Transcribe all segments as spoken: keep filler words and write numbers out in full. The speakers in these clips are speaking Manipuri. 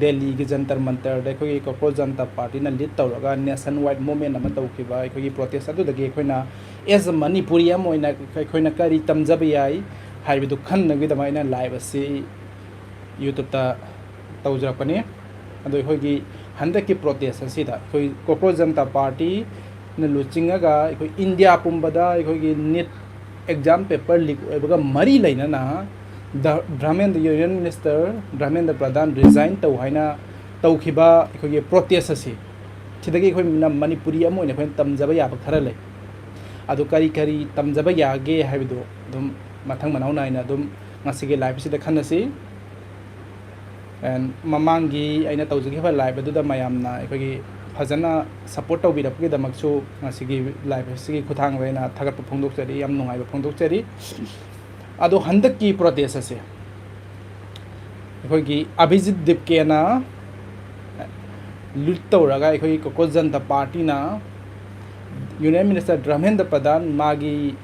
ꯗꯦꯜꯂꯤꯒꯤ ꯖꯟꯇꯔ ꯃꯟꯇꯔꯗ ꯑꯩꯈꯣꯏꯒꯤ ꯀꯣꯀ꯭ꯔꯣꯆ ꯖꯟꯇꯥ ꯄꯥꯔꯇꯤꯅ ꯂꯤꯗ ꯇꯧꯔꯒ ꯅꯦꯁꯟ ꯋꯥꯏꯗ ꯃꯨꯚꯃꯦꯟ ꯑꯃ ꯇꯧꯈꯤꯕ ꯑꯩꯈꯣꯏꯒꯤ ꯄ꯭ꯔꯣꯇꯦꯁ ꯑꯗꯨꯗꯒꯤ ꯑꯩꯈꯣꯏꯅ, ꯑꯦꯁ ꯑ ꯃꯅꯤꯄꯨꯔꯤ ꯑꯃ ꯑꯣꯏꯅ ꯑꯩꯈꯣꯏꯅ ꯀꯔꯤ ꯇꯝꯖꯕ ꯌꯥꯏ ꯍꯥꯏꯕꯗꯨ ꯈꯟꯅꯕꯒꯤꯗꯃꯛ ꯑꯩꯅ ꯂꯥꯏꯚ ꯑꯁꯤ ꯌꯨꯇ꯭ꯌꯨꯕꯇ ꯇꯧꯖꯔꯛꯄꯅꯤ꯫ ꯑꯗꯣ ꯑꯩꯈꯣꯏꯒꯤ ꯍꯟꯗꯛꯀꯤ ꯄ꯭ꯔꯣꯇꯦꯁ ꯑꯁꯤꯗ ꯑꯩꯈꯣꯏ ꯀꯣꯀ꯭ꯔꯣꯆ ꯖꯟꯇꯥ ꯄꯥꯔꯇꯤꯅ ꯂꯨꯆꯤꯡꯉꯒ ꯑꯩꯈꯣꯏ ꯏꯟꯗꯤꯌꯥ ꯄꯨꯝꯕꯗ ꯑꯩꯈꯣꯏꯒꯤ ꯅꯤꯠ ꯑꯦꯛꯖꯥꯝ ꯄꯦꯄꯔ ꯂꯤꯛ ꯑꯣꯏꯕꯒ ꯃꯔꯤ ꯂꯩꯅꯅ ꯙ-, ꯙꯔꯃꯦꯟꯗ꯭ꯔ, ꯌꯨꯅꯤꯌꯟ ꯃꯤꯅꯤꯁꯇꯔ ꯙꯔꯃꯦꯟꯗ꯭ꯔ ꯄ꯭ꯔꯙꯥꯟ ꯔꯤꯖꯥꯏꯟ ꯇꯧ ꯍꯥꯏꯅ ꯇꯧꯈꯤꯕ ꯑꯩꯈꯣꯏꯒꯤ ꯄ꯭ꯔꯣꯇꯦꯁ ꯑꯁꯤ, ꯁꯤꯗꯒꯤ ꯑꯩꯈꯣꯏꯅ ꯃꯅꯤꯄꯨꯔꯤ ꯑꯃ ꯑꯣꯏꯅ ꯑꯩꯈꯣꯏꯅ ꯇꯝꯖꯕ ꯌꯥꯕ ꯈꯔ ꯂꯩ꯫ ꯑꯗꯨ ꯀꯔꯤ ꯀꯔꯤ ꯇꯝꯖꯕ ꯌꯥꯒꯦ ꯍꯥꯏꯕꯗꯨ ꯑꯗꯨꯝ ꯃꯊꯪ ꯃꯅꯥꯎ ꯅꯥꯏꯅ ꯑꯗꯨꯝ ꯉꯁꯤꯒꯤ ꯂꯥꯏꯚ ꯑꯁꯤꯗ ꯈꯟꯅꯁꯤ꯫ And ꯃꯃꯥꯡꯒꯤ ꯑꯩꯅ ꯇꯧꯖꯈꯤꯕ ꯂꯥꯏꯚ ꯑꯗꯨꯗ ꯃꯌꯥꯝꯅ ꯑꯩꯈꯣꯏꯒꯤ ꯐꯖꯅ ꯁꯞꯄꯣꯔꯠ ꯇꯧꯕꯤꯔꯛꯄꯒꯤꯗꯃꯛꯁꯨ ꯉꯁꯤꯒꯤ ꯂꯥꯏꯚ ꯑꯁꯤꯒꯤ ꯈꯨꯠꯊꯥꯡꯗ ꯑꯩꯅ ꯊꯥꯒꯠꯄ ꯐꯣꯡꯗꯣꯛꯆꯔꯤ, ꯌꯥꯝ ꯅꯨꯡꯉꯥꯏꯕ ꯐꯣꯡꯗꯣꯛꯆꯔꯤ꯫ ꯑꯗꯣ ꯍꯟꯗꯛꯀꯤ ꯄ꯭ꯔꯣꯇꯦꯁ ꯑꯁꯦ ꯑꯩꯈꯣꯏꯒꯤ ꯑꯚꯤꯖꯤꯠ ꯗꯤꯞꯀꯦꯅ ꯂꯤꯗ ꯇꯧꯔꯒ ꯑꯩꯈꯣꯏꯒꯤ cockroach Janata ꯄꯥꯔꯇꯤꯅ union minister Dharmendra ꯄ꯭ꯔꯙꯥꯟ ꯃꯥꯒꯤ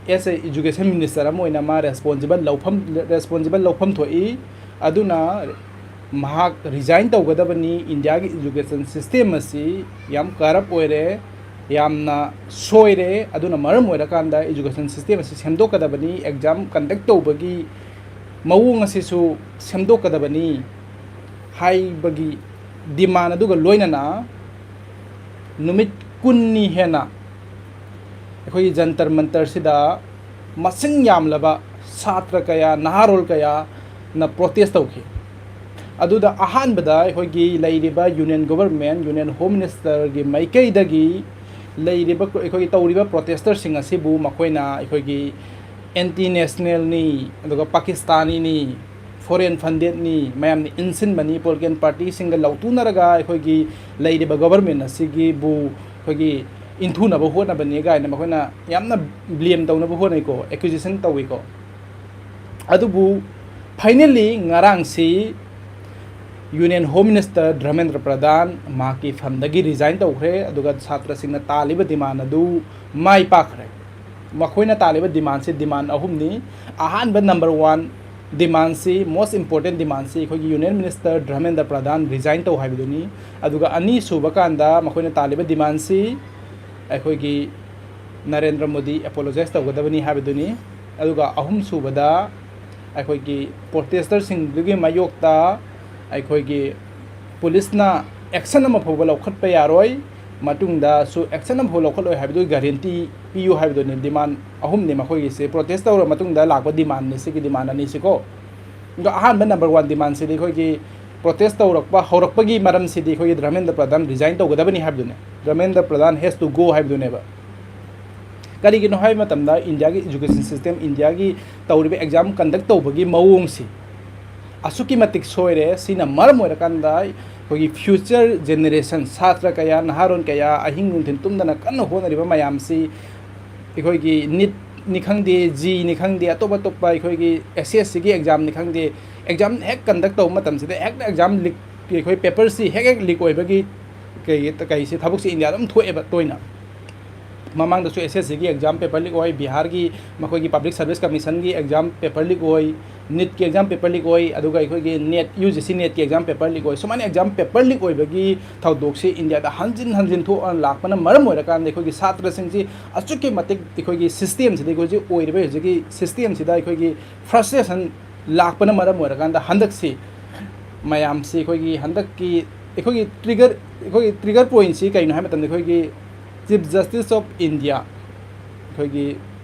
as a education minister ꯑꯃ ꯑꯣꯏꯅ ꯃꯥ ꯔꯦꯁꯄꯣꯟꯁꯤꯕꯜ ꯂꯧꯐꯝ, ꯔꯦꯁꯄꯣꯟꯁꯤꯕꯜ ꯂꯧꯐꯝ ꯊꯣꯛꯏ꯫ ꯑꯗꯨꯅ ꯃꯍꯥꯛ ꯔꯤꯖꯥꯏꯟ ꯇꯧꯒꯗꯕꯅꯤ꯫ ꯏꯟꯗꯤꯌꯥꯒꯤ ꯏꯖꯨꯀꯦꯁꯟ ꯁꯤꯁꯇꯦꯝ ꯑꯁꯤ ꯌꯥꯝ ꯀꯔꯞ ꯑꯣꯏꯔꯦ, ꯌꯥꯝꯅ ꯁꯣꯏꯔꯦ꯫ ꯑꯗꯨꯅ ꯃꯔꯝ ꯑꯣꯏꯔꯀꯥꯟꯗ ꯏꯖꯨꯀꯦꯁꯟ ꯁꯤꯁꯇꯦꯝ ꯑꯁꯤ ꯁꯦꯝꯗꯣꯛꯀꯗꯕꯅꯤ, ꯑꯦꯛꯖꯥꯝ ꯀꯟꯗꯛ ꯇꯧꯕꯒꯤ ꯃꯑꯣꯡ ꯑꯁꯤꯁꯨ ꯁꯦꯝꯗꯣꯛꯀꯗꯕꯅꯤ ꯍꯥꯏꯕꯒꯤ ꯗꯤꯃꯥꯟ ꯑꯗꯨꯒ ꯂꯣꯏꯅꯅ ꯅꯨꯃꯤꯠ ꯀꯨꯟꯅꯤ ꯍꯦꯟꯅ ꯑꯩꯈꯣꯏꯒꯤ ꯖꯟꯇꯔ ꯃꯟꯇꯔꯁꯤꯗ ꯃꯁꯤꯡ ꯌꯥꯝꯂꯕ ꯁꯥꯇ꯭ꯔ ꯀꯌꯥ, ꯅꯍꯥꯔꯣꯜ ꯀꯌꯥꯅ ꯄ꯭ꯔꯣꯇꯦꯁ ꯇꯧꯈꯤ꯫ ꯑꯗꯨꯗ ꯑꯍꯥꯟꯕꯗ ꯑꯩꯈꯣꯏꯒꯤ ꯂꯩꯔꯤꯕ ꯌꯨꯅꯤꯌꯟ ꯒꯣꯕꯔꯃꯦꯟ, ꯌꯨꯅꯤꯌꯟ ꯍꯣꯝ ꯃꯤꯅꯤꯁꯇꯔꯒꯤ ꯃꯥꯏꯀꯩꯗꯒꯤ ꯂꯩꯔꯤꯕ ꯑꯩꯈꯣꯏꯒꯤ ꯇꯧꯔꯤꯕ ꯄ꯭ꯔꯣꯇꯦꯁꯇꯔꯁꯤꯡ ꯑꯁꯤꯕꯨ ꯃꯈꯣꯏꯅ ꯑꯩꯈꯣꯏꯒꯤ ꯑꯦꯟꯇꯤ ꯅꯦꯁꯅꯦꯜꯅꯤ, ꯑꯗꯨꯒ ꯄꯥꯀꯤꯁꯇꯥꯅꯤꯅꯤ, ꯐꯣꯔꯦꯟ ꯐꯟꯗꯦꯗꯅꯤ, ꯃꯌꯥꯝꯅ ꯏꯟꯁꯤꯟꯕꯅꯤ, ꯄꯣꯂꯤꯇꯤꯀꯦꯜ ꯄꯥꯔꯇꯤꯁꯤꯡꯒ ꯂꯧꯇꯨꯅꯔꯒ ꯑꯩꯈꯣꯏꯒꯤ ꯂꯩꯔꯤꯕ ꯒꯣꯕꯔꯃꯦꯟ ꯑꯁꯤꯒꯤꯕꯨ ꯑꯩꯈꯣꯏꯒꯤ ꯏꯟꯊꯨꯅꯕ ꯍꯣꯠꯅꯕꯅꯤ ꯀꯥꯏꯅ ꯃꯈꯣꯏꯅ ꯌꯥꯝꯅ ꯕ꯭ꯂꯦꯝ ꯇꯧꯅꯕ ꯍꯣꯠꯅꯩꯀꯣ, ꯑꯦꯀ꯭ꯌꯨꯖꯦꯁꯟ ꯇꯧꯏꯀꯣ꯫ ꯑꯗꯨꯕꯨ finally ꯉꯔꯥꯡꯁꯤ union home minister Dharmendra ꯄ꯭ꯔꯙꯥꯟ ꯃꯍꯥꯛꯀꯤ ꯐꯝꯗꯒꯤ ꯔꯤꯖꯥꯏꯟ ꯇꯧꯈ꯭ꯔꯦ꯫ ꯑꯗꯨꯒ ꯁꯥꯇ꯭ꯔꯁꯤꯡꯅ ꯇꯥꯜꯂꯤꯕ ꯗꯤꯃꯥꯟ ꯑꯗꯨ ꯃꯥꯏ ꯄꯥꯛꯈ꯭ꯔꯦ꯫ ꯃꯈꯣꯏꯅ ꯇꯥꯜꯂꯤꯕ ꯗꯤꯃꯥꯟꯁꯦ ꯗꯤꯃꯥꯟ ꯑꯍꯨꯝꯅꯤ꯫ ꯑꯍꯥꯟꯕ, ꯅꯝꯕꯔ ꯋꯥꯟ, demandꯁꯤ, most important demandꯁꯤ ꯑꯩꯈꯣꯏꯒꯤ Union Minister ꯙꯔꯃꯦꯟꯗ꯭ꯔ ꯄ꯭ꯔꯙꯥꯟ resign ꯇꯧ ꯍꯥꯏꯕꯗꯨꯅꯤ꯫ ꯑꯗꯨꯒ ꯑꯅꯤꯁꯨꯕ ꯀꯥꯟꯗ ꯃꯈꯣꯏꯅ ꯇꯥꯜꯂꯤꯕ demandꯁꯤ ꯑꯩꯈꯣꯏꯒꯤ ꯅꯔꯦꯟꯗ꯭ꯔ ꯃꯣꯗꯤ apologize ꯇꯧꯒꯗꯕꯅꯤ ꯍꯥꯏꯕꯗꯨꯅꯤ꯫ ꯑꯗꯨꯒ ꯑꯍꯨꯝꯁꯨꯕꯗ ꯑꯩꯈꯣꯏꯒꯤ protestorꯁꯤꯡꯗꯨꯒꯤ ꯃꯥꯌꯣꯛꯇ ꯑꯩꯈꯣꯏꯒꯤ ꯄꯨꯂꯤꯁꯅ action ꯑꯃ ꯐꯥꯎꯕ ꯂꯧꯈꯠꯄ ꯌꯥꯔꯣꯏ, ꯃꯇꯨꯡꯗꯁꯨ action ꯑꯃ ꯐꯥꯎꯕ ꯂꯧꯈꯠꯂꯣꯏ ꯍꯥꯏꯕꯗꯨꯒꯤ guarantee ꯄꯤꯌꯨ ꯍꯥꯏꯕꯗꯨꯅꯤ꯫ Demand ꯑꯍꯨꯝꯅꯤ ꯃꯈꯣꯏꯒꯤꯁꯦ, protest ꯇꯧꯔ ꯃꯇꯨꯡꯗ ꯂꯥꯛꯄ demandꯅꯤ ꯁꯤꯒꯤ demand ꯑꯅꯤꯁꯤꯀꯣ꯫ ꯑꯗꯣ ꯑꯍꯥꯟꯕ number one demandꯁꯤꯗꯤ ꯑꯩꯈꯣꯏꯒꯤ protest ꯇꯧꯔꯛꯄ ꯍꯧꯔꯛꯄꯒꯤ ꯃꯔꯝꯁꯤꯗꯤ ꯑꯩꯈꯣꯏꯒꯤ ꯙꯔꯃꯦꯟꯗ꯭ꯔ ꯄ꯭ꯔꯙꯥꯟ resign ꯇꯧꯒꯗꯕꯅꯤ ꯍꯥꯏꯕꯗꯨꯅꯦ꯫ ꯙꯔꯃꯦꯟꯗ꯭ꯔ ꯄ꯭ꯔꯙꯥꯟ has to go ꯍꯥꯏꯕꯗꯨꯅꯦꯕ꯫ ꯀꯔꯤꯒꯤꯅꯣ ꯍꯥꯏꯕ ꯃꯇꯝꯗ ꯏꯟꯗꯤꯌꯥꯒꯤ education system, ꯏꯟꯗꯤꯌꯥꯒꯤ ꯇꯧꯔꯤꯕ exam conduct ꯇꯧꯕꯒꯤ ꯃꯑꯣꯡꯁꯤ ꯑꯁꯨꯛꯀꯤ ꯃꯇꯤꯛ ꯁꯣꯏꯔꯦ꯫ ꯁꯤꯅ ꯃꯔꯝ ꯑꯣꯏꯔꯀꯥꯟꯗ ꯑꯩꯈꯣꯏꯒꯤ future generation, ꯁꯥꯇ꯭ꯔ ꯀꯌꯥ, ꯅꯍꯥꯔꯣꯜ ꯀꯌꯥ ꯑꯍꯤꯡ ꯅꯨꯡꯊꯤꯜ ꯇꯨꯝꯗꯅ ꯀꯟꯅ ꯍꯣꯠꯅꯔꯤꯕ ꯃꯌꯥꯝꯁꯤ ꯑꯩꯈꯣꯏꯒꯤ NEETꯅꯤ ꯈꯪꯗꯦ, JEEꯅꯤ ꯈꯪꯗꯦ, ꯑꯇꯣꯞ ꯑꯇꯣꯞꯄ ꯑꯩꯈꯣꯏꯒꯤ SSCꯒꯤ examꯅꯤ ꯈꯪꯗꯦ, exam ꯍꯦꯛ conduct ꯇꯧꯕ ꯃꯇꯝꯁꯤꯗ ꯍꯦꯛꯇ exam leak, ꯑꯩꯈꯣꯏ paperꯁꯤ ꯍꯦꯛ ꯍꯦꯛ leak ꯑꯣꯏꯕꯒꯤ ꯀꯩ-, ꯀꯩꯁꯤ ꯊꯕꯛꯁꯤ ꯏꯟꯗꯤꯌꯥꯗ ꯑꯗꯨꯝ ꯊꯣꯛꯑꯦꯕ ꯇꯣꯏꯅ꯫ ꯃꯃꯥꯡꯗꯁꯨ SSCꯒꯤ exam paper leak ꯑꯣꯏ, ꯕꯤꯍꯥꯔꯒꯤ ꯃꯈꯣꯏꯒꯤ Public Service Commissionꯒꯤ exam paper leak ꯑꯣꯏ, NEETꯀꯤ exam paper leak ꯑꯣꯏ, ꯑꯗꯨꯒ ꯑꯩꯈꯣꯏꯒꯤ NET, UGC NETꯀꯤ exam paper leak ꯑꯣꯏ꯫ ꯁꯨꯃꯥꯏꯅ exam paper leak ꯑꯣꯏꯕꯒꯤ ꯊꯧꯗꯣꯛꯁꯤ ꯏꯟꯗꯤꯌꯥꯗ ꯍꯟꯖꯤꯟ ꯍꯟꯖꯤꯟ ꯊꯣꯛꯑ ꯂꯥꯛꯄꯅ ꯃꯔꯝ ꯑꯣꯏꯔꯀꯥꯟꯗ ꯑꯩꯈꯣꯏꯒꯤ ꯁꯥꯇ꯭ꯔꯁꯤꯡꯁꯤ ꯑꯁꯨꯛꯀꯤ ꯃꯇꯤꯛ ꯑꯩꯈꯣꯏꯒꯤ systemꯁꯤꯗ, ꯑꯩꯈꯣꯏ ꯍꯧꯖꯤꯛ ꯑꯣꯏꯔꯤꯕ ꯍꯧꯖꯤꯛꯀꯤ systemꯁꯤꯗ ꯑꯩꯈꯣꯏꯒꯤ frustration ꯂꯥꯛꯄꯅ ꯃꯔꯝ ꯑꯣꯏꯔꯀꯥꯟꯗ ꯍꯟꯗꯛꯁꯤ ꯃꯌꯥꯝꯁꯤ ꯑꯩꯈꯣꯏꯒꯤ ꯍꯟꯗꯛꯀꯤ ꯑꯩꯈꯣꯏꯒꯤ trigger, ꯑꯩꯈꯣꯏꯒꯤ trigger pointꯁꯤ ꯀꯩꯅꯣ ꯍꯥꯏꯕ ꯃꯇꯝꯗ ꯑꯩꯈꯣꯏꯒꯤ Chief Justice of India, ꯑꯩꯈꯣꯏꯒꯤ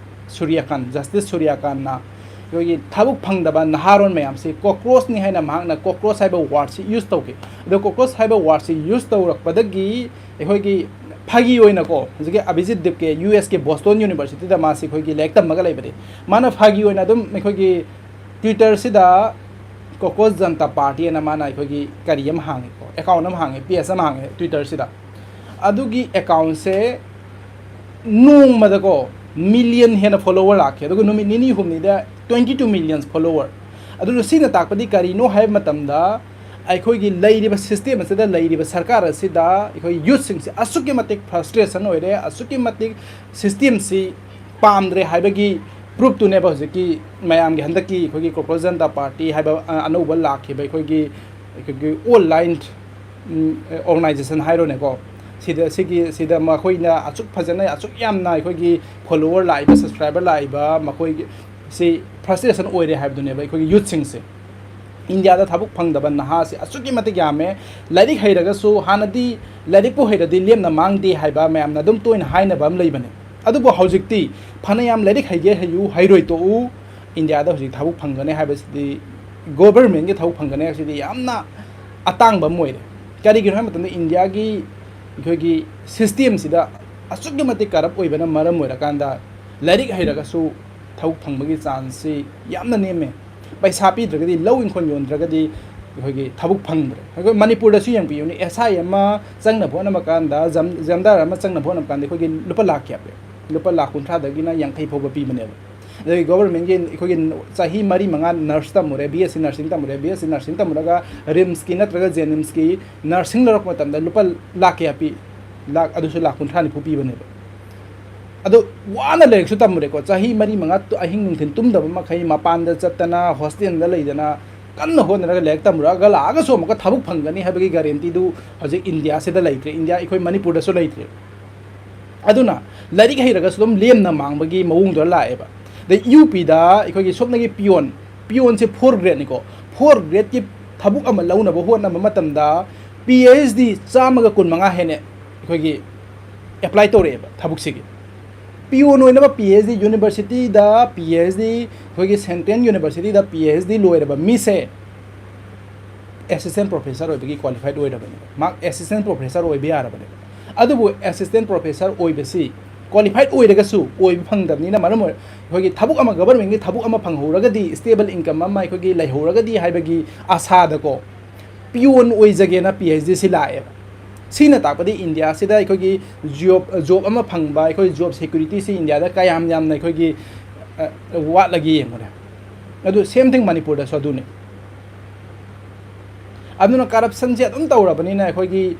ꯁꯨꯔ꯭ꯌꯀꯥꯟ, Justice ꯁꯨꯔ꯭ꯌꯀꯥꯟꯅ ꯑꯩꯈꯣꯏꯒꯤ ꯊꯕꯛ ꯐꯪꯗꯕ ꯅꯍꯥꯔꯣꯜ ꯃꯌꯥꯝꯁꯤ cockroachꯅꯤ ꯍꯥꯏꯅ ꯃꯍꯥꯛꯅ cockroach ꯍꯥꯏꯕ wordꯁꯤ use ꯇꯧꯈꯤ꯫ ꯑꯗꯣ cockroach ꯍꯥꯏꯕ wordꯁꯤ use ꯇꯧꯔꯛꯄꯗꯒꯤ ꯑꯩꯈꯣꯏꯒꯤ ꯐꯥꯒꯤ ꯑꯣꯏꯅꯀꯣ, ꯍꯧꯖꯤꯛꯀꯤ ꯑꯚꯤꯖꯤꯠ ꯗꯤꯞꯀꯦ USꯀꯤ Boston Universityꯗ ꯃꯥꯁꯤ ꯑꯩꯈꯣꯏꯒꯤ ꯂꯥꯏꯔꯤꯛ ꯇꯝꯃꯒ ꯂꯩꯕꯅꯤ꯫ ꯃꯥꯅ ꯐꯥꯒꯤ ꯑꯣꯏꯅ ꯑꯗꯨꯝ ꯑꯩꯈꯣꯏꯒꯤ Twitterꯁꯤꯗ Cockroach Janata Party ꯑꯅ ꯃꯥꯅ ꯑꯩꯈꯣꯏꯒꯤ ꯀꯔꯤ ꯑꯃ ꯍꯥꯡꯉꯦꯀꯣ, account ꯑꯃ ꯍꯥꯡꯉꯦ, page ꯑꯃ ꯍꯥꯡꯉꯦ Twitterꯁꯤꯗ꯫ ꯑꯗꯨꯒꯤ accountꯁꯦ ꯅꯣꯡꯃꯗꯀꯣ million ꯍꯦꯟꯅ follower ꯂꯥꯛꯈꯤ, ꯑꯗꯨꯒ ꯅꯨꯃꯤꯠ ꯅꯤꯅꯤ ꯍꯨꯝꯅꯤꯗ twenty two million follower꯫ ꯑꯗꯨꯅ ꯁꯤꯅ ꯇꯥꯛꯄꯗꯤ ꯀꯔꯤꯅꯣ ꯍꯥꯏꯕ ꯃꯇꯝꯗ, ꯑꯩꯈꯣꯏꯒꯤ ꯂꯩꯔꯤꯕ system ꯑꯁꯤꯗ ꯂꯩꯔꯤꯕ ꯁꯔꯀꯥꯔ ꯑꯁꯤꯗ ꯑꯩꯈꯣꯏ youthꯁꯤꯡꯁꯦ ꯑꯁꯨꯛꯀꯤ ꯃꯇꯤꯛ frustration ꯑꯣꯏꯔꯦ, ꯑꯁꯨꯛꯀꯤ ꯃꯇꯤꯛ systemꯁꯤ ꯄꯥꯝꯗ꯭ꯔꯦ ꯍꯥꯏꯕꯒꯤ ꯄ꯭ꯔꯨꯞꯇꯨꯅꯦꯕ ꯍꯧꯖꯤꯛꯀꯤ ꯃꯌꯥꯝꯒꯤ ꯍꯟꯗꯛꯀꯤ ꯑꯩꯈꯣꯏꯒꯤ ꯀꯣꯀ꯭ꯔꯣꯆ ꯖꯅꯇꯥ ꯄꯥꯔꯇꯤ ꯍꯥꯏꯕ, ꯑ, ꯑꯅꯧꯕ ꯂꯥꯛꯈꯤꯕ ꯑꯩꯈꯣꯏꯒꯤ, ꯑꯩꯈꯣꯏꯒꯤ ꯑꯣꯟꯂꯥꯏꯟ, ꯎꯝ, ꯑꯣꯔꯒꯅꯥꯏꯖꯦꯁꯟ ꯍꯥꯏꯔꯣꯅꯦꯀꯣ, ꯁꯤꯗ, ꯁꯤꯒꯤ, ꯁꯤꯗ ꯃꯈꯣꯏꯅ ꯑꯁꯨꯛ ꯐꯖꯅ, ꯑꯁꯨꯛ ꯌꯥꯝꯅ ꯑꯩꯈꯣꯏꯒꯤ ꯐꯣꯂꯣꯋꯔ ꯂꯥꯛꯏꯕ, ꯁꯕꯁꯀ꯭ꯔꯥꯏꯕꯔ ꯂꯥꯛꯏꯕ, ꯃꯈꯣꯏꯒꯤ ꯁꯤ ꯐ꯭ꯔꯁꯇ꯭ꯔꯦꯁꯟ ꯑꯣꯏꯔꯦ ꯍꯥꯏꯕꯗꯨꯅꯦꯕ ꯑꯩꯈꯣꯏꯒꯤ ꯌꯨꯠꯁꯤꯡꯁꯦ꯫ ꯏꯟꯗꯤꯌꯥꯗ ꯊꯕꯛ ꯐꯪꯗꯕ ꯅꯍꯥꯁꯦ ꯑꯁꯨꯛꯀꯤ ꯃꯇꯤꯛ ꯌꯥꯝꯃꯦ꯫ ꯂꯥꯏꯔꯤꯛ ꯍꯩꯔꯒꯁꯨ, ꯍꯥꯟꯅꯗꯤ ꯂꯥꯏꯔꯤꯛꯄꯨ ꯍꯩꯔꯗꯤ ꯂꯦꯝꯅ ꯃꯥꯡꯗꯦ ꯍꯥꯏꯕ ꯃꯌꯥꯝꯅ ꯑꯗꯨꯝ ꯇꯣꯏꯅ ꯍꯥꯏꯅꯕ ꯑꯃ ꯂꯩꯕꯅꯦ꯫ ꯑꯗꯨꯕꯨ ꯍꯧꯖꯤꯛꯇꯤ ꯐꯅꯌꯥꯝ ꯂꯥꯏꯔꯤꯛ ꯍꯩꯒꯦ ꯍꯩꯌꯨ, ꯍꯩꯔꯣꯏ ꯇꯣꯛꯎ, ꯏꯟꯗꯤꯌꯥꯗ ꯍꯧꯖꯤꯛ ꯊꯕꯛ ꯐꯪꯒꯅꯤ ꯍꯥꯏꯕꯁꯤꯗꯤ, ꯒꯣꯕꯔꯃꯦꯟꯒꯤ ꯊꯕꯛ ꯐꯪꯒꯅꯤ ꯍꯥꯏꯕꯁꯤꯗꯤ ꯌꯥꯝꯅ ꯑꯇꯥꯡꯕ ꯑꯃ ꯑꯣꯏꯔꯦ꯫ ꯀꯔꯤꯒꯤꯅꯣ ꯍꯥꯏꯕ ꯃꯇꯝꯗ ꯏꯟꯗꯤꯌꯥꯒꯤ ꯑꯩꯈꯣꯏꯒꯤ ꯁꯤꯁꯇꯦꯝꯁꯤꯗ ꯑꯁꯨꯛꯀꯤ ꯃꯇꯤꯛ ꯀꯔꯞ ꯑꯣꯏꯕꯅ ꯃꯔꯝ ꯑꯣꯏꯔꯀꯥꯟꯗ ꯂꯥꯏꯔꯤꯛ ꯍꯩꯔꯒꯁꯨ ꯊꯕꯛ ꯐꯪꯕꯒꯤ ꯆꯥꯟꯁꯁꯤ ꯌꯥꯝꯅ ꯅꯦꯝꯃꯦ꯫ ꯄꯩꯁꯥ ꯄꯤꯗ꯭ꯔꯒꯗꯤ, ꯂꯧ ꯏꯪꯈꯣꯜ ꯌꯣꯟꯗ꯭ꯔꯒꯗꯤ ꯑꯩꯈꯣꯏꯒꯤ ꯊꯕꯛ ꯐꯪꯗ꯭ꯔꯦ꯫ ꯑꯩꯈꯣꯏ ꯃꯅꯤꯄꯨꯔꯗꯁꯨ ꯌꯦꯡꯕꯤꯌꯨꯅꯦ, ꯑꯦꯁ ꯑꯥꯏ ꯑꯃ ꯆꯪꯅꯕ ꯍꯣꯠꯅꯕ ꯀꯥꯟꯗ, ꯖꯝ-, ꯖꯃꯥꯗꯥꯔ ꯑꯃ ꯆꯪꯅꯕ ꯍꯣꯠꯅꯕ ꯀꯥꯟꯗ ꯑꯩꯈꯣꯏꯒꯤ ꯂꯨꯄꯥ ꯂꯥꯛ ꯀꯌꯥ ꯄꯤ? ꯂꯨꯄꯥ ꯂꯥꯛ ꯀꯨꯟꯊ꯭ꯔꯥꯗꯒꯤꯅ ꯌꯥꯡꯈꯩ ꯐꯥꯎꯕ ꯄꯤꯕꯅꯦꯕ꯫ ꯑꯗꯒꯤ ꯒꯣꯕꯔꯃꯦꯟꯒꯤ ꯑꯩꯈꯣꯏꯒꯤ ꯆꯍꯤ ꯃꯔꯤ ꯃꯉꯥ ꯅꯔꯁ ꯇꯝꯃꯨꯔꯦ, ꯕꯤ ꯑꯦꯁ ꯁꯤ ꯅꯔꯁꯤꯡ ꯇꯝꯃꯨꯔꯦ, ꯕꯤ ꯑꯦꯁ ꯁꯤ ꯅꯔꯁꯤꯡ ꯇꯝꯃꯨꯔꯒ ꯔꯤꯝꯁꯀꯤ ꯅꯠꯇ꯭ꯔꯒ ꯖꯦꯅꯤꯝꯁꯀꯤ ꯅꯔꯁꯤꯡ ꯂꯧꯔꯛꯄ ꯃꯇꯝꯗ ꯂꯨꯄꯥ ꯂꯥꯛ ꯀꯌꯥ ꯄꯤ? ꯂꯥꯛ, ꯑꯗꯨꯁꯨ ꯂꯥꯛ ꯀꯨꯟꯊ꯭ꯔꯥ ꯅꯤꯐꯨ ꯄꯤꯕꯅꯦꯕ꯫ ꯑꯗꯣ ꯋꯥꯅ ꯂꯥꯏꯔꯤꯛꯁꯨ ꯇꯝꯃꯨꯔꯦꯀꯣ, ꯆꯍꯤ ꯃꯔꯤ ꯃꯉꯥ ꯇꯨ-, ꯑꯍꯤꯡ ꯅꯨꯡꯊꯤꯜ ꯇꯨꯝꯗꯕ ꯃꯈꯩ ꯃꯄꯥꯟꯗ ꯆꯠꯇꯅ, ꯍꯣꯁꯇꯦꯜꯗ ꯂꯩꯗꯅ, ꯀꯟꯅ ꯍꯣꯠꯅꯔꯒ ꯂꯥꯏꯔꯤꯛ ꯇꯝꯃꯨꯔꯒ ꯂꯥꯛꯑꯒꯁꯨ ꯑꯃꯨꯛꯀ ꯊꯕꯛ ꯐꯪꯒꯅꯤ ꯍꯥꯏꯕꯒꯤ ꯒꯥꯔꯦꯟꯇꯤꯗꯨ ꯍꯧꯖꯤꯛ ꯏꯟꯗꯤꯌꯥꯁꯤꯗ ꯂꯩꯇ꯭ꯔꯦ, ꯏꯟꯗꯤꯌꯥ, ꯑꯩꯈꯣꯏ ꯃꯅꯤꯄꯨꯔꯗꯁꯨ ꯂꯩꯇ꯭ꯔꯦ꯫ ꯑꯗꯨꯅ ꯂꯥꯏꯔꯤꯛ ꯍꯩꯔꯒꯁꯨ ꯑꯗꯨꯝ ꯂꯦꯝꯅ ꯃꯥꯡꯕꯒꯤ ꯃꯑꯣꯡꯗ ꯂꯥꯛꯑꯦꯕ꯫ ꯑꯗꯩ ꯌꯨ ꯄꯤꯗ ꯑꯩꯈꯣꯏꯒꯤ ꯁꯣꯝꯗꯒꯤ ꯄꯤꯌꯣꯟ, ꯄꯤꯌꯣꯟꯁꯦ ꯐꯣꯔ ꯒ꯭ꯔꯦꯗꯅꯤꯀꯣ, ꯐꯣꯔ ꯒ꯭ꯔꯦꯗꯀꯤ ꯊꯕꯛ ꯑꯃ ꯂꯧꯅꯕ ꯍꯣꯠꯅꯕ ꯃꯇꯝꯗ ꯄꯤ ꯑꯩꯆ ꯗꯤ ꯆꯥꯝꯃꯒ ꯀꯨꯟ ꯃꯉꯥ ꯍꯦꯟꯅ ꯑꯩꯈꯣꯏꯒꯤ ꯑꯦꯄ꯭ꯂꯥꯏ ꯇꯧꯔꯛꯑꯦꯕ ꯊꯕꯛꯁꯤꯒꯤ꯫ ꯄꯤꯌꯣꯟ ꯑꯣꯏꯅꯕ ꯄꯤ ꯑꯩꯆ ꯗꯤ ꯌꯨꯅꯤꯚꯔꯁꯤꯇꯤꯗ, ꯄꯤ ꯑꯩꯆ ꯗꯤ ꯑꯩꯈꯣꯏꯒꯤ ꯁꯦꯟꯇ꯭ꯔꯦꯜ ꯌꯨꯅꯤꯚꯔꯁꯤꯇꯤꯗ ꯄꯤ ꯑꯩꯆ ꯗꯤ ꯂꯣꯏꯔꯕ ꯃꯤꯁꯦ ꯑꯦꯁꯤꯁꯇꯦꯟ ꯄ꯭ꯔꯣꯐꯦꯁꯔ ꯑꯣꯏꯕꯒꯤ ꯀ꯭ꯋꯥꯂꯤꯐꯥꯏꯠ ꯑꯣꯏꯔꯕꯅꯦꯕ, ꯃꯍꯥꯛ ꯑꯦꯁꯤꯁꯇꯦꯟ ꯄ꯭ꯔꯣꯐꯦꯁꯔ ꯑꯣꯏꯕ ꯌꯥꯔꯕꯅꯦꯕ꯫ ꯑꯗꯨꯕꯨ ꯑꯦꯁꯤꯁꯇꯦꯟ ꯄ꯭ꯔꯣꯐꯦꯁꯔ ꯑꯣꯏꯕꯁꯤ ꯀ꯭ꯋꯥꯂꯤꯐꯥꯏꯠ ꯑꯣꯏꯔꯒꯁꯨ ꯑꯣꯏꯕ ꯐꯪꯗꯕꯅꯤꯅ ꯃꯔꯝ ꯑꯣꯏꯔ ꯑꯩꯈꯣꯏꯒꯤ ꯊꯕꯛ ꯑꯃ, ꯒꯕꯔꯃꯦꯟꯒꯤ ꯊꯕꯛ ꯑꯃ ꯐꯪꯍꯧꯔꯒꯗꯤ, ꯁ꯭ꯇꯦꯕꯜ ꯏꯟꯀꯝ ꯑꯃ ꯑꯩꯈꯣꯏꯒꯤ ꯂꯩꯍꯧꯔꯒꯗꯤ ꯍꯥꯏꯕꯒꯤ ꯑꯥꯁꯥꯗꯀꯣ ꯄꯤꯌꯣꯟ ꯑꯣꯏꯖꯒꯦꯅ ꯄꯤ ꯑꯩꯆ ꯗꯤ ꯁꯤ ꯂꯥꯛꯑꯦꯕ꯫ ꯁꯤꯅ ꯇꯥꯛꯄꯗꯤ ꯏꯟꯗꯤꯌꯥꯁꯤꯗ ꯑꯩꯈꯣꯏꯒꯤ ꯖꯣꯕ, ꯖꯣꯕ ꯑꯃ ꯐꯪꯕ, ꯑꯩꯈꯣꯏ ꯖꯣꯕ ꯁꯦꯀ꯭ꯌꯨꯔꯤꯇꯤꯁꯤ ꯏꯟꯗꯤꯌꯥꯗ ꯀꯌꯥꯝ ꯌꯥꯝꯅ ꯑꯩꯈꯣꯏꯒꯤ, ꯑ, ꯋꯥꯠꯂꯒꯦ ꯌꯦꯡꯉꯨꯅꯦ꯫ ꯑꯗꯨ ꯁꯦꯝ ꯊꯤꯡ ꯃꯅꯤꯄꯨꯔꯗꯁꯨ ꯑꯗꯨꯅꯤ꯫ ꯑꯗꯨꯅ ꯀꯔꯞꯁꯟꯁꯦ ꯑꯗꯨꯝ ꯇꯧꯔꯕꯅꯤꯅ ꯑꯩꯈꯣꯏꯒꯤ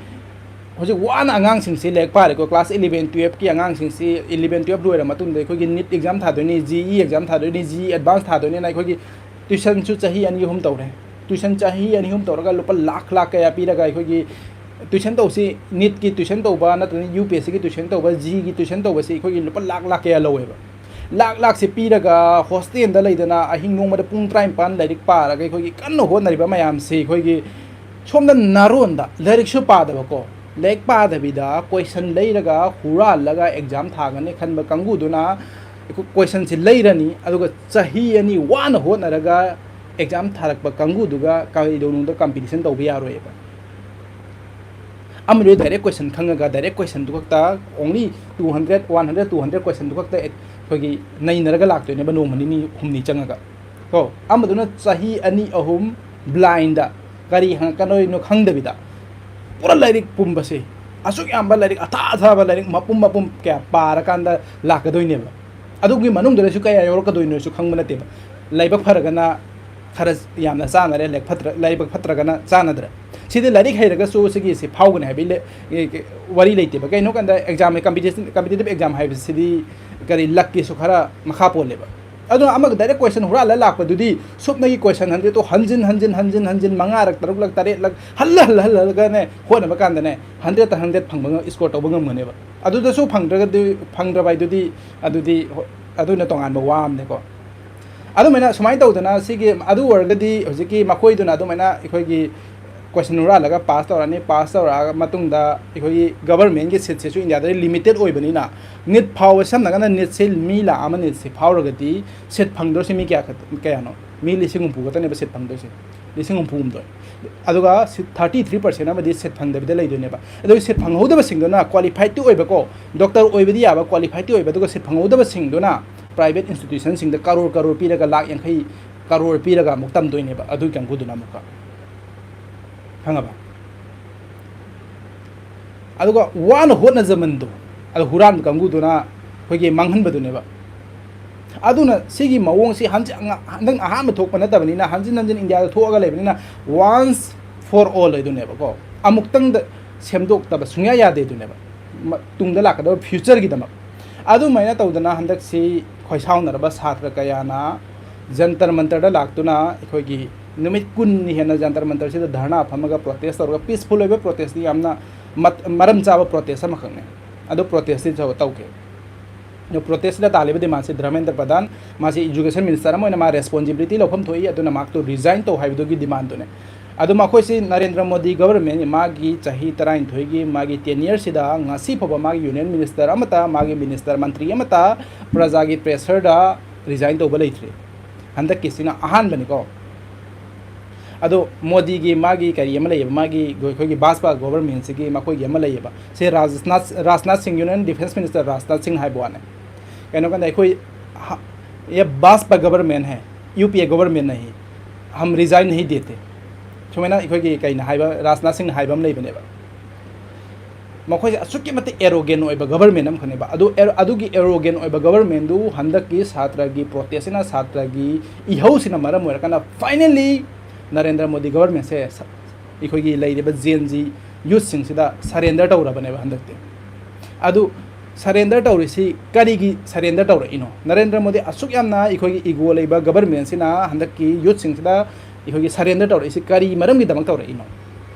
ꯍꯧꯖꯤꯛ ꯋꯥꯅ ꯑꯉꯥꯡꯁꯤꯡꯁꯤ ꯂꯥꯏꯔꯤꯛ ꯄꯥꯔꯦꯀꯣ, class eleven twelve ꯀꯤ ꯑꯉꯥꯡꯁꯤꯡꯁꯤ eleven twelve ꯂꯣꯏꯔ ꯃꯇꯨꯡꯗ ꯑꯩꯈꯣꯏꯒꯤ NEET exam ꯊꯥꯗꯣꯏꯅꯤ, JEE exam ꯊꯥꯗꯣꯏꯅꯤ, JEE advance ꯊꯥꯗꯣꯏꯅꯤꯅ ꯑꯩꯈꯣꯏꯒꯤ tuition ꯁꯨ ꯆꯍꯤ ꯑꯅꯤ ꯑꯍꯨꯝ ꯇꯧꯔꯦ꯫ Tuition ꯆꯍꯤ ꯑꯅꯤ ꯑꯍꯨꯝ ꯇꯧꯔꯒ ꯂꯨꯄꯥ ꯂꯥꯛ ꯂꯥꯛ ꯀꯌꯥ ꯄꯤꯔꯒ ꯑꯩꯈꯣꯏꯒꯤ tuition ꯇꯧꯁꯤ, NEET ꯀꯤ tuition ꯇꯧꯕ ꯅꯠꯇ꯭ꯔꯒ UPSC ꯒꯤ tuition ꯇꯧꯕ, JEE ꯒꯤ tuition ꯇꯧꯕꯁꯤ ꯑꯩꯈꯣꯏꯒꯤ ꯂꯨꯄꯥ ꯂꯥꯛ ꯂꯥꯛ ꯀꯌꯥ ꯂꯧꯋꯦꯕ꯫ ꯂꯥꯛ ꯂꯥꯛꯁꯦ ꯄꯤꯔꯒ hostel ꯗ ꯂꯩꯗꯅ ꯑꯍꯤꯡ ꯅꯣꯡꯃꯗ ꯄꯨꯡ ꯇꯔꯥꯅꯤꯄꯥꯟ ꯂꯥꯏꯔꯤꯛ ꯄꯥꯔꯒ ꯑꯩꯈꯣꯏꯒꯤ ꯀꯟꯅ ꯍꯣꯠꯅꯔꯤꯕ ꯃꯌꯥꯝꯁꯤ ꯑꯩꯈꯣꯏꯒꯤ ꯁꯣꯝꯗ ꯅꯥꯔꯣꯟꯗ ꯂꯥꯏꯔꯤꯛꯁꯨ ꯄꯥꯗꯕꯀꯣ, ꯂꯥꯏꯔꯤꯛ ꯄꯥꯗꯕꯤꯗ question ꯂꯩꯔꯒ ꯍꯨꯔꯥꯜꯂꯒ exam ꯊꯥꯒꯅꯤ ꯈꯟꯕ ꯀꯥꯡꯕꯨꯗꯨꯅ question ꯁꯤ ꯂꯩꯔꯅꯤ, ꯑꯗꯨꯒ ꯆꯍꯤ ꯑꯅꯤ ꯋꯥꯅ ꯍꯣꯠꯅꯔꯒ exam ꯊꯥꯔꯛꯄ ꯀꯥꯡꯕꯨꯗꯨꯒ ꯀꯩꯗꯧꯅꯨꯡꯗ competition ꯇꯧꯕ ꯌꯥꯔꯣꯏꯕ꯫ ꯑꯃꯗꯨꯗꯤ direct question ꯈꯪꯉꯒ direct question ꯗꯨ ꯈꯛꯇ, only two hundred, one hundred, two hundred question ꯗꯨ ꯈꯛꯇ ꯑꯩꯈꯣꯏꯒꯤ ꯅꯩꯅꯔꯒ ꯂꯥꯛꯇꯣꯏꯅꯦꯕ ꯅꯣꯡꯃ ꯅꯤꯅꯤ ꯍꯨꯝꯅꯤ ꯆꯪꯉꯒ꯫ ꯀꯣ, ꯑꯃꯗꯨꯅ ꯆꯍꯤ ꯑꯅꯤ ꯑꯍꯨꯝ blind ꯗ ꯀꯔꯤ ꯍꯪꯉꯛꯀꯗꯣꯏꯅꯣ ꯈꯪꯗꯕꯤꯗ ꯄꯨꯔꯥ ꯂꯥꯏꯔꯤꯛ ꯄꯨꯝꯕꯁꯦ, ꯑꯁꯨꯛ ꯌꯥꯝꯕ ꯂꯥꯏꯔꯤꯛ ꯑꯊꯥ ꯑꯊꯥꯕ ꯂꯥꯏꯔꯤꯛ ꯃꯄꯨꯝ ꯃꯄꯨꯝ ꯀꯌꯥ ꯄꯥꯔꯀꯥꯟꯗ ꯂꯥꯛꯀꯗꯣꯏꯅꯦꯕ꯫ ꯑꯗꯨꯒꯤ ꯃꯅꯨꯡꯗꯨꯗꯁꯨ ꯀꯌꯥ ꯌꯥꯎꯔꯛꯀꯗꯣꯏꯅꯣꯁꯨ ꯈꯪꯕ ꯅꯠꯇꯦꯕ꯫ ꯂꯥꯏꯕꯛ ꯐꯔꯒꯅ ꯈꯔ ꯌꯥꯝꯅ ꯆꯥꯟꯅꯔꯦ, ꯂꯥꯏꯔꯤꯛ ꯐꯠꯇ꯭ꯔ-, ꯂꯥꯏꯕꯛ ꯐꯠꯇ꯭ꯔꯒꯅ ꯆꯥꯟꯅꯗ꯭ꯔꯦ꯫ ꯁꯤꯗꯤ ꯂꯥꯏꯔꯤꯛ ꯍꯩꯔꯒꯁꯨ ꯁꯤꯒꯤꯁꯤ ꯐꯥꯎꯒꯅꯤ ꯍꯥꯏꯕꯒꯤ ꯂꯦ-, ꯑꯦ, ꯀꯦ-, ꯋꯥꯔꯤ ꯂꯩꯇꯦꯕ꯫ ꯀꯩꯅꯣ ꯀꯥꯟꯗ exam, competition, competitive exam ꯍꯥꯏꯕꯁꯤꯗꯤ ꯀꯔꯤ luck ꯀꯤꯁꯨ ꯈꯔ ꯃꯈꯥ ꯄꯣꯜꯂꯦꯕ꯫ ꯑꯗꯨꯅ ꯑꯃꯒ direct question ꯍꯨꯔꯥꯜꯂ ꯂꯥꯛꯄꯗꯨꯗꯤ ꯁꯨꯞꯅꯒꯤ question hundred ꯇꯣ ꯍꯟꯖꯤꯟ, ꯍꯟꯖꯤꯟ, ꯍꯟꯖꯤꯟ, ꯍꯟꯖꯤꯟ, ꯃꯉꯥꯔꯛ, ꯇꯔꯨꯛꯂꯛ, ꯇꯔꯦꯠꯂꯛ ꯍꯜꯂ, ꯍꯜꯂ, ꯍꯜꯂꯒꯅꯦ ꯍꯣꯠꯅꯕ ꯀꯥꯟꯗꯅꯦ hundred ꯇ hundred ꯐꯪꯕ ꯉꯝ-, score ꯇꯧꯕ ꯉꯝꯒꯅꯦꯕ꯫ ꯑꯗꯨꯗꯁꯨ ꯐꯪꯗ꯭ꯔꯒꯗꯤ, ꯐꯪꯗ꯭ꯔꯕ ꯍꯥꯏꯗꯨꯗꯤ, ꯑꯗꯨꯗꯤ ꯍꯣ-, ꯑꯗꯨꯅ ꯇꯣꯉꯥꯟꯕ ꯋꯥ ꯑꯃꯅꯦꯀꯣ꯫ ꯑꯗꯨꯃꯥꯏꯅ ꯁꯨꯃꯥꯏꯅ ꯇꯧꯗꯅ ꯁꯤꯒꯤ, ꯑꯗꯨ ꯑꯣꯏꯔꯒꯗꯤ ꯍꯧꯖꯤꯛꯀꯤ ꯃꯈꯣꯏꯗꯨꯅ ꯑꯗꯨꯃꯥꯏꯅ ꯑꯩꯈꯣꯏꯒꯤ question ꯍꯨꯔꯥꯜꯂꯒ pass ꯇꯧꯔꯛꯑꯅꯤ, pass ꯇꯧꯔꯛꯑ ꯃꯇꯨꯡꯗ ꯑꯩꯈꯣꯏꯒꯤ government ꯀꯤ seat ꯁꯤꯁꯨ ꯏꯟꯗꯤꯌꯥꯗꯗꯤ limited ꯑꯣꯏꯕꯅꯤꯅ, NEET ꯐꯥꯎꯕ, ꯁꯝꯅ ꯍꯥꯏꯔꯀꯥꯟꯗ NEET ꯁꯤ ꯃꯤ ꯂꯥꯛ ꯑꯃ NEET ꯁꯤ ꯐꯥꯎꯔꯒꯗꯤ seat ꯐꯪꯗꯣꯏꯁꯤ ꯃꯤ ꯀꯌꯥ ꯈꯛ-, ꯀꯌꯥꯅꯣ? ꯃꯤ ꯂꯤꯁꯤꯡ ꯍꯨꯝꯐꯨ ꯈꯛꯇꯅꯦꯕ seat ꯐꯪꯗꯣꯏꯁꯦ, ꯂꯤꯁꯤꯡ ꯍꯨꯝꯐꯨ ꯍꯨꯝꯗꯣꯏ꯫ ꯑꯗꯨꯒ ꯁꯤ thirty three percent ꯑꯃꯗꯤ seat ꯐꯪꯗꯕꯤꯗ ꯂꯩꯗꯣꯏꯅꯦꯕ꯫ ꯑꯗꯨꯒ seat ꯐꯪꯍꯧꯗꯕꯁꯤꯡꯗꯨꯅ qualified ꯇꯤ ꯑꯣꯏꯕꯀꯣ, doctor ꯑꯣꯏꯕꯗꯤ ꯌꯥꯕ, qualified ꯇꯤ ꯑꯣꯏꯕ, ꯑꯗꯨꯒ seat ꯐꯪꯍꯧꯗꯕꯁꯤꯡꯗꯨꯅ private institution ꯁꯤꯡꯗ ꯀꯔꯣꯔ ꯀꯔꯣꯔ ꯄꯤꯔꯒ, ꯂꯥꯛ ꯌꯥꯡꯈꯩ ꯀꯔꯣꯔ ꯄꯤꯔꯒ ꯑꯃꯨꯛ ꯇꯝꯗꯣꯏꯅꯦꯕ ꯑꯗꯨꯒꯤ ꯀꯥꯡꯕꯨꯗꯨꯅ ꯑꯃꯨꯛꯀ꯫ ꯈꯪꯉꯕ? ꯑꯗꯨꯒ ꯋꯥꯅ ꯍꯣꯠꯅꯖꯃꯟꯗꯣ ꯑꯗꯨ ꯍꯨꯔꯥꯟꯕ ꯀꯥꯡꯕꯨꯗꯨꯅ ꯑꯩꯈꯣꯏꯒꯤ ꯃꯥꯡꯍꯟꯕꯗꯨꯅꯦꯕ꯫ ꯑꯗꯨꯅ ꯁꯤꯒꯤ ꯃꯑꯣꯡꯁꯤ ꯍꯟꯖꯤꯟ, ꯍꯟꯗꯛ ꯑꯍꯥꯟꯕ ꯊꯣꯛꯄ ꯅꯠꯇꯕꯅꯤꯅ, ꯍꯟꯖꯤꯟ ꯍꯟꯖꯤꯟ ꯏꯟꯗꯤꯌꯥꯗ ꯊꯣꯛꯑꯒ ꯂꯩꯕꯅꯤꯅ, once for all ꯍꯥꯏꯗꯨꯅꯦꯕꯀꯣ꯫ ꯑꯃꯨꯛꯇꯪꯗ ꯁꯦꯝꯗꯣꯛꯇꯕ ꯁꯨꯡꯌꯥ ꯌꯥꯗꯦ ꯑꯗꯨꯅꯦꯕ, ꯃ-, ꯇꯨꯡꯗ ꯂꯥꯛꯀꯗꯕ ꯐ꯭ꯌꯨꯆꯔꯒꯤꯗꯃꯛ꯫ ꯑꯗꯨꯃꯥꯏꯅ ꯇꯧꯗꯅ ꯍꯟꯗꯛꯁꯤ ꯈꯣꯏꯁꯥꯎꯅꯔꯕ ꯁꯥꯇ꯭ꯔ ꯀꯌꯥꯅ ꯖꯟꯇꯔ ꯃꯟꯇꯔꯗ ꯂꯥꯛꯇꯨꯅ ꯑꯩꯈꯣꯏꯒꯤ ꯅꯨꯃꯤꯠ ꯀꯨꯟꯅꯤ ꯍꯦꯟꯅ ꯖꯟꯇꯔ ꯃꯟꯇꯔꯁꯤꯗ ꯙꯔꯅꯥ ꯐꯝꯃꯒ ꯄ꯭ꯔꯣꯇꯦꯁ ꯇꯧꯔꯒ, ꯄꯤꯁꯐꯨꯜ ꯑꯣꯏꯕ ꯄ꯭ꯔꯣꯇꯦꯁꯇꯤ ꯌꯥꯝꯅ ꯃꯠ-, ꯃꯔꯝ ꯆꯥꯕ ꯄ꯭ꯔꯣꯇꯦꯁ ꯑꯃꯈꯛꯅꯦ꯫ ꯑꯗꯨ ꯄ꯭ꯔꯣꯇꯦꯁꯇꯤ ꯇꯧ-, ꯇꯧꯈꯤ꯫ ꯑꯗꯣ ꯄ꯭ꯔꯣꯇꯦꯁꯇ ꯇꯥꯜꯂꯤꯕ ꯗꯤꯃꯥꯟꯁꯦ ꯙꯔꯃꯦꯟꯗ꯭ꯔ ꯄ꯭ꯔꯙꯥꯟ, ꯃꯥꯁꯤ ꯏꯖꯨꯀꯦꯁꯟ ꯃꯤꯅꯤꯁꯇꯔ ꯑꯃ ꯑꯣꯏꯅ ꯃꯥ ꯔꯦꯁꯄꯣꯟꯁꯤꯕꯤꯂꯤꯇꯤ ꯂꯧꯐꯝ ꯊꯣꯛꯏ, ꯑꯗꯨꯅ ꯃꯍꯥꯛꯇꯣ ꯔꯤꯖꯥꯏꯟ ꯇꯧ ꯍꯥꯏꯕꯗꯨꯒꯤ ꯗꯤꯃꯥꯟꯗꯨꯅꯦ꯫ ꯑꯗꯣ ꯃꯈꯣꯏꯁꯤ ꯅꯔꯦꯟꯗ꯭ꯔ ꯃꯣꯗꯤ ꯒꯕꯔꯃꯦꯟ, ꯃꯥꯒꯤ ꯆꯍꯤ ꯇꯔꯥꯅꯤꯊꯣꯏꯒꯤ ꯃꯥꯒꯤ ꯇꯦꯅꯤꯌꯔꯁꯤꯗ ꯉꯁꯤ ꯐꯥꯎꯕ ꯃꯥꯒꯤ ꯌꯨꯅꯤꯌꯟ ꯃꯤꯅꯤꯁꯇꯔ ꯑꯃꯠꯇ, ꯃꯥꯒꯤ ꯃꯤꯅꯤꯁꯇꯔ ꯃꯟꯇ꯭ꯔꯤ ꯑꯃꯠꯇ ꯄ꯭ꯔꯖꯥꯒꯤ ꯄ꯭ꯔꯦꯁꯔꯗ ꯔꯤꯖꯥꯏꯟ ꯇꯧꯕ ꯂꯩꯇ꯭ꯔꯤ꯫ ꯍꯟꯗꯛꯀꯤꯁꯤꯅ ꯑꯍꯥꯟꯕꯅꯤꯀꯣ꯫ ꯑꯗꯣ ꯃꯣꯗꯤꯒꯤ ꯃꯥꯒꯤ ꯀꯔꯤ ꯑꯃ ꯂꯩꯌꯦꯕ, ꯃꯥꯒꯤ ꯑꯩꯈꯣꯏꯒꯤ ꯚꯥꯖꯄꯥ ꯒꯣꯕꯔꯃꯦꯟꯁꯤꯒꯤ ꯃꯈꯣꯏꯒꯤ ꯑꯃ ꯂꯩꯌꯦꯕ, ꯁꯤ ꯔꯥꯖꯅꯥꯊ, ꯔꯥꯖꯅꯥꯊ ꯁꯤꯡ, ꯌꯨꯅꯤꯌꯟ ꯗꯤꯐꯦꯟꯁ ꯃꯤꯅꯤꯁꯇꯔ ꯔꯥꯖꯅꯥꯊ ꯁꯤꯡ ꯍꯥꯏꯕ ꯋꯥꯅꯦ꯫ ꯀꯩꯅꯣ ꯀꯥꯟꯗ ꯑꯩꯈꯣꯏ ꯍ-, ये भाजपा गवर्नमेंट है, यूपीए गवर्नमेंट नहीं, हम रिजाइन नहीं देते, ꯁꯨꯃꯥꯏꯅ ꯑꯩꯈꯣꯏꯒꯤ ꯀꯩꯅ ꯍꯥꯏꯕ, ꯔꯥꯖꯅꯥꯊ ꯁꯤꯡꯅ ꯍꯥꯏꯕ ꯑꯃ ꯂꯩꯕꯅꯦꯕ꯫ ꯃꯈꯣꯏꯁꯦ ꯑꯁꯨꯛꯀꯤ ꯃꯇꯤꯛ ꯑꯦꯔꯣꯒꯦꯟ ꯑꯣꯏꯕ ꯒꯕꯔꯃꯦꯟ ꯑꯃꯈꯛꯅꯦꯕ꯫ ꯑꯗꯨ ꯑꯦꯔꯣ-, ꯑꯗꯨꯒꯤ ꯑꯦꯔꯣꯒꯦꯟ ꯑꯣꯏꯕ ꯒꯕꯔꯃꯦꯟꯗꯨ ꯍꯟꯗꯛꯀꯤ ꯁꯥꯇ꯭ꯔꯒꯤ ꯄ꯭ꯔꯣꯇꯦꯁꯁꯤꯅ, ꯁꯥꯇ꯭ꯔꯒꯤ ꯏꯍꯧꯁꯤꯅ ꯃꯔꯝ ꯑꯣꯏꯔꯀꯥꯟꯗ ꯐꯥꯏꯅꯦꯜꯂꯤ ꯅꯔꯦꯟꯗ꯭ꯔ ꯃꯣꯗꯤ ꯒꯕꯔꯃꯦꯟꯁꯦ ꯁ-, ꯑꯩꯈꯣꯏꯒꯤ ꯂꯩꯔꯤꯕ ꯖꯦꯟ ꯖꯤ ꯌꯨꯠꯁꯤꯡꯁꯤꯗ ꯁꯔꯦꯟꯗꯔ ꯇꯧꯔꯕꯅꯦꯕ ꯍꯟꯗꯛꯇꯤ꯫ ꯑꯗꯨ ꯁꯔꯦꯟꯗꯔ ꯇꯧꯔꯤꯁꯤ ꯀꯔꯤꯒꯤ ꯁꯔꯦꯟꯗꯔ ꯇꯧꯔꯛꯏꯅꯣ? ꯅꯔꯦꯟꯗ꯭ꯔ ꯃꯣꯗꯤ ꯑꯁꯨꯛ ꯌꯥꯝꯅ ꯑꯩꯈꯣꯏꯒꯤ ꯏꯒꯣ ꯂꯩꯕ ꯒꯕꯔꯃꯦꯟꯁꯤꯅ ꯍꯟꯗꯛꯀꯤ ꯌꯨꯠꯁꯤꯡꯁꯤꯗ ꯑꯩꯈꯣꯏꯒꯤ ꯁꯔꯦꯟꯗꯔ ꯇꯧꯔꯛꯏꯁꯤ ꯀꯔꯤ ꯃꯔꯝꯒꯤꯗꯃꯛ ꯇꯧꯔꯛꯏꯅꯣ?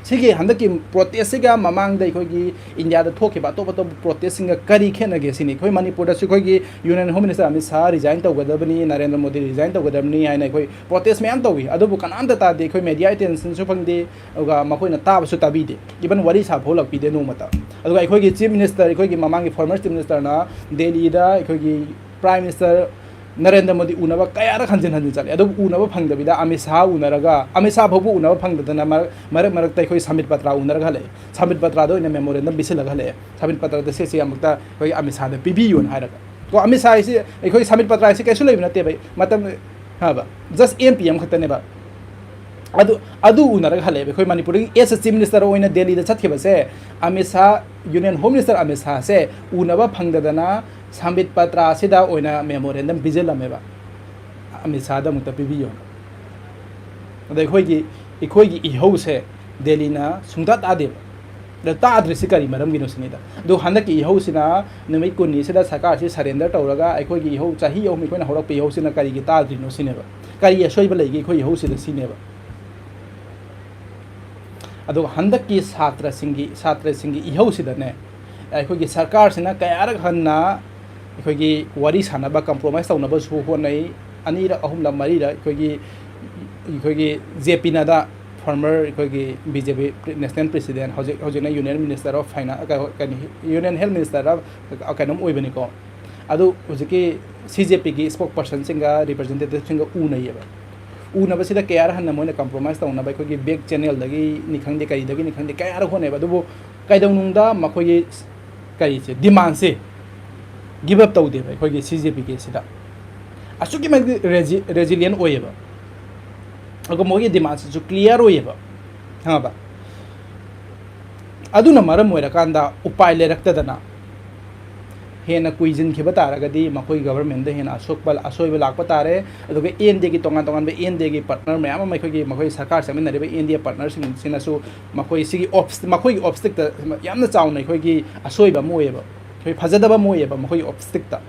ꯁꯤꯒꯤ ꯍꯟꯗꯛꯀꯤ ꯄ꯭ꯔꯣꯇꯦꯁꯁꯤꯒ ꯃꯃꯥꯡꯗ ꯑꯩꯈꯣꯏꯒꯤ ꯏꯟꯗꯤꯌꯥꯗ ꯊꯣꯛꯈꯤꯕ ꯑꯇꯣꯞ ꯑꯇꯣꯞꯄ ꯄ꯭ꯔꯣꯇꯦꯁꯁꯤꯡꯒ ꯀꯔꯤ ꯈꯦꯠꯅꯒꯦ ꯁꯤꯅꯤ꯫ ꯑꯩꯈꯣꯏ ꯃꯅꯤꯄꯨꯔꯗꯁꯨ ꯑꯩꯈꯣꯏꯒꯤ union home minister Amit Shah resign ꯇꯧꯒꯗꯕꯅꯤ, ꯅꯔꯦꯟꯗ꯭ꯔ ꯃꯣꯗꯤ ꯔꯤꯖꯥꯏꯟ ꯇꯧꯒꯗꯕꯅꯤ ꯍꯥꯏꯅ ꯑꯩꯈꯣꯏ ꯄ꯭ꯔꯣꯇꯦꯁ ꯃꯌꯥꯝ ꯇꯧꯏ꯫ ꯑꯗꯨꯕꯨ ꯀꯅꯥꯝꯇ ꯇꯥꯗꯦ꯫ ꯑꯩꯈꯣꯏ ꯃꯦꯗꯤꯌꯥ ꯑꯦꯇꯦꯟꯁꯟꯁꯨ ꯐꯪꯗꯦ, ꯑꯗꯨꯒ ꯃꯈꯣꯏꯅ ꯇꯥꯕꯁꯨ ꯇꯥꯕꯤꯗꯦ, ꯏꯚꯟ ꯋꯥꯔꯤ ꯁꯥꯐꯥꯎ ꯂꯥꯛꯄꯤꯗꯦ ꯅꯣꯡꯃꯇ꯫ ꯑꯗꯨꯒ ꯑꯩꯈꯣꯏꯒꯤ ꯆꯤꯐ ꯃꯤꯅꯤꯁꯇꯔ, ꯑꯩꯈꯣꯏꯒꯤ ꯃꯃꯥꯡꯒꯤ ꯐꯣꯔꯃꯔ ꯆꯤꯐ ꯃꯤꯅꯤꯁꯇꯔꯅ ꯗꯦꯜꯂꯤꯗ ꯑꯩꯈꯣꯏꯒꯤ ꯄ꯭ꯔꯥꯏꯝ ꯃꯤꯅꯤꯁꯇꯔ ꯅꯔꯦꯟꯗ꯭ꯔ ꯃꯣꯗꯤ ꯎꯅꯕ ꯀꯌꯥꯔꯛ ꯍꯟꯖꯤꯟ ꯍꯟꯖꯤꯟ ꯆꯠꯂꯦ꯫ ꯑꯗꯨꯕꯨ ꯎꯅꯕ ꯐꯪꯗꯕꯤꯗ ꯑꯃꯤꯠ ꯁꯥꯍ ꯎꯅꯔꯒ, ꯑꯃꯤꯠ ꯁꯥꯍ ꯐꯥꯎꯕ ꯎꯅꯕ ꯐꯪꯗꯗꯅ ꯃꯔꯛ, ꯃꯔꯛ ꯃꯔꯛꯇ ꯑꯩꯈꯣꯏ ꯁꯥꯝꯕꯤꯠ ꯄꯇ꯭ꯔꯥ ꯎꯅꯔꯒ ꯍꯜꯂꯛꯑꯦ꯫ ꯁꯥꯝꯕꯤꯠ ꯄꯇ꯭ꯔꯥꯗ ꯑꯣꯏꯅ ꯃꯦꯃꯣꯔꯦꯟꯗꯝ ꯄꯤꯁꯤꯜꯂꯒ ꯍꯜꯂꯛꯑꯦ꯫ ꯁꯥꯝꯕꯤꯠ ꯄꯇ꯭ꯔꯥꯗ ꯁꯦ ꯁꯤ ꯑꯃꯨꯛꯇ ꯑꯩꯈꯣꯏ ꯑꯃꯤꯠ ꯁꯥꯍꯗ ꯄꯤꯕꯤꯌꯨꯅ ꯍꯥꯏꯔꯒ꯫ ꯀꯣ, ꯑꯃꯤꯠ ꯁꯥꯍ ꯍꯥꯏꯁꯤ ꯑꯩꯈꯣꯏ ꯁꯥꯝꯕꯤꯠ ꯄꯇ꯭ꯔꯥ ꯍꯥꯏꯁꯤ ꯀꯩꯁꯨ ꯂꯩꯕ ꯅꯠꯇꯦꯕ꯫ ꯃꯇꯝ ꯍꯥꯏꯕ, ꯖꯁ ꯑꯦꯝ ꯄꯤ ꯑꯃꯈꯛꯇꯅꯦꯕ꯫ ꯑꯗꯨ, ꯑꯗꯨ ꯎꯅꯔꯒ ꯍꯜꯂꯛꯑꯦꯕ꯫ ꯑꯩꯈꯣꯏ ꯃꯅꯤꯄꯨꯔꯗꯒꯤ ꯑꯦꯁ ꯆꯤꯐ ꯃꯤꯅꯤꯁꯇꯔ ꯑꯣꯏꯅ ꯗꯦꯜꯂꯤꯗ ꯆꯠꯈꯤꯕꯁꯦ, Amit Shah, union home minister Amit ꯁꯥꯍꯁꯦ ꯎꯅꯕ ꯐꯪꯗꯗꯅ ꯁꯥꯝꯕꯤꯠ ꯄꯇ꯭ꯔꯥꯁꯤꯗ ꯑꯣꯏꯅ ꯃꯦꯃꯣꯔꯦꯟꯗꯝ ꯄꯤꯁꯤꯜꯂꯝꯃꯦꯕ, ꯑꯃꯤꯠ ꯁꯥꯍꯗ ꯑꯃꯨꯛꯇ ꯄꯤꯕꯤꯌꯣ꯫ ꯑꯗ ꯑꯩꯈꯣꯏꯒꯤ, ꯑꯩꯈꯣꯏꯒꯤ ꯏꯍꯧꯁꯦ ꯗꯦꯜꯂꯤꯅ ꯁꯨꯡꯇꯥ ꯇꯥꯗꯦꯕ꯫ ꯑꯗ ꯇꯥꯗ꯭ꯔꯤꯁꯤ ꯀꯔꯤ ꯃꯔꯝꯒꯤꯅꯣ ꯁꯤꯅꯤꯗ꯫ ꯑꯗꯨ ꯍꯟꯗꯛꯀꯤ ꯏꯍꯧꯁꯤꯅ ꯅꯨꯃꯤꯠ ꯀꯨꯟꯅꯤꯁꯤꯗ ꯁꯔꯀꯥꯔꯁꯤ surrender ꯇꯧꯔꯒ ꯑꯩꯈꯣꯏꯒꯤ ꯏꯍꯧ ꯆꯍꯤ ꯑꯍꯨꯝ ꯑꯩꯈꯣꯏꯅ ꯍꯧꯔꯛꯄ ꯏꯍꯧꯁꯤꯅ ꯀꯔꯤꯒꯤ ꯇꯥꯗ꯭ꯔꯤꯅꯣ ꯁꯤꯅꯦꯕ꯫ ꯀꯔꯤ ꯑꯁꯣꯏꯕ ꯂꯩꯒꯦ ꯑꯩꯈꯣꯏ ꯏꯍꯧꯁꯤꯗ ꯁꯤꯅꯦꯕ꯫ ꯑꯗꯨꯒ ꯍꯟꯗꯛꯀꯤ ꯁꯥꯇ꯭ꯔꯁꯤꯡꯒꯤ, ꯁꯥꯇ꯭ꯔꯁꯤꯡꯒꯤ ꯏꯍꯧꯁꯤꯗꯅꯦ, ꯑꯩꯈꯣꯏꯒꯤ ꯁꯔꯀꯥꯔꯁꯤꯅ ꯀꯌꯥꯔꯛ ꯍꯟꯅ ꯑꯩꯈꯣꯏꯒꯤ ꯋꯥꯔꯤ ꯁꯥꯟꯅꯕ, compromise ꯇꯧꯅꯕꯁꯨ ꯍꯣꯠꯅꯩ꯫ ꯑꯅꯤꯔꯛ, ꯑꯍꯨꯝꯂꯛ, ꯃꯔꯤꯔꯛ ꯑꯩꯈꯣꯏꯒꯤ, ꯑꯩꯈꯣꯏꯒꯤ ꯖꯦ ꯄꯤ ꯅꯗꯥ, former ꯑꯩꯈꯣꯏꯒꯤ B J P national president, ꯍꯧꯖꯤꯛ, ꯍꯧꯖꯤꯛꯅ Union Minister of Finance, ꯀꯩꯅꯣ, Union Health Minister of ꯀꯩꯅꯣꯝ ꯑꯣꯏꯕꯅꯤꯀꯣ꯫ ꯑꯗꯨ ꯍꯧꯖꯤꯛꯀꯤ C J P ꯒꯤ spokespersonꯁꯤꯡꯒ representativeꯁꯤꯡꯒ ꯎꯅꯩꯌꯦꯕ꯫ ꯎꯅꯕꯁꯤꯗ ꯀꯌꯥꯔꯛ ꯍꯟꯅ ꯃꯣꯏꯅ compromise ꯇꯧꯅꯕ ꯑꯩꯈꯣꯏꯒꯤ back channelꯗꯒꯤꯅꯤ ꯈꯪꯗꯦ, ꯀꯔꯤꯗꯒꯤꯅꯤ ꯈꯪꯗꯦ, ꯀꯌꯥꯔꯛ ꯍꯣꯠꯅꯩꯕ꯫ ꯑꯗꯨꯕꯨ ꯀꯩꯗꯧꯅꯨꯡꯗ ꯃꯈꯣꯏꯒꯤ ꯀꯔꯤꯁꯦ, demandꯁꯦ give up ꯇꯧꯗꯦꯕ ꯑꯩꯈꯣꯏꯒꯤ C J P ꯒꯤꯁꯤꯗ꯫ ꯑꯁꯨꯛꯀꯤ ꯃꯇꯤꯛ resi-, resilient ꯑꯣꯏꯌꯦꯕ꯫ ꯑꯗꯨꯒ ꯃꯣꯏꯒꯤ demandꯁꯤꯁꯨ clear ꯑꯣꯏꯌꯦꯕ, ꯈꯪꯉꯕ? ꯑꯗꯨꯅ ꯃꯔꯝ ꯑꯣꯏꯔꯀꯥꯟꯗ ꯎꯄꯥꯏ ꯂꯩꯔꯛꯇꯗꯅ ꯍꯦꯟꯅ ꯀꯨꯏꯖꯤꯟꯈꯤꯕ ꯇꯥꯔꯒꯗꯤ ꯃꯈꯣꯏ governmentꯗ ꯍꯦꯟꯅ ꯑꯁꯣꯛꯄ, ꯑꯁꯣꯏꯕ ꯂꯥꯛꯄ ꯇꯥꯔꯦ꯫ ꯑꯗꯨꯒ N D Aꯒꯤ ꯇꯣꯉꯥꯟ ꯇꯣꯉꯥꯟꯕ N D Aꯒꯤ partner ꯃꯌꯥꯝ ꯑꯃ, ꯑꯩꯈꯣꯏꯒꯤ, ꯃꯈꯣꯏ ꯁꯔꯀꯥꯔ ꯆꯠꯃꯤꯟꯅꯔꯤꯕ N D A partnerꯁꯤꯡꯁꯤꯅꯁꯨ ꯃꯈꯣꯏ ꯁꯤꯒꯤ obst-, ꯃꯈꯣꯏꯒꯤ obstacle ꯌꯥꯝꯅ ꯆꯥꯎꯅ ꯑꯩꯈꯣꯏꯒꯤ ꯑꯁꯣꯏꯕ ꯑꯃ ꯑꯣꯏꯌꯦꯕ, ꯑꯩꯈꯣꯏ ꯐꯖꯗꯕ ꯑꯃ ꯑꯣꯏꯌꯦꯕ ꯃꯈꯣꯏꯒꯤ obstacle꯫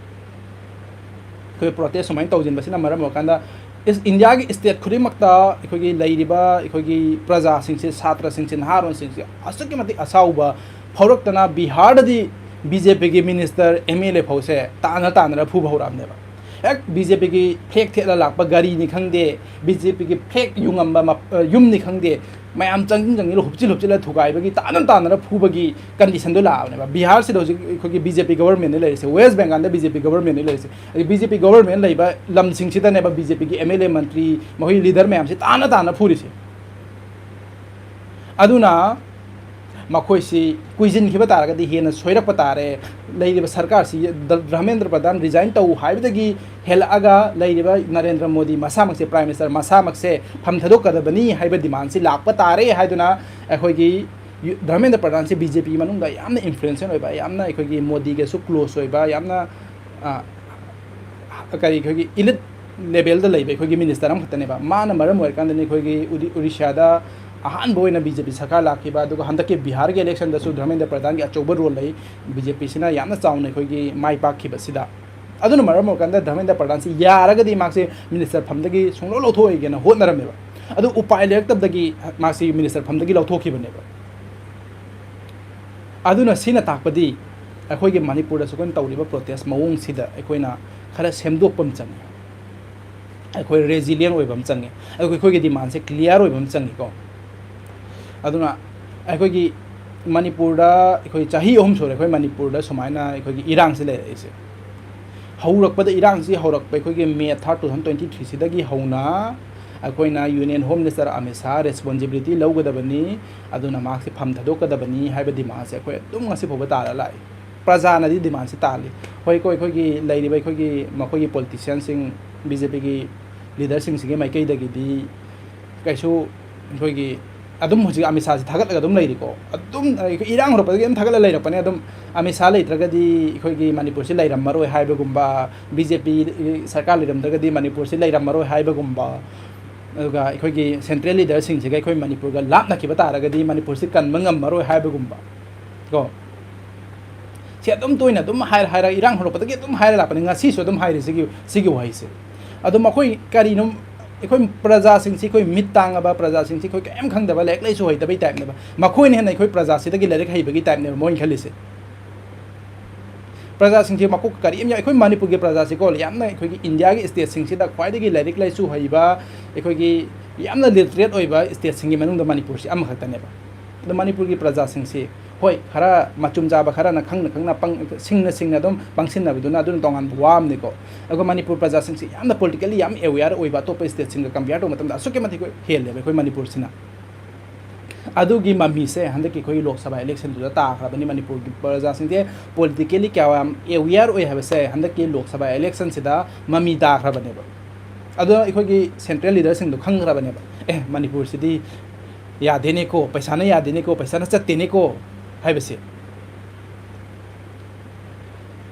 ꯑꯩꯈꯣꯏ protest ꯁꯨꯃꯥꯏꯅ ꯇꯧꯁꯤꯟꯕꯁꯤꯅ ꯃꯔꯝ ꯑꯣꯏꯔꯀꯥꯟꯗ ꯏꯁ-, ꯏꯟꯗꯤꯌꯥꯒꯤ state ꯈꯨꯗꯤꯡꯃꯛꯇ ꯑꯩꯈꯣꯏꯒꯤ ꯂꯩꯔꯤꯕ ꯑꯩꯈꯣꯏꯒꯤ ꯄ꯭ꯔꯖꯥꯁꯤꯡꯁꯦ, ꯁꯥꯇ꯭ꯔꯁꯤꯡꯁꯦ, ꯅꯍꯥꯔꯣꯟꯁꯤꯡꯁꯦ ꯑꯁꯨꯛꯀꯤ ꯃꯇꯤꯛ ꯑꯁꯥꯎꯕ ꯐꯥꯎꯔꯛꯇꯅ ꯕꯤꯍꯥꯔꯗꯗꯤ B J Pꯒꯤ minister, M L A ꯐꯥꯎꯁꯦ ꯇꯥꯟꯅ ꯇꯥꯟꯅꯔ ꯐꯨꯕ ꯍꯧꯔꯛꯑꯕꯅꯦꯕ꯫ ꯍꯦꯛ B J Pꯒꯤ flag ꯊꯦꯠꯂ ꯂꯥꯛꯄ ꯒꯥꯔꯤꯅꯤ ꯈꯪꯗꯦ, B J Pꯒꯤ flag ꯌꯨꯡꯉꯝꯕ ꯃꯞ-, ꯑ, ꯌꯨꯝꯅꯤ ꯈꯪꯗꯦ, ꯃꯌꯥꯝ ꯆꯪꯁꯤꯟ ꯆꯪꯁꯤꯜꯂ ꯍꯨꯞꯆꯤꯜ ꯍꯨꯞꯆꯤꯜꯂ ꯊꯨꯒꯥꯏꯕꯒꯤ, ꯇꯥꯟꯅ ꯇꯥꯟꯅꯔ ꯐꯨꯕꯒꯤ conditionꯗꯣ ꯂꯥꯛꯑꯕꯅꯦꯕ꯫ ꯕꯤꯍꯥꯔꯁꯤꯗ ꯍꯧꯖꯤꯛ ꯑꯩꯈꯣꯏꯒꯤ B J P governmentꯅꯤ ꯂꯩꯔꯤꯁꯦ, West Bengalꯗ B J P governmentꯅꯤ ꯂꯩꯔꯤꯁꯦ꯫ ꯑꯗꯩ B J P government ꯂꯩꯕ ꯂꯝꯁꯤꯡꯁꯤꯗꯅꯦꯕ B J Pꯒꯤ M L A, ꯃꯟꯇ꯭ꯔꯤ, ꯃꯈꯣꯏ leader ꯃꯌꯥꯝꯁꯦ ꯇꯥꯟꯅ ꯇꯥꯟꯅ ꯐꯨꯔꯤꯁꯦ꯫ ꯑꯗꯨꯅ ꯃꯈꯣꯏꯁꯤ ꯀꯨꯏꯖꯤꯟꯈꯤꯕ ꯇꯥꯔꯒꯗꯤ ꯍꯦꯟꯅ ꯁꯣꯏꯔꯛꯄ ꯇꯥꯔꯦ꯫ ꯂꯩꯔꯤꯕ ꯁꯔꯀꯥꯔꯁꯤ ꯙ-, ꯙꯔꯃꯦꯟꯗ꯭ꯔ ꯄ꯭ꯔꯙꯥꯟ resign ꯇꯧ ꯍꯥꯏꯕꯗꯒꯤ ꯍꯦꯜꯂꯛꯑꯒ ꯂꯩꯔꯤꯕ ꯅꯔꯦꯟꯗ꯭ꯔ ꯃꯣꯗꯤ ꯃꯁꯥꯃꯛꯁꯦ, Prime Minister ꯃꯁꯥꯃꯛꯁꯦ ꯐꯝ ꯊꯥꯗꯣꯛꯀꯗꯕꯅꯤ ꯍꯥꯏꯕ demandꯁꯤ ꯂꯥꯛꯄ ꯇꯥꯔꯦ ꯍꯥꯏꯗꯨꯅ ꯑꯩꯈꯣꯏꯒꯤ U-, Dharmendra ꯄ꯭ꯔꯙꯥꯟꯁꯤ B J P ꯃꯅꯨꯡꯗ ꯌꯥꯝꯅ influential ꯑꯣꯏꯕ, ꯌꯥꯝꯅ ꯑꯩꯈꯣꯏꯒꯤ ꯃꯣꯗꯤꯒꯁꯨ close ꯑꯣꯏꯕ, ꯌꯥꯝꯅ, ꯑ, ꯀꯔꯤ, ꯑꯩꯈꯣꯏꯒꯤ elite levelꯗ ꯂꯩꯕ ꯑꯩꯈꯣꯏꯒꯤ minister ꯑꯃꯈꯛꯇꯅꯦꯕ꯫ ꯃꯥꯅ ꯃꯔꯝ ꯑꯣꯏꯔꯀꯥꯟꯗꯅꯤ ꯑꯩꯈꯣꯏꯒꯤ ꯎꯗꯤ-, ꯎꯔꯤꯁ꯭ꯌꯥꯗ ꯑꯍꯥꯟꯕ ꯑꯣꯏꯅ ꯕꯤ ꯖꯦ ꯄꯤ ꯁꯔꯀꯥꯔ ꯂꯥꯛꯈꯤꯕ, ꯑꯗꯨꯒ ꯍꯟꯗꯛꯀꯤ ꯕꯤꯍꯥꯔꯒꯤ ꯏꯂꯦꯛꯁꯟꯗꯁꯨ ꯙꯔꯃꯦꯟꯗ꯭ꯔ ꯄ꯭ꯔꯙꯥꯟꯒꯤ ꯑꯆꯧꯕ ꯔꯣꯜ ꯂꯩ꯫ ꯕꯤ ꯖꯦ ꯄꯤꯁꯤꯅ ꯌꯥꯝꯅ ꯆꯥꯎꯅ ꯑꯩꯈꯣꯏꯒꯤ ꯃꯥꯏ ꯄꯥꯛꯈꯤꯕꯁꯤꯗ꯫ ꯑꯗꯨꯅ ꯃꯔꯝ ꯑꯣꯏꯔꯀꯥꯟꯗ ꯙꯔꯃꯦꯟꯗ꯭ꯔ ꯄ꯭ꯔꯙꯥꯟꯁꯤ ꯌꯥꯔꯒꯗꯤ ꯃꯍꯥꯛꯁꯦ ꯃꯤꯅꯤꯁꯇꯔ ꯐꯝꯗꯒꯤ ꯁꯨꯡꯂꯧ ꯂꯧꯊꯣꯛꯑꯣꯏꯒꯦꯅ ꯍꯣꯠꯅꯔꯝꯃꯦꯕ꯫ ꯑꯗꯨ ꯎꯄꯥꯏ ꯂꯩꯔꯛꯇꯕꯗꯒꯤ ꯃꯍꯥꯛꯁꯤ ꯃꯤꯅꯤꯁꯇꯔ ꯐꯝꯗꯒꯤ ꯂꯧꯊꯣꯛꯈꯤꯕꯅꯦꯕ꯫ ꯑꯗꯨꯅ ꯁꯤꯅ ꯇꯥꯛꯄꯗꯤ ꯑꯩꯈꯣꯏꯒꯤ ꯃꯅꯤꯄꯨꯔꯗꯁꯨ ꯑꯩꯈꯣꯏꯅ ꯇꯧꯔꯤꯕ ꯄ꯭ꯔꯣꯇꯦꯁ ꯃꯑꯣꯡꯁꯤꯗ ꯑꯩꯈꯣꯏꯅ ꯈꯔ ꯁꯦꯝꯗꯣꯛꯄ ꯑꯃ ꯆꯪꯉꯤ꯫ ꯑꯩꯈꯣꯏ ꯔꯦꯖꯤꯂꯤꯌꯦꯟ ꯑꯣꯏꯕ ꯑꯃ ꯆꯪꯉꯤ꯫ ꯑꯗꯨꯒ ꯑꯩꯈꯣꯏꯒꯤ ꯗꯤꯃꯥꯟꯁꯦ ꯀ꯭ꯂꯤꯌꯥꯔ ꯑꯣꯏꯕ ꯑꯃ ꯆꯪꯉꯤꯀꯣ꯫ ꯑꯗꯨꯅ ꯑꯩꯈꯣꯏꯒꯤ ꯃꯅꯤꯄꯨꯔꯗ ꯑꯩꯈꯣꯏ ꯆꯍꯤ ꯑꯍꯨꯝ ꯁꯨꯔꯦ ꯑꯩꯈꯣꯏ ꯃꯅꯤꯄꯨꯔꯗ ꯁꯨꯃꯥꯏꯅ ꯑꯩꯈꯣꯏꯒꯤ ꯏꯔꯥꯡꯁꯦ ꯂꯩꯔꯛꯏꯁꯦ꯫ ꯍꯧꯔꯛꯄꯗ, ꯏꯔꯥꯡꯁꯤ ꯍꯧꯔꯛꯄ ꯑꯩꯈꯣꯏꯒꯤ ꯃꯦ ꯊꯥꯔꯠ ꯇꯨ ꯊꯥꯎꯖꯟ ꯇ꯭ꯋꯦꯟꯇꯤ ꯊ꯭ꯔꯤꯁꯤꯗꯒꯤ ꯍꯧꯅ ꯑꯩꯈꯣꯏꯅ union home minister Amit Shah responsibility ꯂꯧꯒꯗꯕꯅꯤ, ꯑꯗꯨꯅ ꯃꯍꯥꯛꯁꯦ ꯐꯝ ꯊꯥꯗꯣꯛꯀꯗꯕꯅꯤ ꯍꯥꯏꯕ ꯗꯤꯃꯥꯟꯁꯦ ꯑꯩꯈꯣꯏ ꯑꯗꯨꯝ ꯉꯁꯤ ꯐꯥꯎꯕ ꯇꯥꯔ ꯂꯥꯛꯏ꯫ ꯄ꯭ꯔꯖꯥꯅꯗꯤ ꯗꯤꯃꯥꯟꯁꯦ ꯇꯥꯜꯂꯤ꯫ ꯍꯣꯏꯀꯣ, ꯑꯩꯈꯣꯏꯒꯤ ꯂꯩꯔꯤꯕ ꯑꯩꯈꯣꯏꯒꯤ ꯃꯈꯣꯏꯒꯤ ꯄꯣꯂꯤꯇꯤꯁꯤꯌꯥꯟꯁꯤꯡ, ꯕꯤ ꯖꯦ ꯄꯤꯒꯤ ꯂꯤꯗꯔꯁꯤꯡꯁꯤꯒꯤ ꯃꯥꯏꯀꯩꯗꯒꯤꯗꯤ ꯀꯩꯁꯨ ꯑꯩꯈꯣꯏꯒꯤ ꯑꯗꯨꯝ ꯍꯧꯖꯤꯛ ꯑꯃꯤꯠ ꯁꯥꯍꯁꯤ ꯊꯥꯒꯠꯂꯒ ꯑꯗꯨꯝ ꯂꯩꯔꯤꯀꯣ꯫ ꯑꯗꯨꯝ ꯑꯩꯈꯣꯏ ꯏꯔꯥꯡ ꯍꯧꯔꯛꯄꯗꯒꯤ ꯑꯗꯨꯝ ꯊꯥꯒꯠꯂ ꯂꯩꯔꯛꯄꯅꯦ꯫ ꯑꯗꯨꯝ ꯑꯃꯤꯠ ꯁꯥꯍ ꯂꯩꯇ꯭ꯔꯒꯗꯤ ꯑꯩꯈꯣꯏꯒꯤ ꯃꯅꯤꯄꯨꯔꯁꯤ ꯂꯩꯔꯝꯃꯔꯣꯏ ꯍꯥꯏꯕꯒꯨꯝꯕ, ꯕꯤ ꯖꯦ ꯄꯤ ꯁꯔꯀꯥꯔ ꯂꯩꯔꯝꯗ꯭ꯔꯒꯗꯤ ꯃꯅꯤꯄꯨꯔꯁꯤ ꯂꯩꯔꯝꯃꯔꯣꯏ ꯍꯥꯏꯕꯒꯨꯝꯕ, ꯑꯗꯨꯒ ꯑꯩꯈꯣꯏꯒꯤ ꯁꯦꯟꯇ꯭ꯔꯦꯜ ꯂꯤꯗꯔꯁꯤꯡꯁꯤꯒ ꯑꯩꯈꯣꯏ ꯃꯅꯤꯄꯨꯔꯒ ꯂꯥꯞꯅꯈꯤꯕ ꯇꯥꯔꯒꯗꯤ ꯃꯅꯤꯄꯨꯔꯁꯤ ꯀꯟꯕ ꯉꯝꯃꯔꯣꯏ ꯍꯥꯏꯕꯒꯨꯝꯕ ꯀꯣ꯫ ꯁꯤ ꯑꯗꯨꯝ ꯇꯣꯏꯅ ꯑꯗꯨꯝ ꯍꯥꯏꯔ ꯍꯥꯏꯔꯒ ꯏꯔꯥꯡ ꯍꯧꯔꯛꯄꯗꯒꯤ ꯑꯗꯨꯝ ꯍꯥꯏꯔ ꯂꯥꯛꯄꯅꯤ, ꯉꯁꯤꯁꯨ ꯑꯗꯨꯝ ꯍꯥꯏꯔꯤ ꯁꯤꯒꯤ, ꯁꯤꯒꯤ ꯋꯥꯍꯩꯁꯦ꯫ ꯑꯗꯣ ꯃꯈꯣꯏ ꯀꯔꯤꯅꯣ, ꯑꯩꯈꯣꯏ ꯄ꯭ꯔꯖꯥꯁꯤꯡꯁꯤ, ꯑꯩꯈꯣꯏ ꯃꯤꯠ ꯇꯥꯡꯉꯕ ꯄ꯭ꯔꯖꯥꯁꯤꯡꯁꯤ, ꯑꯩꯈꯣꯏ ꯀꯔꯤꯝ ꯈꯪꯗꯕ, ꯂꯥꯏꯔꯤꯛ ꯂꯥꯏꯁꯨ ꯍꯩꯇꯕꯩ ꯇꯥꯏꯞꯅꯦꯕ꯫ ꯃꯈꯣꯏꯅ ꯍꯦꯟꯅ ꯑꯩꯈꯣꯏ ꯄ꯭ꯔꯖꯥꯁꯤꯗꯒꯤ ꯂꯥꯏꯔꯤꯛ ꯍꯩꯕꯒꯤ ꯇꯥꯏꯞꯅꯦꯕ ꯃꯣꯏꯅ ꯈꯜꯂꯤꯁꯦ꯫ ꯄ꯭ꯔꯖꯥꯁꯤꯡꯁꯦ ꯃꯀꯣꯛ ꯀꯔꯤꯝ ꯌꯥꯎ-, ꯑꯩꯈꯣꯏ ꯃꯅꯤꯄꯨꯔꯒꯤ ꯄ꯭ꯔꯖꯥꯁꯤꯀꯣ, ꯌꯥꯝꯅ ꯑꯩꯈꯣꯏꯒꯤ ꯏꯟꯗꯤꯌꯥꯒꯤ ꯁ꯭ꯇꯦꯠꯁꯤꯡꯁꯤꯗ ꯈ꯭ꯋꯥꯏꯗꯒꯤ ꯂꯥꯏꯔꯤꯛ ꯂꯥꯏꯁꯨ ꯍꯩꯕ, ꯑꯩꯈꯣꯏꯒꯤ ꯌꯥꯝꯅ ꯂꯤꯇꯔꯦꯠ ꯑꯣꯏꯕ ꯁ꯭ꯇꯦꯠꯁꯤꯡꯒꯤ ꯃꯅꯨꯡꯗ ꯃꯅꯤꯄꯨꯔꯁꯤ ꯑꯃꯈꯛꯇꯅꯦꯕ꯫ ꯑꯗꯣ ꯃꯅꯤꯄꯨꯔꯒꯤ ꯄ꯭ꯔꯖꯥꯁꯤꯡꯁꯤ, ꯍꯣꯏ, ꯈꯔ ꯃꯆꯨꯝ ꯆꯥꯕ ꯈꯔꯅ ꯈꯪꯅ ꯈꯪꯅ ꯄꯪ-, ꯁꯤꯡꯅ ꯁꯤꯡꯅ ꯑꯗꯨꯝ ꯄꯪꯁꯤꯟꯅꯕꯗꯨꯅ ꯑꯗꯨꯅ ꯇꯣꯉꯥꯟꯕ ꯋꯥ ꯑꯃꯅꯤꯀꯣ꯫ ꯑꯗꯨꯒ ꯃꯅꯤꯄꯨꯔ ꯄ꯭ꯔꯖꯥꯁꯤꯡꯁꯤ ꯌꯥꯝꯅ ꯄꯣꯂꯤꯇꯤꯀꯦꯜꯂꯤ ꯌꯥꯝ ꯑꯦꯋꯦꯌꯔ ꯑꯣꯏꯕ, ꯑꯇꯣꯞꯄ ꯁ꯭ꯇꯦꯠꯁꯤꯡꯒ ꯀꯝꯄꯤꯌꯔ ꯇꯧꯕ ꯃꯇꯝꯗ ꯑꯁꯨꯛꯀꯤ ꯃꯇꯤꯛ ꯍꯦꯜꯂꯦꯕ ꯑꯩꯈꯣꯏ ꯃꯅꯤꯄꯨꯔꯁꯤꯅ꯫ ꯑꯗꯨꯒꯤ ꯃꯃꯤꯁꯦ ꯍꯟꯗꯛꯀꯤ ꯑꯩꯈꯣꯏꯒꯤ ꯂꯣꯛ ꯁꯚꯥ ꯏꯂꯦꯛꯁꯟꯗꯨꯗ ꯇꯥꯈ꯭ꯔꯕꯅꯤ꯫ ꯃꯅꯤꯄꯨꯔꯒꯤ ꯄ꯭ꯔꯖꯥꯁꯤꯡꯁꯦ ꯄꯣꯂꯤꯇꯤꯀꯦꯜꯂꯤ ꯀꯌꯥ ꯌꯥꯝ ꯑꯦꯋꯦꯌꯔ ꯑꯣꯏ ꯍꯥꯏꯕꯁꯦ ꯍꯟꯗꯛꯀꯤ ꯂꯣꯛ ꯁꯚꯥ ꯏꯂꯦꯛꯁꯟꯁꯤꯗ ꯃꯃꯤ ꯇꯥꯈ꯭ꯔꯕꯅꯦꯕ꯫ ꯑꯗꯣ ꯑꯩꯈꯣꯏꯒꯤ ꯁꯦꯟꯇ꯭ꯔꯦꯜ ꯂꯤꯗꯔꯁꯤꯡꯗꯣ ꯈꯪꯈ꯭ꯔꯕꯅꯦꯕ, "ꯑꯦ, ꯃꯅꯤꯄꯨꯔꯁꯤꯗꯤ ꯌꯥꯗꯦꯅꯦꯀꯣ, ꯄꯩꯁꯥꯅ ꯌꯥꯗꯦꯅꯦꯀꯣ, ꯄꯩꯁꯥꯅ ꯆꯠꯇꯦꯅꯦꯀꯣ" ꯍꯥꯏꯕꯁꯦ꯫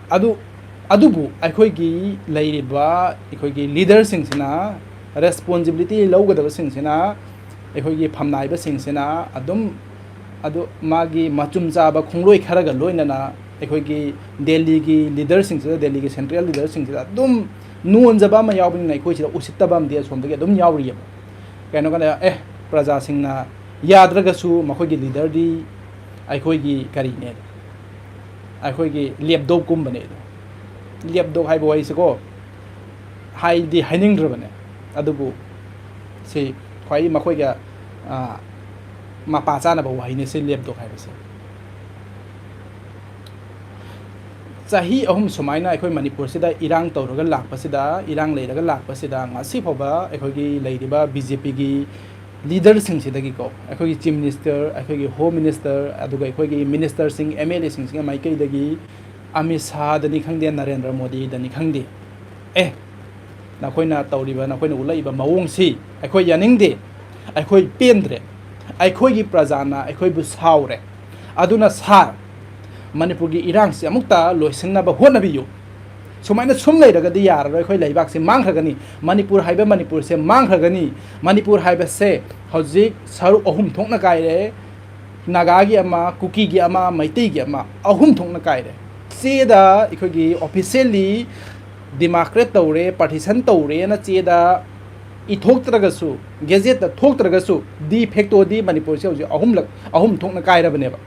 ꯑꯗꯨ, ꯑꯗꯨꯕꯨ ꯑꯩꯈꯣꯏꯒꯤ ꯂꯩꯔꯤꯕ ꯑꯩꯈꯣꯏꯒꯤ ꯂꯤꯗꯔꯁꯤꯡꯁꯤꯅ, ꯔꯦꯁꯄꯣꯟꯁꯤꯕꯤꯂꯤꯇꯤ ꯂꯧꯒꯗꯕꯁꯤꯡꯁꯤꯅ ꯑꯩꯈꯣꯏꯒꯤ ꯐꯝꯅꯥꯏꯕꯁꯤꯡꯁꯤꯅ ꯑꯗꯨꯝ ꯑꯗꯨ ꯃꯥꯒꯤ ꯃꯆꯨꯝ ꯆꯥꯕ ꯈꯣꯡꯂꯣꯏ ꯈꯔꯒ ꯂꯣꯏꯅꯅ ꯑꯩꯈꯣꯏꯒꯤ ꯗꯦꯜꯂꯤꯒꯤ ꯂꯤꯗꯔꯁꯤꯡꯁꯤꯗ, ꯗꯦꯜꯂꯤꯒꯤ ꯁꯦꯟꯇ꯭ꯔꯦꯜ ꯂꯤꯗꯔꯁꯤꯡꯁꯤꯗ ꯑꯗꯨꯝ ꯅꯣꯟꯖꯕ ꯑꯃ ꯌꯥꯎꯕꯅꯤꯅ ꯑꯩꯈꯣꯏꯁꯤꯗ ꯎꯁꯤꯠꯇꯕ ꯑꯃꯗꯤ ꯑꯁꯣꯝꯗꯒꯤ ꯑꯗꯨꯝ ꯌꯥꯎꯔꯤꯑꯕ꯫ ꯀꯩꯅꯣ ꯀꯥꯟꯗ, ꯑꯦ, ꯄ꯭ꯔꯖꯥꯁꯤꯡꯅ ꯌꯥꯗ꯭ꯔꯒꯁꯨ ꯃꯈꯣꯏꯒꯤ ꯂꯤꯗꯔꯗꯤ ꯑꯩꯈꯣꯏꯒꯤ ꯀꯔꯤꯅꯦ, ꯑꯩꯈꯣꯏꯒꯤ ꯂꯦꯞꯗꯣꯞꯀꯨꯝꯕꯅꯦ ꯑꯗꯣ꯫ ꯂꯦꯞꯗꯣꯞ ꯍꯥꯏꯕ ꯋꯥꯍꯩꯁꯤꯀꯣ, ꯍꯥꯏꯗꯤ ꯍꯥꯏꯅꯤꯡꯗ꯭ꯔꯕꯅꯦ, ꯑꯗꯨꯕꯨ ꯁꯤ ꯈ꯭ꯋꯥꯏ ꯃꯈꯣꯏꯒ, ꯑ, ꯃꯄꯥ ꯆꯥꯅꯕ ꯋꯥꯍꯩꯅꯦ ꯁꯤ ꯂꯦꯞꯗꯣꯞ ꯍꯥꯏꯕꯁꯦ꯫ ꯆꯍꯤ ꯑꯍꯨꯝ ꯁꯨꯃꯥꯏꯅ ꯑꯩꯈꯣꯏ ꯃꯅꯤꯄꯨꯔꯁꯤꯗ ꯏꯔꯥꯡ ꯇꯧꯔꯒ ꯂꯥꯛꯄꯁꯤꯗ, ꯏꯔꯥꯡ ꯂꯩꯔꯒ ꯂꯥꯛꯄꯁꯤꯗ, ꯉꯁꯤ ꯐꯥꯎꯕ ꯑꯩꯈꯣꯏꯒꯤ ꯂꯩꯔꯤꯕ ꯕꯤ ꯖꯦ ꯄꯤꯒꯤ ꯂꯤꯗꯔꯁꯤꯡꯁꯤꯗꯒꯤꯀꯣ, ꯑꯩꯈꯣꯏꯒꯤ ꯆꯤꯐ ꯃꯤꯅꯤꯁꯇꯔ, ꯑꯩꯈꯣꯏꯒꯤ ꯍꯣꯝ ꯃꯤꯅꯤꯁꯇꯔ, ꯑꯗꯨꯒ ꯑꯩꯈꯣꯏꯒꯤ ꯃꯤꯅꯤꯁꯇꯔꯁꯤꯡ, ꯑꯦꯝ ꯑꯦꯜ ꯑꯦꯁꯤꯡꯁꯤꯒꯤ ꯃꯥꯏꯀꯩꯗꯒꯤ ꯑꯃꯤꯠ ꯁꯥꯍꯗꯅꯤ ꯈꯪꯗꯦ, ꯅꯔꯦꯟꯗ꯭ꯔ ꯃꯣꯗꯤꯗꯅꯤ ꯈꯪꯗꯦ, ꯑꯦ, ꯅꯈꯣꯏꯅ ꯇꯧꯔꯤꯕ, ꯅꯈꯣꯏꯅ ꯎꯠꯂꯛꯏꯕ ꯃꯑꯣꯡꯁꯤ ꯑꯩꯈꯣꯏ ꯌꯥꯅꯤꯡꯗꯦ, ꯑꯩꯈꯣꯏ ꯄꯦꯟꯗ꯭ꯔꯦ, ꯑꯩꯈꯣꯏꯒꯤ ꯄ꯭ꯔꯖꯥꯅ ꯑꯩꯈꯣꯏꯕꯨ ꯁꯥꯎꯔꯦ, ꯑꯗꯨꯅ ꯁꯥꯔ, ꯃꯅꯤꯄꯨꯔꯒꯤ ꯏꯔꯥꯡꯁꯤ ꯑꯃꯨꯛꯇ ꯂꯣꯏꯁꯤꯟꯅꯕ ꯍꯣꯠꯅꯕꯤꯌꯨ꯫ ꯁꯨꯃꯥꯏꯅ ꯁꯨꯝ ꯂꯩꯔꯒꯗꯤ ꯌꯥꯔꯔꯣꯏ, ꯑꯩꯈꯣꯏ ꯂꯩꯕꯥꯛꯁꯤ ꯃꯥꯡꯈ꯭ꯔꯒꯅꯤ, ꯃꯅꯤꯄꯨꯔ ꯍꯥꯏꯕ ꯃꯅꯤꯄꯨꯔꯁꯦ ꯃꯥꯡꯈ꯭ꯔꯒꯅꯤ꯫ ꯃꯅꯤꯄꯨꯔ ꯍꯥꯏꯕꯁꯦ ꯍꯧꯖꯤꯛ ꯁꯔꯨꯛ ꯑꯍꯨꯝ ꯊꯣꯛꯅ ꯀꯥꯏꯔꯦ, ꯅꯥꯒꯥꯒꯤ ꯑꯃ, ꯀꯨꯀꯤꯒꯤ ꯑꯃ, ꯃꯩꯇꯩꯒꯤ ꯑꯃ, ꯑꯍꯨꯝ ꯊꯣꯛꯅ ꯀꯥꯏꯔꯦ꯫ ꯆꯦꯗ ꯑꯩꯈꯣꯏꯒꯤ officially demarcate ꯇꯧꯔꯦ, partition ꯇꯧꯔꯦꯅ ꯆꯦꯗ ꯏꯊꯣꯛꯇ꯭ꯔꯒꯁꯨ, ꯒꯦꯖꯦꯠꯇ ꯊꯣꯛꯇ꯭ꯔꯒꯁꯨ, de facto ꯗꯤ ꯃꯅꯤꯄꯨꯔꯁꯦ ꯍꯧꯖꯤꯛ ꯑꯍꯨꯝꯂꯛ, ꯑꯍꯨꯝ ꯊꯣꯛꯅ ꯀꯥꯏꯔꯕꯅꯦꯕ꯫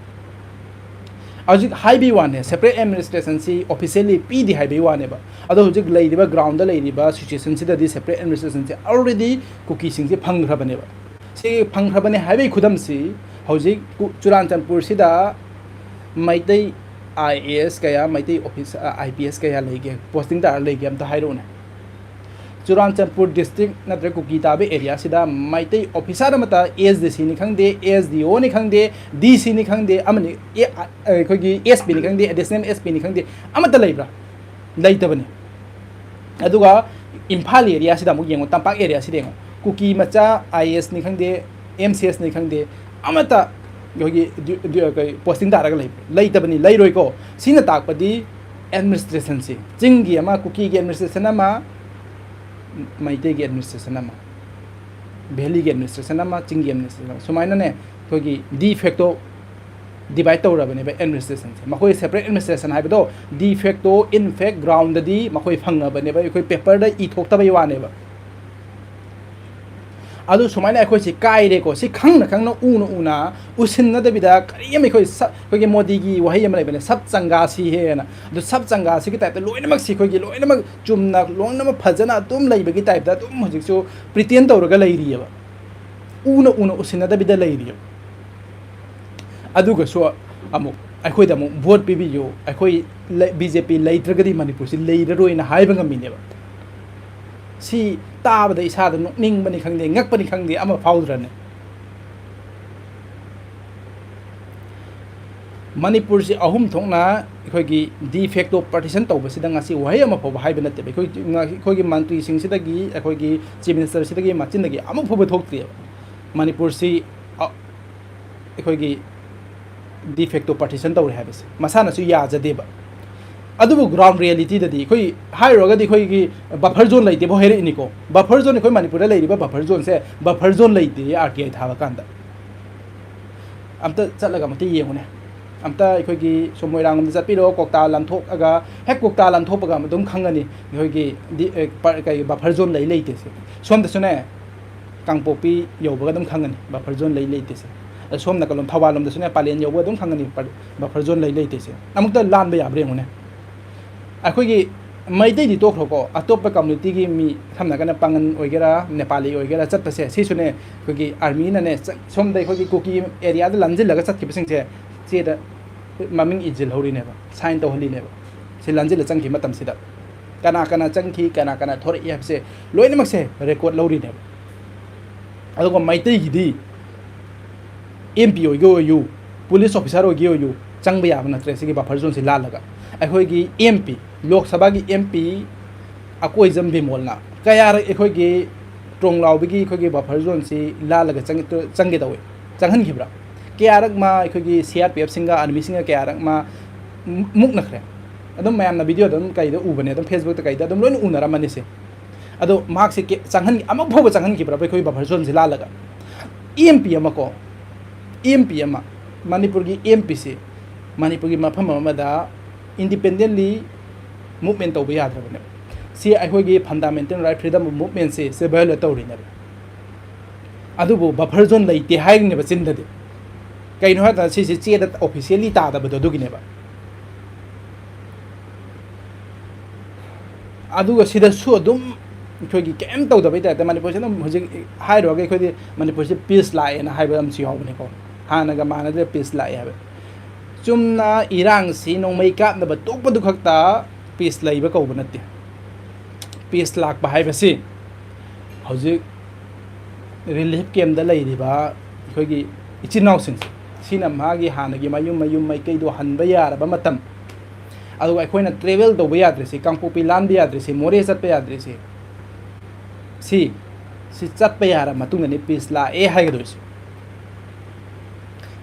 ꯍꯧꯖꯤꯛ ꯍꯥꯏꯕꯩ ꯋꯥꯅꯦ, separate administration ꯁꯤ officially ꯄꯤꯗꯦ ꯍꯥꯏꯕꯩ ꯋꯥꯅꯦꯕ꯫ ꯑꯗꯣ ꯍꯧꯖꯤꯛ ꯂꯩꯔꯤꯕ ground ꯗ ꯂꯩꯔꯤꯕ situation ꯁꯤꯗꯗꯤ separate administration ꯁꯦ already ꯀꯨꯀꯤꯁꯤꯡꯁꯦ ꯐꯪꯈ꯭ꯔꯕꯅꯦꯕ꯫ ꯁꯤ ꯐꯪꯈ꯭ꯔꯕꯅꯦ ꯍꯥꯏꯕꯒꯤ ꯈꯨꯗꯝꯁꯤ, ꯍꯧꯖꯤꯛ ꯀꯨ-, ꯆꯨꯔꯥꯟꯆꯥꯟꯄꯨꯔꯁꯤꯗ ꯃꯩꯇꯩ ꯑꯥꯏ ꯑꯦ ꯑꯦꯁ ꯀꯌꯥ, ꯃꯩꯇꯩ ꯑꯣꯐꯤꯁ-, ꯑ, ꯑꯥꯏ ꯄꯤ ꯑꯦꯁ ꯀꯌꯥ ꯂꯩꯒꯦ, posting ꯇꯥꯔ ꯂꯩꯒꯦ, ꯑꯝꯇ ꯍꯥꯏꯔꯛꯎꯅꯦ꯫ ꯆꯨꯔꯥꯟꯆꯥꯟꯄꯨꯔ district ꯅꯠꯇ꯭ꯔꯒ ꯀꯨꯀꯤ ꯇꯥꯕ area ꯁꯤꯗ ꯃꯩꯇꯩ officer ꯑꯃꯠꯇ, ꯑꯦꯁ ꯗꯤ ꯁꯤ ꯅꯤ ꯈꯪꯗꯦ, ꯑꯦꯁ ꯗꯤ ꯑꯣ ꯅꯤ ꯈꯪꯗꯦ, ꯗꯤ ꯁꯤ ꯅꯤ ꯈꯪꯗꯦ, ꯑꯃꯅꯤ, ꯑꯦ-, ꯑ-, ꯑꯩꯈꯣꯏꯒꯤ ꯑꯦꯁ ꯄꯤ ꯅꯤ ꯈꯪꯗꯦ, additional ꯑꯦꯁ ꯄꯤ ꯅꯤ ꯈꯪꯗꯦ, ꯑꯃꯠꯇ ꯂꯩꯕ꯭ꯔꯥ? ꯂꯩꯇꯕꯅꯤ꯫ ꯑꯗꯨꯒ ꯏꯝꯐꯥꯜ area ꯁꯤꯗ ꯑꯃꯨꯛ ꯌꯦꯡꯉꯣ, ꯇꯝꯄꯥꯛ area ꯁꯤꯗ ꯌꯦꯡꯉꯣ, ꯀꯨꯀꯤ ꯃꯆꯥ ꯑꯥꯏ ꯑꯦ ꯑꯦꯁ ꯅꯤ ꯈꯪꯗꯦ, ꯑꯦꯝ ꯁꯤ ꯑꯦꯁ ꯅꯤ ꯈꯪꯗꯦ, ꯑꯃꯠꯇ ꯑꯩꯈꯣꯏꯒꯤ ꯗ꯭ꯌꯨ-, ꯗ꯭ꯌꯨ-, ꯀꯩ, posting ꯇꯥꯔꯒ ꯂꯩ-, ꯂꯩꯇꯕꯅꯤ, ꯂꯩꯔꯣꯏꯀꯣ꯫ ꯁꯤꯅ ꯇꯥꯛꯄꯗꯤ administration ꯁꯤ, ꯆꯤꯡꯒꯤ ꯑꯃ, ꯀꯨꯀꯤꯒꯤ administration ꯑꯃ, ꯃꯩꯇꯩꯒꯤ administration ꯑꯃ꯫ ꯚꯦꯂꯤꯒꯤ ꯑꯦꯗꯃꯤꯅꯤꯁꯇ꯭ꯔꯦꯁꯟ ꯑꯃ, ꯆꯤꯡꯒꯤ ꯑꯦꯗꯃꯤꯅꯤꯁꯇ꯭ꯔꯦꯁꯟ ꯑꯃ, ꯁꯨꯃꯥꯏꯅꯅꯦ ꯑꯩꯈꯣꯏꯒꯤ ꯗꯤ ꯐꯦꯛꯇꯣ ꯗꯤꯚꯥꯏꯠ ꯇꯧꯔꯕꯅꯦꯕ ꯑꯦꯗꯃꯤꯅꯤꯁꯇ꯭ꯔꯦꯁꯟꯁꯦ꯫ ꯃꯈꯣꯏ ꯁꯦꯄꯔꯦꯠ ꯑꯦꯗꯃꯤꯅꯤꯁꯇ꯭ꯔꯦꯁꯟ ꯍꯥꯏꯕꯗꯣ ꯗꯤ ꯐꯦꯛꯇꯣ, ꯏꯟ ꯐꯦꯛ, ꯒ꯭ꯔꯥꯎꯟꯗꯗꯤ ꯃꯈꯣꯏ ꯐꯪꯉꯕꯅꯦꯕ, ꯑꯩꯈꯣꯏ ꯄꯦꯄꯔꯗ ꯏꯊꯣꯛꯇꯕꯩ ꯋꯥꯅꯦꯕ꯫ ꯑꯗꯨ ꯁꯨꯃꯥꯏꯅ ꯑꯩꯈꯣꯏꯁꯤ ꯀꯥꯏꯔꯦꯀꯣ, ꯁꯤ ꯈꯪꯅ ꯈꯪꯅ, ꯎꯅ ꯎꯅ, ꯎꯁꯤꯟꯅꯗꯕꯤꯗ, ꯀꯔꯤꯝ ꯑꯩꯈꯣꯏ ꯁ-, ꯑꯩꯈꯣꯏꯒꯤ ꯃꯣꯗꯤꯒꯤ ꯋꯥꯍꯩ ꯑꯃ ꯂꯩꯕꯅꯦ, "ꯁꯕ ꯆꯪꯒꯥꯁꯤ ꯍꯦꯅ", ꯑꯗꯨ ꯁꯕ ꯆꯪꯒꯥꯁꯤꯒꯤ ꯇꯥꯏꯞꯇ ꯂꯣꯏꯅꯃꯛꯁꯤ ꯑꯩꯈꯣꯏꯒꯤ ꯂꯣꯏꯅꯃꯛ ꯆꯨꯝꯅ, ꯂꯣꯏꯅꯃꯛ ꯐꯖꯅ ꯑꯗꯨꯝ ꯂꯩꯕꯒꯤ ꯇꯥꯏꯞꯇ ꯑꯗꯨꯝ ꯍꯧꯖꯤꯛꯁꯨ ꯄ꯭ꯔꯤꯇꯦꯟ ꯇꯧꯔꯒ ꯂꯩꯔꯤꯑꯕ, ꯎꯅ ꯎꯅ ꯎꯁꯤꯟꯅꯗꯕꯤꯗ ꯂꯩꯔꯤꯑꯕ꯫ ꯑꯗꯨꯒꯁꯨ ꯑꯃꯨꯛ ꯑꯩꯈꯣꯏꯗ ꯑꯃꯨꯛ ꯚꯣꯠ ꯄꯤꯕꯤꯌꯨ, ꯑꯩꯈꯣꯏ ꯂꯩ-, ꯕꯤ ꯖꯦ ꯄꯤ ꯂꯩꯇ꯭ꯔꯒꯗꯤ ꯃꯅꯤꯄꯨꯔꯁꯤ ꯂꯩꯔꯔꯣꯏꯅ ꯍꯥꯏꯕ ꯉꯝꯃꯤꯅꯦꯕ꯫ ꯁꯤ ꯇꯥꯕꯗ ꯏꯁꯥꯗ ꯅꯣꯛꯅꯤꯡꯕꯅꯤ ꯈꯪꯗꯦ, ꯉꯛꯄꯅꯤ ꯈꯪꯗꯦ, ꯑꯃ ꯐꯥꯎꯗ꯭ꯔꯅꯦ? ꯃꯅꯤꯄꯨꯔꯁꯤ ꯑꯍꯨꯝ ꯊꯣꯛꯅ ꯑꯩꯈꯣꯏꯒꯤ ꯗꯤ ꯐꯦꯛꯇꯣ ꯄꯥꯔꯇꯤꯁꯟ ꯇꯧꯕꯁꯤꯗ ꯉꯁꯤ ꯋꯥꯍꯩ ꯑꯃ ꯐꯥꯎꯕ ꯍꯥꯏꯕ ꯅꯠꯇꯦꯕ꯫ ꯑꯩꯈꯣꯏ, ꯑꯩꯈꯣꯏꯒꯤ ꯃꯟꯇ꯭ꯔꯤꯁꯤꯡꯁꯤꯗꯒꯤ, ꯑꯩꯈꯣꯏꯒꯤ ꯆꯤꯐ ꯃꯤꯅꯤꯁꯇꯔꯁꯤꯗꯒꯤ ꯃꯆꯤꯟꯗꯒꯤ ꯑꯃ ꯐꯥꯎꯕ ꯊꯣꯛꯇꯦꯕ꯫ ꯃꯅꯤꯄꯨꯔꯁꯤ, ꯑ, ꯑꯩꯈꯣꯏꯒꯤ ꯗꯤ ꯐꯦꯛꯇꯣ ꯄꯥꯔꯇꯤꯁꯟ ꯇꯧꯔꯦ ꯍꯥꯏꯕꯁꯦ ꯃꯁꯥꯅꯁꯨ ꯌꯥꯖꯗꯦꯕ꯫ ꯑꯗꯨꯕꯨ ꯒ꯭ꯔꯥꯎꯟ ꯔꯤꯌꯦꯂꯤꯇꯤꯗꯗꯤ ꯑꯩꯈꯣꯏ ꯍꯥꯏꯔꯨꯔꯒꯗꯤ ꯑꯩꯈꯣꯏꯒꯤ ꯕꯐꯔ ꯖꯣꯟ ꯂꯩꯇꯦꯕꯨ ꯍꯥꯏꯔꯛꯏꯅꯤꯀꯣ꯫ ꯕꯐꯔ ꯖꯣꯟ, ꯑꯩꯈꯣꯏ ꯃꯅꯤꯄꯨꯔꯗ ꯂꯩꯔꯤꯕ ꯕꯐꯔ ꯖꯣꯟꯁꯦ ꯕꯐꯔ ꯖꯣꯟ ꯂꯩꯇꯦ ꯑꯥꯔ ꯇꯤ ꯑꯥꯏ ꯊꯥꯕ ꯀꯥꯟꯗ꯫ ꯑꯝꯇ ꯆꯠꯂꯒ ꯑꯃꯨꯛꯇ ꯌꯦꯡꯉꯨꯅꯦ꯫ ꯑꯝꯇ ꯑꯩꯈꯣꯏꯒꯤ ꯁꯣꯝ ꯃꯣꯏꯔꯥꯡꯂꯣꯝꯗ ꯆꯠꯄꯤꯔꯣ, ꯀ꯭ꯋꯥꯛꯇꯥ ꯂꯥꯟꯊꯣꯛꯑꯒ, ꯍꯦꯛ ꯀ꯭ꯋꯥꯛꯇꯥ ꯂꯥꯟꯊꯣꯛꯄꯒ ꯑꯗꯨꯝ ꯈꯪꯒꯅꯤ ꯑꯩꯈꯣꯏꯒꯤ ꯗꯤ-, ꯑꯦ, ꯄ-, ꯀꯩ, ꯕꯐꯔ ꯖꯣꯟ ꯂꯩ ꯂꯩꯇꯦꯁꯦ꯫ ꯁꯣꯝꯗꯁꯨꯅꯦ, ꯀꯥꯡꯄꯣꯛꯄꯤ ꯌꯧꯕꯒ ꯑꯗꯨꯝ ꯈꯪꯒꯅꯤ ꯕꯐꯔ ꯖꯣꯟ ꯂꯩ ꯂꯩꯇꯦꯁꯦ꯫ ꯑꯗ ꯁꯣꯝ ꯅꯥꯀꯜꯂꯣꯝ ꯊꯧꯕꯥꯜ ꯂꯣꯝꯗꯁꯨꯅꯦ, ꯄꯥꯂꯦꯟ ꯌꯧꯕꯒ ꯑꯗꯨꯝ ꯈꯪꯒꯅꯤ ꯕ-, ꯕꯐꯔ ꯖꯣꯟ ꯂꯩ ꯂꯩꯇꯦꯁꯦ꯫ ꯑꯃꯨꯛꯇ ꯂꯥꯟꯕ ꯌꯥꯕ꯭ꯔꯥ ꯌꯦꯡꯉꯨꯅꯦ꯫ ꯑꯩꯈꯣꯏꯒꯤ ꯃꯩꯇꯩꯗꯤ ꯇꯣꯛꯈ꯭ꯔꯣꯀꯣ, ꯑꯇꯣꯞꯄ ꯀꯝꯃ꯭ꯌꯨꯅꯤꯇꯤꯒꯤ ꯃꯤ, ꯁꯝꯅ ꯍꯥꯏꯔꯀꯥꯟꯗ ꯄꯥꯉꯟ ꯑꯣꯏꯒꯦꯔꯥ, ꯅꯦꯄꯥꯂꯤ ꯑꯣꯏꯒꯦꯔꯥ, ꯆꯠꯄꯁꯦ, ꯁꯤꯁꯨꯅꯦ, ꯑꯩꯈꯣꯏꯒꯤ ꯑꯥꯔꯃꯤꯅꯅꯦ, ꯆ-, ꯁꯣꯝꯗ ꯑꯩꯈꯣꯏꯒꯤ ꯀꯨꯀꯤ ꯑꯦꯔꯤꯌꯥꯗ ꯂꯥꯟꯁꯤꯜꯂꯒ ꯆꯠꯈꯤꯕꯁꯤꯡꯁꯦ ꯆꯦꯗ ꯃꯃꯤꯡ ꯏꯁꯤꯜꯍꯧꯔꯤꯅꯦꯕ, ꯁꯥꯏꯟ ꯇꯧꯍꯜꯂꯤꯅꯦꯕ꯫ ꯁꯤ ꯂꯥꯟꯁꯤꯜꯂ ꯆꯪꯈꯤꯕ ꯃꯇꯝꯁꯤꯗ ꯀꯅꯥ ꯀꯅꯥ ꯆꯪꯈꯤ, ꯀꯅꯥ ꯀꯅꯥ ꯊꯣꯔꯛꯏ ꯍꯥꯏꯕꯁꯦ ꯂꯣꯏꯅꯃꯛꯁꯦ ꯔꯦꯀꯣꯔꯠ ꯂꯧꯔꯤꯅꯦꯕ꯫ ꯑꯗꯨꯒ ꯃꯩꯇꯩꯒꯤꯗꯤ ꯑꯦꯝ ꯄꯤ ꯑꯣꯏꯒꯦ ꯑꯣꯏꯌꯨ, ꯄꯨꯂꯤꯁ ꯑꯣꯐꯤꯁꯥꯔ ꯑꯣꯏꯒꯦ ꯑꯣꯏꯌꯨ, ꯆꯪꯕ ꯌꯥꯕ ꯅꯠꯇ꯭ꯔꯦ ꯁꯤꯒꯤ ꯕꯐꯔ ꯖꯣꯟꯁꯤ ꯂꯥꯜꯂꯒ꯫ ꯑꯩꯈꯣꯏꯒꯤ ꯑꯦꯝ ꯄꯤ, ꯂꯣꯛ ꯁꯚꯥꯒꯤ ꯑꯦꯝ ꯄꯤ ꯑꯀꯣꯏꯖꯝ ꯕꯤꯃꯣꯜꯅ ꯀꯌꯥꯔꯛ ꯑꯩꯈꯣꯏꯒꯤ ꯇ꯭ꯔꯣꯡꯂꯥꯎꯕꯤꯒꯤ ꯑꯩꯈꯣꯏꯒꯤ ꯕꯐꯔ ꯖꯣꯟꯁꯤ ꯂꯥꯜꯂꯒ ꯆꯪ-, ꯆꯪꯒꯦ ꯇꯧꯋꯤ, ꯆꯪꯍꯟꯈꯤꯕ꯭ꯔꯥ? ꯀꯌꯥꯔꯛ ꯃꯥ ꯑꯩꯈꯣꯏꯒꯤ ꯁꯤ ꯑꯥꯔ ꯄꯤ ꯑꯦꯐꯁꯤꯡꯒ ꯑꯥꯔꯃꯤꯁꯤꯡꯒ ꯀꯌꯥꯔꯛ ꯃꯥ ꯃꯨꯛꯅꯈ꯭ꯔꯦ? ꯑꯗꯨꯝ ꯃꯌꯥꯝꯅ ꯚꯤꯗꯤꯑꯣꯗ ꯑꯗꯨꯝ ꯀꯩꯗ ꯎꯕꯅꯦ, ꯑꯗꯨꯝ ꯐꯦꯁꯕꯨꯛꯇ ꯀꯩꯗ ꯑꯗꯨꯝ ꯂꯣꯏꯅ ꯎꯅꯔꯝꯃꯅꯤꯁꯦ꯫ ꯑꯗꯣ ꯃꯍꯥꯛꯁꯦ ꯀꯦ-, ꯆꯪꯍꯟ-, ꯑꯃ ꯐꯥꯎꯕ ꯆꯪꯍꯟꯈꯤꯕ꯭ꯔꯕ ꯑꯩꯈꯣꯏ buffer zoneꯁꯦ ꯂꯥꯜꯂꯒ? ꯏ ꯑꯦꯝ ꯄꯤ ꯑꯃ ꯀꯣ, ꯏ ꯑꯦꯝ ꯄꯤ ꯑꯃ, ꯃꯅꯤꯄꯨꯔꯒꯤ ꯏ ꯑꯦꯝ ꯄꯤꯁꯦ ꯃꯅꯤꯄꯨꯔꯒꯤ ꯃꯐꯝ ꯑꯃꯗ independently movement ꯇꯧꯕ ꯌꯥꯗ꯭ꯔꯕꯅꯦꯕ꯫ ꯁꯤ ꯑꯩꯈꯣꯏꯒꯤ fundamental right, freedom of movementꯁꯦ say violate ꯇꯧꯔꯤꯅꯦꯕ꯫ ꯑꯗꯨꯕꯨ buffer zone ꯂꯩꯇꯦ ꯍꯥꯏꯔꯤꯅꯦꯕ ꯆꯤꯟꯗꯗꯤ꯫ ꯀꯩꯅꯣ ꯍꯥꯏ ꯇꯥꯔꯗꯤ ꯁꯤꯁꯦ ꯆꯦꯗ officially ꯇꯥꯗꯕꯗꯣ ꯑꯗꯨꯒꯤꯅꯦꯕ꯫ ꯑꯗꯨꯒ ꯁꯤꯗꯁꯨ ꯑꯗꯨꯝ ꯑꯩꯈꯣꯏꯒꯤ ꯀꯩꯝ ꯇꯧꯗꯕꯩ ꯇꯥꯏꯞꯇ ꯃꯅꯤꯄꯨꯔꯁꯦ ꯑꯗꯨꯝ ꯍꯧꯖꯤꯛ ꯍꯥꯏꯔꯨꯔꯒ ꯑꯩꯈꯣꯏꯗꯤ ꯃꯅꯤꯄꯨꯔꯁꯦ peace ꯂꯥꯛꯑꯦꯅ ꯍꯥꯏꯕ ꯑꯃꯁꯨ ꯌꯥꯎꯕꯅꯦꯀꯣ꯫ ꯍꯥꯟꯅꯒ ꯃꯥꯟꯅꯗ꯭ꯔꯦ, peace ꯂꯥꯛꯑꯦ ꯍꯥꯏꯕ꯫ ꯆꯨꯝꯅ ꯏꯔꯥꯡꯁꯤ ꯅꯣꯡꯃꯩ ꯀꯥꯞꯅꯕ ꯇꯣꯛꯄꯗꯨ ꯈꯛꯇ peace ꯂꯩꯕ ꯀꯧꯕ ꯅꯠꯇꯦ꯫ Peace ꯂꯥꯛꯄ ꯍꯥꯏꯕꯁꯤ ꯍꯧꯖꯤꯛ relief campꯇ ꯂꯩꯔꯤꯕ ꯑꯩꯈꯣꯏꯒꯤ ꯏꯆꯤꯟ ꯏꯅꯥꯎꯁꯤꯡꯁꯦ, ꯁꯤꯅ ꯃꯥꯒꯤ ꯍꯥꯟꯅꯒꯤ ꯃꯌꯨꯝ, ꯃꯌꯨꯝ ꯃꯩꯀꯩꯗꯣ ꯍꯟꯕ ꯌꯥꯔꯕ ꯃꯇꯝ, ꯑꯗꯨꯒ ꯑꯩꯈꯣꯏꯅ travel ꯇꯧꯕ ꯌꯥꯗ꯭ꯔꯤꯁꯤ, ꯀꯥꯡꯄꯣꯛꯄꯤ ꯂꯥꯟꯕ ꯌꯥꯗ꯭ꯔꯤꯁꯤ, ꯃꯣꯔꯦ ꯆꯠꯄ ꯌꯥꯗ꯭ꯔꯤꯁꯤ, ꯁꯤ, ꯁꯤ ꯆꯠꯄ ꯌꯥꯔ ꯃꯇꯨꯡꯗꯅꯤ peace ꯂꯥꯛꯑꯦ ꯍꯥꯏꯒꯗꯣꯏꯁꯦ꯫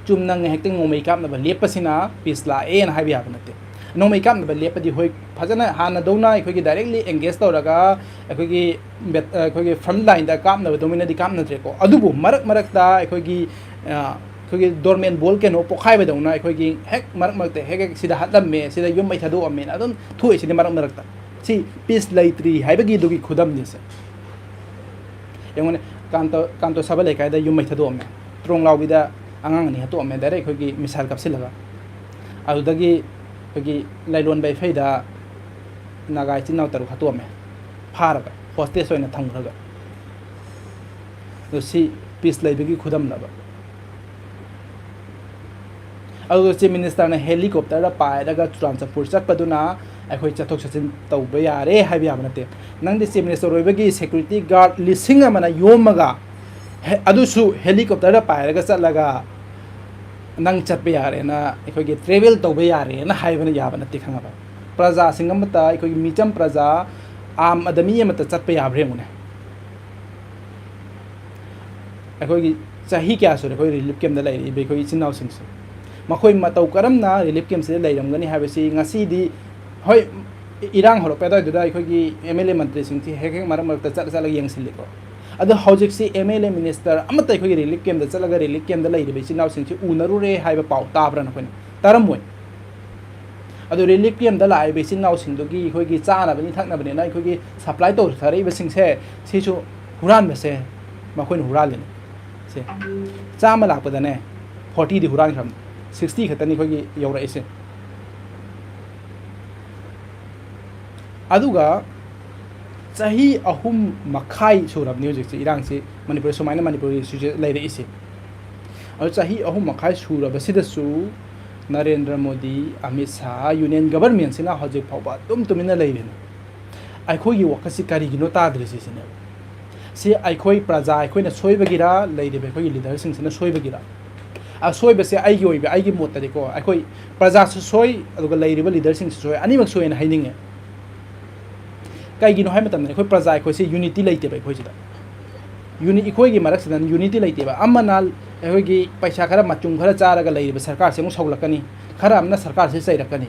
ꯆꯨꯝꯅ ꯉꯥꯏꯍꯥꯛꯇꯪ ꯅꯣꯡꯃꯩ ꯀꯥꯞꯅꯕ ꯂꯦꯞꯄꯁꯤꯅ peace ꯂꯥꯛꯑꯦꯅ ꯍꯥꯏꯕ ꯌꯥꯕ ꯅꯠꯇꯦ꯫ ꯅꯣꯡꯃꯩ ꯀꯥꯞꯅꯕ ꯂꯦꯞꯄꯗꯤ ꯍꯣꯏ, ꯐꯖꯅ ꯍꯥꯟꯅꯗꯧꯅ ꯑꯩꯈꯣꯏꯒꯤ directly engage ꯇꯧꯔꯒ ꯑꯩꯈꯣꯏꯒꯤ ꯕꯦꯠ-, ꯑꯩꯈꯣꯏꯒꯤ front lineꯗ ꯀꯥꯞꯅꯕꯗꯧꯅꯗꯤ ꯀꯥꯞꯅꯗ꯭ꯔꯦꯀꯣ꯫ ꯑꯗꯨꯕꯨ ꯃꯔꯛ ꯃꯔꯛꯇ ꯑꯩꯈꯣꯏꯒꯤ, ꯑ, ꯑꯩꯈꯣꯏꯒꯤ dormant volcano ꯄꯣꯛꯈꯥꯏꯕꯗꯧꯅ ꯑꯩꯈꯣꯏꯒꯤ ꯍꯦꯛ ꯃꯔꯛ ꯃꯔꯛꯇ ꯍꯦꯛ ꯍꯦꯛ ꯁꯤꯗ ꯍꯠꯂꯝꯃꯦ, ꯁꯤꯗ ꯌꯨꯝ ꯃꯩ ꯊꯥꯗꯣꯛꯑꯝꯃꯦꯅ ꯑꯗꯨꯝ ꯊꯣꯛꯏꯁꯤꯗꯤ ꯃꯔꯛ ꯃꯔꯛꯇ꯫ ꯁꯤ peace ꯂꯩꯇ꯭ꯔꯤ ꯍꯥꯏꯕꯒꯤ ꯑꯗꯨꯒꯤ ꯈꯨꯗꯝꯅꯤ ꯁꯦ꯫ ꯌꯦꯡꯉꯨꯅꯦ, ꯀꯥꯟꯇꯣ-, ꯀꯥꯟꯇꯣ ꯁꯥꯕ ꯂꯩꯀꯥꯏꯗ ꯌꯨꯝ ꯃꯩ ꯊꯥꯗꯣꯛꯑꯝꯃꯦ, ꯇ꯭ꯔꯣꯡ ꯂꯥꯎꯕꯤꯗ ꯑꯉꯥꯡ ꯑꯅꯤ ꯍꯥꯠꯇꯣꯛꯑꯝꯃꯦ, direct ꯑꯩꯈꯣꯏꯒꯤ missile ꯀꯥꯞꯁꯤꯜꯂꯒ꯫ ꯑꯗꯨꯗꯒꯤ ꯑꯩꯈꯣꯏꯒꯤ ꯂꯥꯏꯂꯣꯟ ꯕꯩꯐꯩꯗ ꯅꯥꯒꯥ ꯏꯆꯤꯟ ꯏꯅꯥꯎ ꯇꯔꯨꯛ ꯍꯥꯠꯇꯣꯛꯑꯝꯃꯦ, ꯐꯥꯔꯒ hostage ꯑꯣꯏꯅ ꯊꯝꯈ꯭ꯔꯒ꯫ ꯑꯗꯣ ꯁꯤ peace ꯂꯩꯕꯒꯤ ꯈꯨꯗꯝꯂꯕ? ꯑꯗꯨꯒ Chief Ministerꯅ helicopterꯗ ꯄꯥꯏꯔꯒ ꯆꯨꯔꯥꯆꯥꯟꯄꯨꯔ ꯆꯠꯄꯗꯨꯅ ꯑꯩꯈꯣꯏ ꯆꯠꯊꯣꯛ ꯆꯠꯁꯤꯟ ꯇꯧꯕ ꯌꯥꯔꯦ ꯍꯥꯏꯕ ꯌꯥꯕ ꯅꯠꯇꯦ꯫ ꯅꯪꯗꯤ Chief Minister ꯑꯣꯏꯕꯒꯤ security guard ꯂꯤꯁꯤꯡ ꯑꯃꯅ ꯌꯣꯝꯃꯒ, ꯍꯦ-, ꯑꯗꯨꯁꯨ helicopterꯗ ꯄꯥꯏꯔꯒ ꯆꯠꯂꯒ ꯅꯪ ꯆꯠꯄ ꯌꯥꯔꯦꯅ, ꯑꯩꯈꯣꯏꯒꯤ travel ꯇꯧꯕ ꯌꯥꯔꯦꯅ ꯍꯥꯏꯕꯅ ꯌꯥꯕ ꯅꯠꯇꯦ, ꯈꯪꯉꯕ? ꯄ꯭ꯔꯖꯥꯁꯤꯡ ꯑꯃꯠꯇ, ꯑꯩꯈꯣꯏꯒꯤ ꯃꯤꯆꯝ ꯄ꯭ꯔꯖꯥ, ꯑꯥꯝ ꯑꯗꯃꯤ ꯑꯃꯠꯇ ꯆꯠꯄ ꯌꯥꯕ꯭ꯔꯥ ꯌꯦꯡꯉꯨꯅꯦ꯫ ꯑꯩꯈꯣꯏꯒꯤ ꯆꯍꯤ ꯀꯌꯥ ꯁꯨꯔꯦ ꯑꯩꯈꯣꯏ relief campꯇ ꯂꯩꯔꯛꯏꯕ ꯑꯩꯈꯣꯏ ꯏꯆꯤꯟ ꯏꯅꯥꯎꯁꯤꯡꯁꯦ? ꯃꯈꯣꯏ ꯃꯇꯧ ꯀꯔꯝꯅ relief campꯁꯤꯗ ꯂꯩꯔꯝꯒꯅꯤ ꯍꯥꯏꯕꯁꯤ ꯉꯁꯤꯗꯤ, ꯍꯣꯏ, ꯏꯔꯥꯡ ꯍꯧꯔꯛꯄ ꯑꯗꯨꯋꯥꯏꯗꯨꯗ ꯑꯩꯈꯣꯏꯒꯤ M L A ꯃꯟꯇ꯭ꯔꯤꯁꯤꯡꯁꯤ ꯍꯦꯛ ꯍꯦꯛ ꯃꯔꯛ ꯃꯔꯛꯇ ꯆꯠꯂ ꯆꯠꯂꯒ ꯌꯦꯡꯁꯤꯜꯂꯤꯀꯣ꯫ ꯑꯗꯣ ꯍꯧꯖꯤꯛꯁꯤ M L A minister ꯑꯃꯠꯇ ꯑꯩꯈꯣꯏꯒꯤ relief camp ꯇ ꯆꯠꯂꯒ relief camp ꯇ ꯂꯩꯔꯤꯕ ꯏꯆꯤꯟ ꯏꯅꯥꯎꯁꯤꯡꯁꯤ ꯎꯅꯔꯨꯔꯦ ꯍꯥꯏꯕ ꯄꯥꯎ ꯇꯥꯕ꯭ꯔꯥ ꯅꯈꯣꯏꯅ? ꯇꯥꯔꯝꯃꯣꯏ꯫ ꯑꯗꯣ relief camp ꯇ ꯂꯥꯛꯏꯕ ꯏꯆꯤꯟ ꯏꯅꯥꯎꯁꯤꯡꯗꯨꯒꯤ ꯑꯩꯈꯣꯏꯒꯤ ꯆꯥꯅꯕꯅꯤ ꯊꯛꯅꯕꯅꯤꯅ ꯑꯩꯈꯣꯏꯒꯤ supply ꯇꯧꯊꯔꯛꯏꯕꯁꯤꯡꯁꯦ ꯁꯤꯁꯨ ꯍꯨꯔꯥꯟꯕꯁꯦ ꯃꯈꯣꯏꯅ ꯍꯨꯔꯥꯜꯂꯤꯅꯤ꯫ ꯁꯦ, ꯆꯥꯝꯃ ꯂꯥꯛꯄꯗꯅꯦ forty ꯗꯤ ꯍꯨꯔꯥꯟꯈ꯭ꯔꯕꯅꯤ, sixty ꯈꯛꯇꯅꯤ ꯑꯩꯈꯣꯏꯒꯤ ꯌꯧꯔꯛꯏꯁꯦ꯫ ꯑꯗꯨꯒ ꯆꯍꯤ ꯑꯍꯨꯝ ꯃꯈꯥꯏ ꯁꯨꯔꯕꯅꯤ ꯍꯧꯖꯤꯛꯁꯦ ꯏꯔꯥꯡꯁꯤ ꯃꯅꯤꯄꯨꯔꯗ ꯁꯨꯃꯥꯏꯅ ꯃꯅꯤꯄꯨꯔꯒꯤ ꯁꯤꯁꯦ ꯂꯩꯔꯛꯏꯁꯦ꯫ ꯑꯗꯨ ꯆꯍꯤ ꯑꯍꯨꯝ ꯃꯈꯥꯏ ꯁꯨꯔꯕꯁꯤꯗꯁꯨ ꯅꯔꯦꯟꯗ꯭ꯔ ꯃꯣꯗꯤ, ꯑꯃꯤꯠ ꯁꯥꯍ, union government ꯁꯤꯅ ꯍꯧꯖꯤꯛ ꯐꯥꯎꯕ ꯑꯗꯨꯝ ꯇꯨꯃꯤꯟꯅ ꯂꯩꯔꯤꯅꯤ꯫ ꯑꯩꯈꯣꯏꯒꯤ ꯋꯥꯈꯜꯁꯤ ꯀꯔꯤꯒꯤꯅꯣ ꯇꯥꯗ꯭ꯔꯤꯁꯤ ꯁꯤꯅꯦꯕ꯫ ꯁꯤ ꯑꯩꯈꯣꯏ ꯄ꯭ꯔꯖꯥ ꯑꯩꯈꯣꯏꯅ ꯁꯣꯏꯕꯒꯤꯔ, ꯂꯩꯔꯤꯕ ꯑꯩꯈꯣꯏꯒꯤ leader ꯁꯤꯡꯁꯤꯅ ꯁꯣꯏꯕꯒꯤꯔ? ꯑꯁꯣꯏꯕꯁꯦ ꯑꯩꯒꯤ ꯑꯣꯏꯕ, ꯑꯩꯒꯤ ꯃꯣꯠꯇꯗꯤꯀꯣ, ꯑꯩꯈꯣꯏ ꯄ꯭ꯔꯖꯥꯁꯨ ꯁꯣꯏ, ꯑꯗꯨꯒ ꯂꯩꯔꯤꯕ leader ꯁꯤꯡꯁꯨ ꯁꯣꯏ, ꯑꯅꯤꯃꯛ ꯁꯣꯏꯅ ꯍꯥꯏꯅꯤꯡꯉꯦ꯫ ꯀꯩꯒꯤꯅꯣ ꯍꯥꯏꯕ ꯃꯇꯝꯗ ꯑꯩꯈꯣꯏ ꯄ꯭ꯔꯖꯥ ꯑꯩꯈꯣꯏꯁꯦ unity ꯂꯩꯇꯦꯕ ꯑꯩꯈꯣꯏꯁꯤꯗ꯫ Uni-, ꯑꯩꯈꯣꯏꯒꯤ ꯃꯔꯛꯁꯤꯗ unity ꯂꯩꯇꯦꯕ꯫ ꯑꯃꯅ ꯑꯩꯈꯣꯏꯒꯤ ꯄꯩꯁꯥ ꯈꯔ ꯃꯆꯨꯝ ꯈꯔ ꯆꯥꯔꯒ ꯂꯩꯔꯤꯕ ꯁꯔꯀꯥꯔꯁꯦ ꯑꯃꯨꯛ ꯁꯧꯒꯠꯂꯛꯀꯅꯤ, ꯈꯔ ꯑꯃꯅ ꯁꯔꯀꯥꯔꯁꯦ ꯆꯩꯔꯛꯀꯅꯤ꯫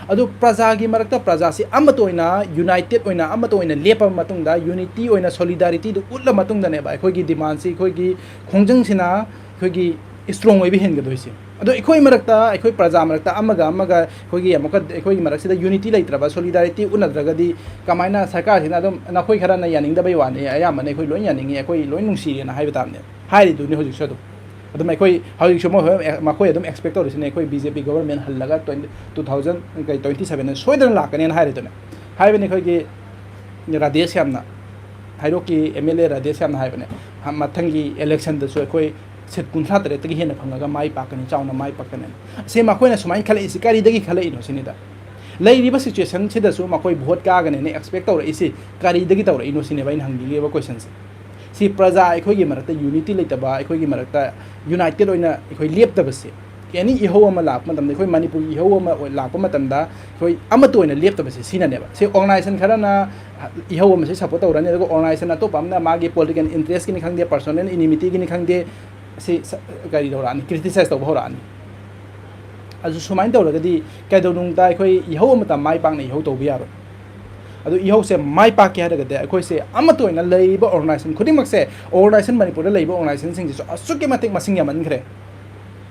ꯑꯗꯨ ꯄ꯭ꯔꯖꯥꯒꯤ ꯃꯔꯛꯇ ꯄ꯭ꯔꯖꯥꯁꯤ ꯑꯃꯠꯇ ꯑꯣꯏꯅ united ꯑꯣꯏꯅ ꯑꯃꯠꯇ ꯑꯣꯏꯅ ꯂꯦꯞꯄꯕ ꯃꯇꯨꯡꯗ, unity ꯑꯣꯏꯅ solidarity ꯗꯨ ꯎꯠꯂ ꯃꯇꯨꯡꯗꯅꯦꯕ ꯑꯩꯈꯣꯏꯒꯤ demand ꯁꯤ, ꯑꯩꯈꯣꯏꯒꯤ ꯈꯣꯡꯖꯪꯁꯤꯅ ꯑꯩꯈꯣꯏꯒꯤ strong ꯑꯣꯏꯕ ꯍꯦꯟꯒꯗꯣꯏꯁꯦ꯫ ꯑꯗꯣ ꯑꯩꯈꯣꯏ ꯃꯔꯛꯇ, ꯑꯩꯈꯣꯏ ꯄ꯭ꯔꯖꯥ ꯃꯔꯛꯇ ꯑꯃꯒ ꯑꯃꯒ ꯑꯩꯈꯣꯏꯒꯤ ꯑꯃꯨꯛꯀ ꯑꯩꯈꯣꯏꯒꯤ ꯃꯔꯛꯁꯤꯗ unity ꯂꯩꯇ꯭ꯔꯕ, solidarity ꯎꯠꯅꯗ꯭ꯔꯒꯗꯤ ꯀꯃꯥꯏꯅ ꯁꯔꯀꯥꯔꯁꯤꯅ ꯑꯗꯨꯝ ꯅꯈꯣꯏ ꯈꯔꯅ ꯌꯥꯅꯤꯡꯗꯕꯩ ꯋꯥꯅꯤ, ꯑꯌꯥꯝꯕꯅ ꯑꯩꯈꯣꯏ ꯂꯣꯏ ꯌꯥꯅꯤꯡꯉꯤ, ꯑꯩꯈꯣꯏ ꯂꯣꯏ ꯅꯨꯡꯁꯤꯔꯦꯅ ꯍꯥꯏꯕ ꯇꯥꯕꯅꯦ, ꯍꯥꯏꯔꯤꯗꯨꯅꯤ ꯍꯧꯖꯤꯛꯁꯨ ꯑꯗꯨꯝ꯫ ꯑꯗꯨꯝ ꯑꯩꯈꯣꯏ ꯍꯧꯖꯤꯛꯁꯨ ꯃꯈꯣꯏ, ꯃꯈꯣꯏ ꯑꯗꯨꯝ expect ꯇꯧꯔꯤꯁꯤꯅꯦ, ꯑꯩꯈꯣꯏ B J P government ꯍꯜꯂꯒ twenty, two thousand, ꯀꯩ, twenty seven ꯁꯣꯏꯗꯅ ꯂꯥꯛꯀꯅꯦꯅ ꯍꯥꯏꯔꯤꯗꯨꯅꯦ꯫ ꯍꯥꯏꯕꯅꯤ ꯑꯩꯈꯣꯏꯒꯤ ꯔꯥꯙꯦꯁ꯭ꯌꯥꯝꯅ, ꯍꯩꯔꯣꯛꯀꯤ M L A ꯔꯥꯙꯦꯁ꯭ꯌꯥꯝꯅ ꯍꯥꯏꯕꯅꯦ, ꯍ-, ꯃꯊꯪꯒꯤ election ꯗꯁꯨ ꯑꯩꯈꯣꯏ seat ꯀꯨꯟꯊ꯭ꯔꯥ ꯇꯔꯦꯠꯇꯒꯤ ꯍꯦꯟꯅ ꯐꯪꯉꯒ ꯃꯥꯏ ꯄꯥꯛꯀꯅꯤ, ꯆꯥꯎꯅ ꯃꯥꯏ ꯄꯥꯛꯀꯅꯤ꯫ ꯁꯤ ꯃꯈꯣꯏꯅ ꯁꯨꯃꯥꯏꯅ ꯈꯜꯂꯛꯏꯁꯤ ꯀꯔꯤꯗꯒꯤ ꯈꯜꯂꯛꯏꯅꯣ ꯁꯤꯅꯤꯗ꯫ ꯂꯩꯔꯤꯕ situation ꯁꯤꯗꯁꯨ ꯃꯈꯣꯏ vote ꯀꯥꯒꯅꯦꯅ expect ꯇꯧꯔꯛꯏꯁꯤ ꯀꯔꯤꯗꯒꯤ ꯇꯧꯔꯛꯏꯅꯣ ꯁꯤꯅꯦꯕ ꯑꯩꯅ ꯍꯪꯅꯤꯡꯉꯤꯕ question ꯁꯦ꯫ ꯁꯤ ꯄ꯭ꯔꯖꯥ ꯑꯩꯈꯣꯏꯒꯤ ꯃꯔꯛꯇ unity ꯂꯩꯇꯕ, ꯑꯩꯈꯣꯏꯒꯤ ꯃꯔꯛꯇ united ꯑꯣꯏꯅ ꯑꯩꯈꯣꯏ ꯂꯦꯞꯇꯕꯁꯦ, any ꯏꯍꯧ ꯑꯃ ꯂꯥꯛꯄ ꯃꯇꯝꯗ, ꯑꯩꯈꯣꯏ ꯃꯅꯤꯄꯨꯔꯒꯤ ꯏꯍꯧ ꯑꯃ ꯑꯣꯏ-, ꯂꯥꯛꯄ ꯃꯇꯝꯗ ꯑꯩꯈꯣꯏ ꯑꯃꯠꯇ ꯑꯣꯏꯅ ꯂꯦꯞꯇꯕꯁꯦ ꯁꯤꯅꯅꯦꯕ꯫ ꯁꯤ organization ꯈꯔꯅ ꯏꯍꯧ ꯑꯃꯁꯦ support ꯇꯧꯔꯅꯤ, ꯑꯗꯨꯒ organization ꯑꯇꯣꯞꯄ ꯑꯃꯅ ꯃꯥꯒꯤ political interest ꯀꯤꯅꯤ ꯈꯪꯗꯦ, personal enmity ꯒꯤꯅꯤ ꯈꯪꯗꯦ, ꯁꯤ ꯁ-, ꯀꯔꯤ ꯇꯧꯔꯛꯑꯅꯤ, criticize ꯇꯧꯕ ꯍꯧꯔꯛꯑꯅꯤ꯫ ꯑꯗꯨ ꯁꯨꯃꯥꯏꯅ ꯇꯧꯔꯒꯗꯤ ꯀꯩꯗꯧꯅꯨꯡꯗ ꯑꯩꯈꯣꯏ ꯏꯍꯧ ꯑꯃꯇ ꯃꯥꯏ ꯄꯥꯛꯅ ꯏꯍꯧ ꯇꯧꯕ ꯌꯥꯔꯣꯏ꯫ ꯑꯗꯨ ꯏꯍꯧꯁꯦ ꯃꯥꯏ ꯄꯥꯛꯀꯦ ꯍꯥꯏꯔꯒꯗꯤ ꯑꯩꯈꯣꯏꯁꯦ ꯑꯃꯠꯇ ꯑꯣꯏꯅ ꯂꯩꯔꯤꯕ organization ꯈꯨꯗꯤꯡꯃꯛꯁꯦ, organization ꯃꯅꯤꯄꯨꯔꯗ ꯂꯩꯕ organizationꯁꯤꯡꯁꯤꯁꯨ ꯑꯁꯨꯛꯀꯤ ꯃꯇꯤꯛ ꯃꯁꯤꯡ ꯌꯥꯝꯃꯟꯈ꯭ꯔꯦ꯫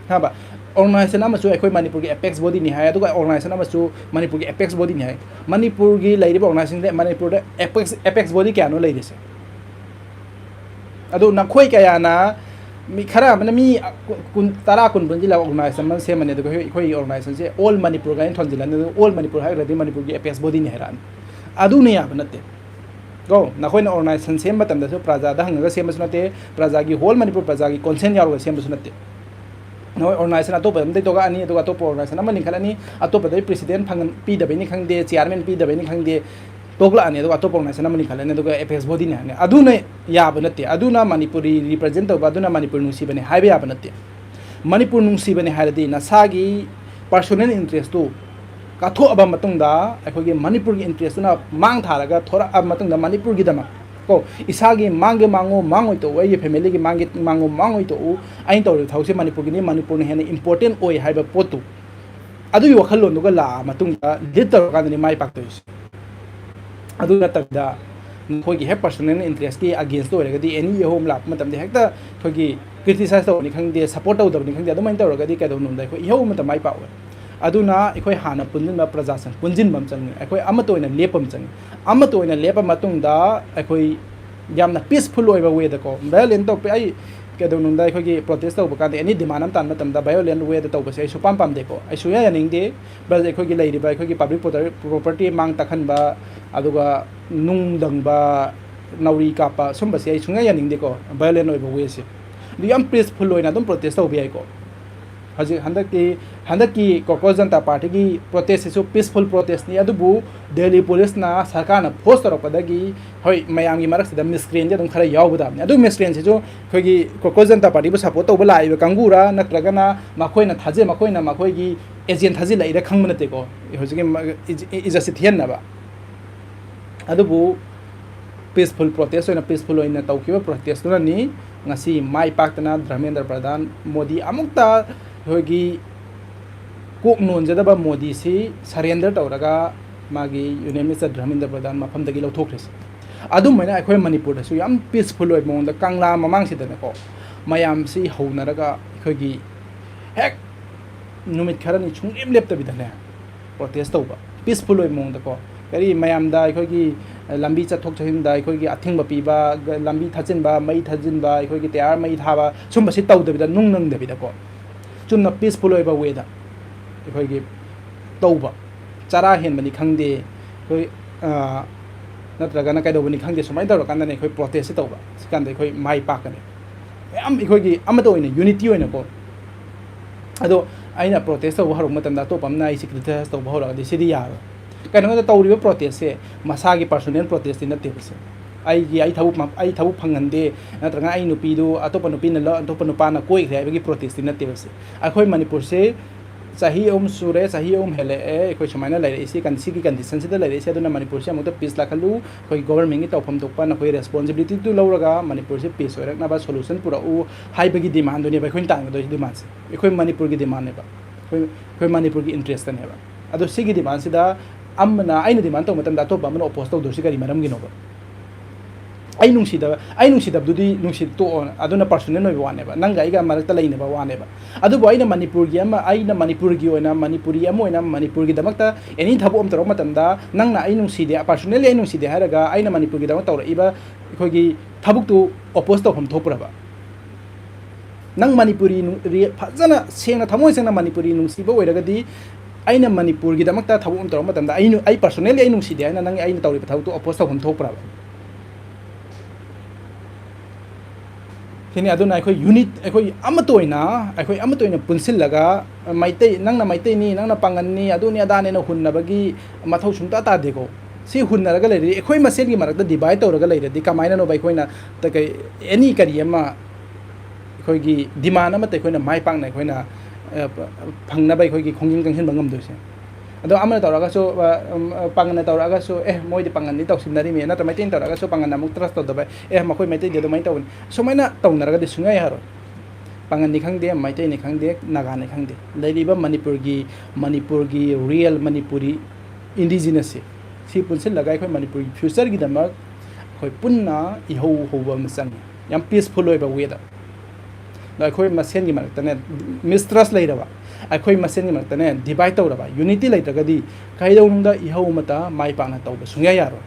ꯍꯥꯏꯕ, organization ꯑꯃꯁꯨ ꯑꯩꯈꯣꯏ ꯃꯅꯤꯄꯨꯔꯒꯤ apex bodyꯅꯤ ꯍꯥꯏ, ꯑꯗꯨꯒ organization ꯑꯃꯁꯨ ꯃꯅꯤꯄꯨꯔꯒꯤ apex bodyꯅꯤ ꯍꯥꯏ꯫ ꯃꯅꯤꯄꯨꯔꯒꯤ ꯂꯩꯔꯤꯕ organizationꯁꯦ ꯃꯅꯤꯄꯨꯔꯗ apex, apex body ꯀꯌꯥꯅꯣ ꯂꯩꯔꯤꯁꯦ? ꯑꯗꯨ ꯅꯈꯣꯏ ꯀꯌꯥꯅ, ꯃꯤ ꯈꯔ ꯑꯃꯅ ꯃꯤ ꯀꯨꯟ, ꯇꯔꯥ ꯀꯨꯟ ꯄꯨꯟꯁꯤꯜꯂꯒ organization ꯑꯃ ꯁꯦꯝꯃꯅꯤ, ꯑꯗꯨꯒ ꯑꯩꯈꯣꯏ, ꯑꯩꯈꯣꯏ organizationꯁꯦ all ꯃꯅꯤꯄꯨꯔꯒ ꯑꯩꯅ ꯊꯣꯟꯖꯤꯜꯂꯅꯤ, ꯑꯗꯨꯒ all ꯃꯅꯤꯄꯨꯔ ꯍꯥꯏꯈ꯭ꯔꯗꯤ ꯃꯅꯤꯄꯨꯔꯒꯤ apex bodyꯅꯤ ꯍꯥꯏꯔꯛꯑꯅꯤ꯫ ꯑꯗꯨꯅ ꯌꯥꯕ ꯅꯠꯇꯦ꯫ ꯀꯣ, ꯅꯈꯣꯏꯅ organization ꯁꯦꯝꯕ ꯃꯇꯝꯗꯁꯨ ꯄ꯭ꯔꯖꯥꯗ ꯍꯪꯉꯒ ꯁꯦꯝꯕꯁꯨ ꯅꯠꯇꯦ, ꯄ꯭ꯔꯖꯥꯒꯤ, whole ꯃꯅꯤꯄꯨꯔ ꯄ꯭ꯔꯖꯥꯒꯤ consent ꯌꯥꯎꯔꯒ ꯁꯦꯝꯕꯁꯨ ꯅꯠꯇꯦ꯫ ꯅꯈꯣꯏ organization ꯑꯇꯣꯞꯄ ꯑꯃꯗꯒꯤ ꯇꯣꯛꯂꯛꯑꯅꯤ, ꯑꯗꯨꯒ ꯑꯇꯣꯞꯄ organization ꯑꯃ ꯂꯤꯡꯈꯠꯂꯅꯤ, ꯑꯇꯣꯞꯄꯗꯒꯤ president ꯐꯪꯍꯟ-, ꯄꯤꯗꯕꯩꯅꯤ ꯈꯪꯗꯦ, chairman ꯄꯤꯗꯕꯩꯅꯤ ꯈꯪꯗꯦ, ꯇꯣꯛꯂꯛꯑꯅꯤ, ꯑꯗꯨꯒ ꯑꯇꯣꯞꯄ organization ꯑꯃ ꯂꯤꯡꯈꯠꯂꯅꯤ, ꯑꯗꯨꯒ apex bodyꯅꯤ ꯍꯥꯏꯅꯤ꯫ ꯑꯗꯨꯅ ꯌꯥꯕ ꯅꯠꯇꯦ꯫ ꯑꯗꯨꯅ ꯃꯅꯤꯄꯨꯔꯤ represent ꯇꯧꯕ, ꯑꯗꯨꯅ ꯃꯅꯤꯄꯨꯔ ꯅꯨꯡꯁꯤꯕꯅꯦ ꯍꯥꯏꯕ ꯌꯥꯕ ꯅꯠꯇꯦ꯫ ꯃꯅꯤꯄꯨꯔ ꯅꯨꯡꯁꯤꯕꯅꯦ ꯍꯥꯏꯔꯗꯤ ꯅꯁꯥꯒꯤ personal interestꯇꯨ ꯀꯠꯊꯣꯛꯑꯕ ꯃꯇꯨꯡꯗ, ꯑꯩꯈꯣꯏꯒꯤ ꯃꯅꯤꯄꯨꯔꯒꯤ interestꯇꯨꯅ ꯃꯥꯡ ꯊꯥꯔꯒ ꯊꯣꯔꯛꯑꯕ ꯃꯇꯨꯡꯗ, ꯃꯅꯤꯄꯨꯔꯒꯤꯗꯃꯛ ꯀꯣ, ꯏꯁꯥꯒꯤ ꯃꯥꯡꯒꯦ ꯃꯥꯡꯉꯣ, ꯃꯥꯡꯉꯣꯏ ꯇꯣꯛꯎ, ꯑꯩꯒꯤ familyꯒꯤ ꯃꯥꯡꯒꯦ ꯃꯥꯡꯉꯣ, ꯃꯥꯡꯉꯣꯏ ꯇꯣꯛꯎ, ꯑꯩꯅ ꯇꯧꯔꯤꯕ ꯊꯕꯛꯁꯦ ꯃꯅꯤꯄꯨꯔꯒꯤꯅꯤ, ꯃꯅꯤꯄꯨꯔꯅ ꯍꯦꯟꯅ important ꯑꯣꯏ ꯍꯥꯏꯕ ꯄꯣꯠꯇꯨ, ꯑꯗꯨꯒꯤ ꯋꯥꯈꯜꯂꯣꯟꯗꯨꯒ ꯂꯥꯛꯑ ꯃꯇꯨꯡꯗ lead ꯇꯧꯔꯀꯥꯟꯗꯅꯤ ꯃꯥꯏ ꯄꯥꯛꯇꯣꯏꯁꯦ꯫ ꯑꯗꯨ ꯅꯠꯇꯕꯤꯗ ꯅꯈꯣꯏꯒꯤ ꯍꯦꯛ personal interestꯀꯤ against ꯑꯣꯏꯔꯒꯗꯤ, any ꯏꯍꯧ ꯑꯃ ꯂꯥꯛꯄ ꯃꯇꯝꯗ ꯍꯦꯛꯇ ꯑꯩꯈꯣꯏꯒꯤ criticize ꯇꯧꯕꯅꯤ ꯈꯪꯗꯦ, support ꯇꯧꯗꯕꯅꯤ ꯈꯪꯗꯦ, ꯑꯗꯨꯃꯥꯏꯅ ꯇꯧꯔꯒꯗꯤ ꯀꯩꯗꯧꯅꯨꯡꯗ ꯑꯩꯈꯣꯏ ꯏꯍꯧ ꯑꯃꯇ ꯃꯥꯏ ꯄꯥꯛꯑꯣꯏ꯫ ꯑꯗꯨꯅ ꯑꯩꯈꯣꯏ ꯍꯥꯟꯅ ꯄꯨꯟꯁꯤꯟꯕ, ꯄ꯭ꯔꯖꯥꯁꯤꯡ ꯄꯨꯟꯁꯤꯟꯕ ꯑꯃ ꯆꯪꯉꯤ꯫ ꯑꯩꯈꯣꯏ ꯑꯃꯠꯇ ꯑꯣꯏꯅ ꯂꯦꯞꯄ ꯑꯃ ꯆꯪꯉꯤ꯫ ꯑꯃꯠꯇ ꯑꯣꯏꯅ ꯂꯦꯞꯄ ꯃꯇꯨꯡꯗ ꯑꯩꯈꯣꯏ ꯌꯥꯝꯅ peaceful ꯑꯣꯏꯕ wayꯗꯀꯣ, violent ꯇꯧꯕ, ꯑꯩ ꯀꯩꯗꯧꯅꯨꯡꯗ ꯑꯩꯈꯣꯏꯒꯤ protest ꯇꯧꯕ ꯀꯥꯟꯗ, any demand ꯑꯃ ꯇꯥꯟꯕ ꯃꯇꯝꯗ violent wayꯗ ꯇꯧꯕꯁꯦ ꯑꯩ ꯁꯨꯄꯥꯝ ꯄꯥꯝꯗꯦꯀꯣ, ꯑꯩ ꯁꯨꯡꯌꯥ ꯌꯥꯅꯤꯡꯗꯦ꯫ Plus ꯑꯩꯈꯣꯏꯒꯤ ꯂꯩꯔꯤꯕ ꯑꯩꯈꯣꯏꯒꯤ public property ꯃꯥꯡ ꯇꯥꯛꯍꯟꯕ, ꯑꯗꯨꯒ ꯅꯨꯡ ꯂꯪꯕ, ꯅꯥꯎꯔꯤ ꯀꯥꯞꯄ, ꯁꯨꯝꯕꯁꯦ ꯑꯩ ꯁꯨꯡꯌꯥ ꯌꯥꯅꯤꯡꯗꯦꯀꯣ, violent ꯑꯣꯏꯕ wayꯁꯦ꯫ ꯑꯗꯨ ꯌꯥꯝ peaceful ꯑꯣꯏꯅ ꯑꯗꯨꯝ protest ꯇꯧꯕ ꯌꯥꯏꯀꯣ꯫ ꯍꯧꯖꯤꯛ ꯍꯟꯗꯛꯇꯤ, ꯍꯟꯗꯛꯀꯤ Congress Janata Partyꯒꯤ protestꯁꯤꯁꯨ peaceful protestꯅꯤ, ꯑꯗꯨꯕꯨ Delhi policeꯅ, ꯁꯔꯀꯥꯔꯅ force ꯇꯧꯔꯛꯄꯗꯒꯤ, ꯍꯣꯏ, ꯃꯌꯥꯝꯒꯤ ꯃꯔꯛꯁꯤꯗ miscreantꯗꯤ ꯑꯗꯨꯝ ꯈꯔ ꯌꯥꯎꯕ ꯇꯥꯕꯅꯤ꯫ ꯑꯗꯨ miscreantꯁꯤꯁꯨ ꯑꯩꯈꯣꯏꯒꯤ Congress Janata Partyꯕꯨ support ꯇꯧꯕ ꯂꯥꯛꯏꯕ ꯀꯥꯡꯕꯨꯔꯥ, ꯅꯠꯇ꯭ꯔꯒꯅ ꯃꯈꯣꯏꯅ ꯊꯥꯖ-, ꯃꯈꯣꯏꯅ ꯃꯈꯣꯏꯒꯤ agent ꯊꯥꯖꯤꯜꯂꯛꯏꯔꯥ ꯈꯪꯕ ꯅꯠꯇꯦꯀꯣ, ꯍꯧꯖꯤꯛꯀꯤ ꯃ-, ꯏꯖ-, ꯏ-, ꯏꯖꯠꯁꯤ ꯊꯤꯍꯟꯅꯕ꯫ ꯑꯗꯨꯕꯨ peaceful protest ꯑꯣꯏꯅ, peaceful ꯑꯣꯏꯅ ꯇꯧꯈꯤꯕ protestꯇꯨꯅꯅꯤ ꯉꯁꯤ ꯃꯥꯏ ꯄꯥꯛꯇꯅ ꯙꯔꯃꯦꯟꯗ꯭ꯔ ꯄ꯭ꯔꯙꯥꯟ ꯃꯣꯗꯤ ꯑꯃꯨꯛꯇ ꯑꯩꯈꯣꯏꯒꯤ ꯀꯣꯛ ꯅꯣꯟꯖꯗꯕ ꯃꯣꯗꯤꯁꯤ surrender ꯇꯧꯔꯒ ꯃꯥꯒꯤ Union Minister ꯙꯔꯃꯦꯟꯗ꯭ꯔ ꯄ꯭ꯔꯙꯥꯟ ꯃꯐꯝꯗꯒꯤ ꯂꯧꯊꯣꯛꯈ꯭ꯔꯤꯁꯦ꯫ ꯑꯗꯨꯃꯥꯏꯅ ꯑꯩꯈꯣꯏ ꯃꯅꯤꯄꯨꯔꯗꯁꯨ ꯌꯥꯝ peaceful ꯑꯣꯏꯕ ꯃꯑꯣꯡꯗ ꯀꯪꯂꯥ ꯃꯃꯥꯡꯁꯤꯗꯅꯦꯀꯣ, ꯃꯌꯥꯝꯁꯤ ꯍꯧꯅꯔꯒ ꯑꯩꯈꯣꯏꯒꯤ ꯍꯦꯛ ꯅꯨꯃꯤꯠ ꯈꯔꯅꯤ ꯁꯨꯡꯂꯦꯞ ꯂꯦꯞꯇꯕꯤꯗꯅꯦ protest ꯇꯧꯕ, peaceful ꯑꯣꯏꯕ ꯃꯑꯣꯡꯗꯀꯣ꯫ ꯀꯔꯤ ꯃꯌꯥꯝꯗ ꯑꯩꯈꯣꯏꯒꯤ ꯂꯝꯕꯤ ꯆꯠꯊꯣꯛ ꯆꯠꯁꯤꯟꯗ ꯑꯩꯈꯣꯏꯒꯤ ꯑꯊꯤꯡꯕ ꯄꯤꯕ, ꯂꯝꯕꯤ ꯊꯠꯆꯤꯟꯕ, ꯃꯩ ꯊꯠꯆꯤꯟꯕ, ꯑꯩꯈꯣꯏꯒꯤ ꯇꯌꯥꯔ ꯃꯩ ꯊꯥꯕ, ꯁꯨꯝꯕꯁꯤ ꯇꯧꯗꯕꯤꯗ, ꯅꯨꯡ ꯅꯪꯗꯕꯤꯗꯀꯣ, ꯆꯨꯝꯅ peaceful ꯑꯣꯏꯕ ꯋꯦꯗ ꯑꯩꯈꯣꯏꯒꯤ ꯇꯧꯕ, ꯆꯔꯥ ꯍꯦꯟꯕꯅꯤ ꯈꯪꯗꯦ, ꯑꯩꯈꯣꯏ, ꯑ, ꯅꯠꯇ꯭ꯔꯒꯅ ꯀꯩꯗꯧꯕꯅꯤ ꯈꯪꯗꯦ, ꯁꯨꯃꯥꯏꯅ ꯇꯧꯔꯀꯥꯟꯗꯅꯦ ꯑꯩꯈꯣꯏ protest ꯁꯦ ꯇꯧꯕ꯫ ꯁꯤ ꯀꯥꯟꯗ ꯑꯩꯈꯣꯏ ꯃꯥꯏ ꯄꯥꯛꯀꯅꯤ꯫ ꯃꯌꯥꯝ ꯑꯩꯈꯣꯏꯒꯤ ꯑꯃꯠꯇ ꯑꯣꯏꯅ, unity ꯑꯣꯏꯅꯀꯣ꯫ ꯑꯗꯣ ꯑꯩꯅ protest ꯇꯧꯕ ꯍꯧꯔꯛꯄ ꯃꯇꯝꯗ ꯑꯇꯣꯞꯄ ꯑꯃꯅ ꯑꯩꯁꯦ criticize ꯇꯧꯕ ꯍꯧꯔꯛꯑꯗꯤ ꯁꯤꯗꯤ ꯌꯥꯔꯣꯏ꯫ ꯀꯩꯅꯣꯗ ꯇꯧꯔꯤꯕ protest ꯁꯦ ꯃꯁꯥꯒꯤ personal protest ꯇꯤ ꯅꯠꯇꯦꯕ ꯁꯦ꯫ ꯑꯩꯒꯤ, ꯑꯩ ꯊꯕꯛ ꯃ-, ꯑꯩ ꯊꯕꯛ ꯐꯪꯍꯟꯗꯦ, ꯅꯠꯇ꯭ꯔꯒ ꯑꯩ ꯅꯨꯄꯤꯗꯨ ꯑꯇꯣꯞꯄ ꯅꯨꯄꯤꯅ ꯂ-, ꯑꯇꯣꯞꯄ ꯅꯨꯄꯥꯅ ꯀꯣꯏꯈ꯭ꯔꯦ ꯍꯥꯏꯕꯒꯤ protest ꯇꯤ ꯅꯠꯇꯦꯕ ꯁꯦ꯫ ꯑꯩꯈꯣꯏ ꯃꯅꯤꯄꯨꯔꯁꯦ ꯆꯍꯤ ꯑꯍꯨꯝ ꯁꯨꯔꯦ, ꯆꯍꯤ ꯑꯍꯨꯝ ꯍꯦꯜꯂꯛꯑꯦ ꯑꯩꯈꯣꯏ ꯁꯨꯃꯥꯏꯅ ꯂꯩꯔꯛꯏꯁꯤ, ꯀꯟ-, ꯁꯤꯒꯤ condition ꯁꯤꯗ ꯂꯩꯔꯛꯏꯁꯦ꯫ ꯑꯗꯨꯅ ꯃꯅꯤꯄꯨꯔꯁꯦ ꯑꯃꯨꯛꯇ peace ꯂꯥꯛꯍꯜꯂꯨ, ꯑꯩꯈꯣꯏ government ꯀꯤ ꯇꯧꯐꯝ ꯊꯣꯛꯄ ꯅꯈꯣꯏ responsibility ꯗꯨ ꯂꯧꯔꯒ ꯃꯅꯤꯄꯨꯔꯁꯦ peace ꯑꯣꯏꯔꯛꯅꯕ solution ꯄꯨꯔꯛꯎ ꯍꯥꯏꯕꯒꯤ demand ꯗꯨꯅꯦꯕ ꯑꯩꯈꯣꯏꯅ ꯇꯥꯟꯒꯗꯣꯏꯁꯤ, demand ꯁꯦ꯫ ꯑꯩꯈꯣꯏ ꯃꯅꯤꯄꯨꯔꯒꯤ demand ꯅꯦꯕ, ꯑꯩꯈꯣꯏ, ꯑꯩꯈꯣꯏ ꯃꯅꯤꯄꯨꯔꯒꯤ interest ꯅꯦꯕ꯫ ꯑꯗꯣ ꯁꯤꯒꯤ demand ꯁꯤꯗ ꯑꯃꯅ, ꯑꯩꯅ demand ꯇꯧꯕ ꯃꯇꯝꯗ ꯑꯇꯣꯞꯄ ꯑꯃꯅ oppose ꯇꯧꯗꯣꯏꯁꯤ ꯀꯔꯤ ꯃꯔꯝꯒꯤꯅꯣꯕ? ꯑꯩ ꯅꯨꯡꯁꯤꯗꯕ, ꯑꯩ ꯅꯨꯡꯁꯤꯗꯕꯗꯨꯗꯤ ꯅꯨꯡꯁꯤ ꯇꯣꯛꯑꯣ, ꯑꯗꯨꯅ personal ꯑꯣꯏꯕ ꯋꯥꯅꯦꯕ, ꯅꯪꯒ ꯑꯩꯒ ꯃꯔꯛꯇ ꯂꯩꯅꯕ ꯋꯥꯅꯦꯕ꯫ ꯑꯗꯨꯕꯨ ꯑꯩꯅ ꯃꯅꯤꯄꯨꯔꯒꯤ ꯑꯃ, ꯑꯩꯅ ꯃꯅꯤꯄꯨꯔꯒꯤ ꯑꯣꯏꯅ, ꯃꯅꯤꯄꯨꯔꯤ ꯑꯃ ꯑꯣꯏꯅ ꯃꯅꯤꯄꯨꯔꯒꯤꯗꯃꯛꯇ any ꯊꯕꯛ ꯑꯃ ꯇꯧꯔꯛꯄ ꯃꯇꯝꯗ, ꯅꯪꯅ ꯑꯩ ꯅꯨꯡꯁꯤꯗꯦ, personally ꯑꯩ ꯅꯨꯡꯁꯤꯗꯦ ꯍꯥꯏꯔꯒ ꯑꯩꯅ ꯃꯅꯤꯄꯨꯔꯒꯤꯗꯃꯛ ꯇꯧꯔꯛꯏꯕ ꯑꯩꯈꯣꯏꯒꯤ ꯊꯕꯛꯇꯨ oppose ꯇꯧꯐꯝ ꯊꯣꯛꯄ꯭ꯔꯕ? ꯅꯪ ꯃꯅꯤꯄꯨꯔꯤ ꯅꯨꯡ-, ꯔꯤ-, ꯐꯖꯅ ꯁꯦꯡꯅ, ꯊꯃꯣꯏ ꯁꯦꯡꯅ ꯃꯅꯤꯄꯨꯔꯤ ꯅꯨꯡꯁꯤꯕ ꯑꯣꯏꯔꯒꯗꯤ, ꯑꯩꯅ ꯃꯅꯤꯄꯨꯔꯒꯤꯗꯃꯛꯇ ꯊꯕꯛ ꯑꯃ ꯇꯧꯔꯛꯄ ꯃꯇꯝꯗ, ꯑꯩ ꯅꯨ-, ꯑꯩ personally ꯑꯩ ꯅꯨꯡꯁꯤꯗꯦ ꯍꯥꯏꯅ ꯅꯪ ꯑꯩꯅ ꯇꯧꯔꯤꯕ ꯊꯕꯛꯇꯨ oppose ꯇꯧꯐꯝ ꯊꯣꯛꯄ꯭ꯔꯕ? ꯁꯤꯅꯤ꯫ ꯑꯗꯨꯅ ꯑꯩꯈꯣꯏ unit, ꯑꯩꯈꯣꯏ ꯑꯃꯠꯇ ꯑꯣꯏꯅ, ꯑꯩꯈꯣꯏ ꯑꯃꯠꯇ ꯑꯣꯏꯅ ꯄꯨꯟꯁꯤꯜꯂꯒ, ꯃꯩꯇꯩ, ꯅꯪꯅ ꯃꯩꯇꯩꯅꯤ, ꯅꯪꯅ ꯄꯥꯡꯒꯟꯅꯤ, ꯑꯗꯨꯅꯤ ꯑꯗꯥꯅꯦꯅ ꯍꯨꯟꯅꯕꯒꯤ ꯃꯊꯧ ꯁꯨꯡꯇꯥ ꯇꯥꯗꯦꯀꯣ꯫ ꯁꯤ ꯍꯨꯟꯅꯔꯒ ꯂꯩꯔꯗꯤ, ꯑꯩꯈꯣꯏ ꯃꯁꯦꯟꯒꯤ ꯃꯔꯛꯇ divide ꯇꯧꯔꯒ ꯂꯩꯔꯗꯤ ꯀꯃꯥꯏꯅꯅꯣꯕ ꯑꯩꯈꯣꯏꯅ ꯇ-, ꯀꯩ, any ꯀꯔꯤ ꯑꯃ ꯑꯩꯈꯣꯏꯒꯤ demand ꯑꯃꯠꯇ ꯑꯩꯈꯣꯏꯅ ꯃꯥꯏ ꯄꯥꯛꯅ ꯑꯩꯈꯣꯏꯅ, ꯑ, ꯐꯪꯅꯕ ꯑꯩꯈꯣꯏꯒꯤ ꯈꯣꯡꯖꯪ ꯆꯪꯁꯤꯟꯕ ꯉꯝꯗꯣꯏꯁꯦ? ꯑꯗꯣ ꯑꯃꯅ ꯇꯧꯔꯒꯁꯨ, ꯑ, ꯎꯝ, ꯑ, ꯄꯥꯡꯒꯟꯅ ꯇꯧꯔꯛꯑꯒꯁꯨ, "ꯑꯦ, ꯃꯣꯏꯗꯤ ꯄꯥꯡꯒꯟꯗꯤ ꯇꯧꯁꯤꯟꯅꯔꯤꯃꯤ", ꯅꯠꯇ꯭ꯔ ꯃꯩꯇꯩꯅ ꯇꯧꯔꯛꯑꯒꯁꯨ ꯄꯥꯡꯒꯟꯅ ꯑꯃꯨꯛ trust ꯇꯧꯗꯕ, "ꯑꯦ, ꯃꯈꯣꯏ ꯃꯩꯇꯩꯗꯤ ꯑꯗꯨꯃꯥꯏꯅ ꯇꯧꯕꯅꯤ", ꯁꯨꯃꯥꯏꯅ ꯇꯧꯅꯔꯒꯗꯤ ꯁꯨꯡꯌꯥ ꯌꯥꯔꯣꯏ꯫ ꯄꯥꯉꯜꯅꯤ ꯈꯪꯗꯦ, ꯃꯩꯇꯩꯅꯤ ꯈꯪꯗꯦ, ꯅꯥꯒꯥꯅꯤ ꯈꯪꯗꯦ, ꯂꯩꯔꯤꯕ ꯃꯅꯤꯄꯨꯔꯒꯤ, ꯃꯅꯤꯄꯨꯔꯒꯤ real ꯃꯅꯤꯄꯨꯔꯤ indigenous ꯁꯦ, ꯁꯤ ꯄꯨꯟꯁꯤꯜꯂꯒ ꯑꯩꯈꯣꯏ ꯃꯅꯤꯄꯨꯔꯒꯤ future ꯒꯤꯗꯃꯛ ꯑꯩꯈꯣꯏ ꯄꯨꯟꯅ ꯏꯍꯧ ꯍꯧꯕ ꯑꯃ ꯆꯪꯉꯤ, ꯌꯥꯝ peaceful ꯑꯣꯏꯕ way ꯗ꯫ ꯑꯗꯣ ꯑꯩꯈꯣꯏ ꯃꯁꯦꯟꯒꯤ ꯃꯔꯛꯇꯅꯦ mistrust ꯂꯩꯔꯕ, ꯑꯩꯈꯣꯏ ꯃꯁꯦꯟꯒꯤ ꯃꯔꯛꯇꯅꯦ divide ꯇꯧꯔꯕ, unity ꯂꯩꯇ꯭ꯔꯒꯗꯤ ꯀꯩꯗꯧꯅꯨꯡꯗ ꯏꯍꯧ ꯑꯃꯇ ꯃꯥꯏ ꯄꯥꯛꯅ ꯇꯧꯕ ꯁꯨꯡꯌꯥ ꯌꯥꯔꯣꯏ꯫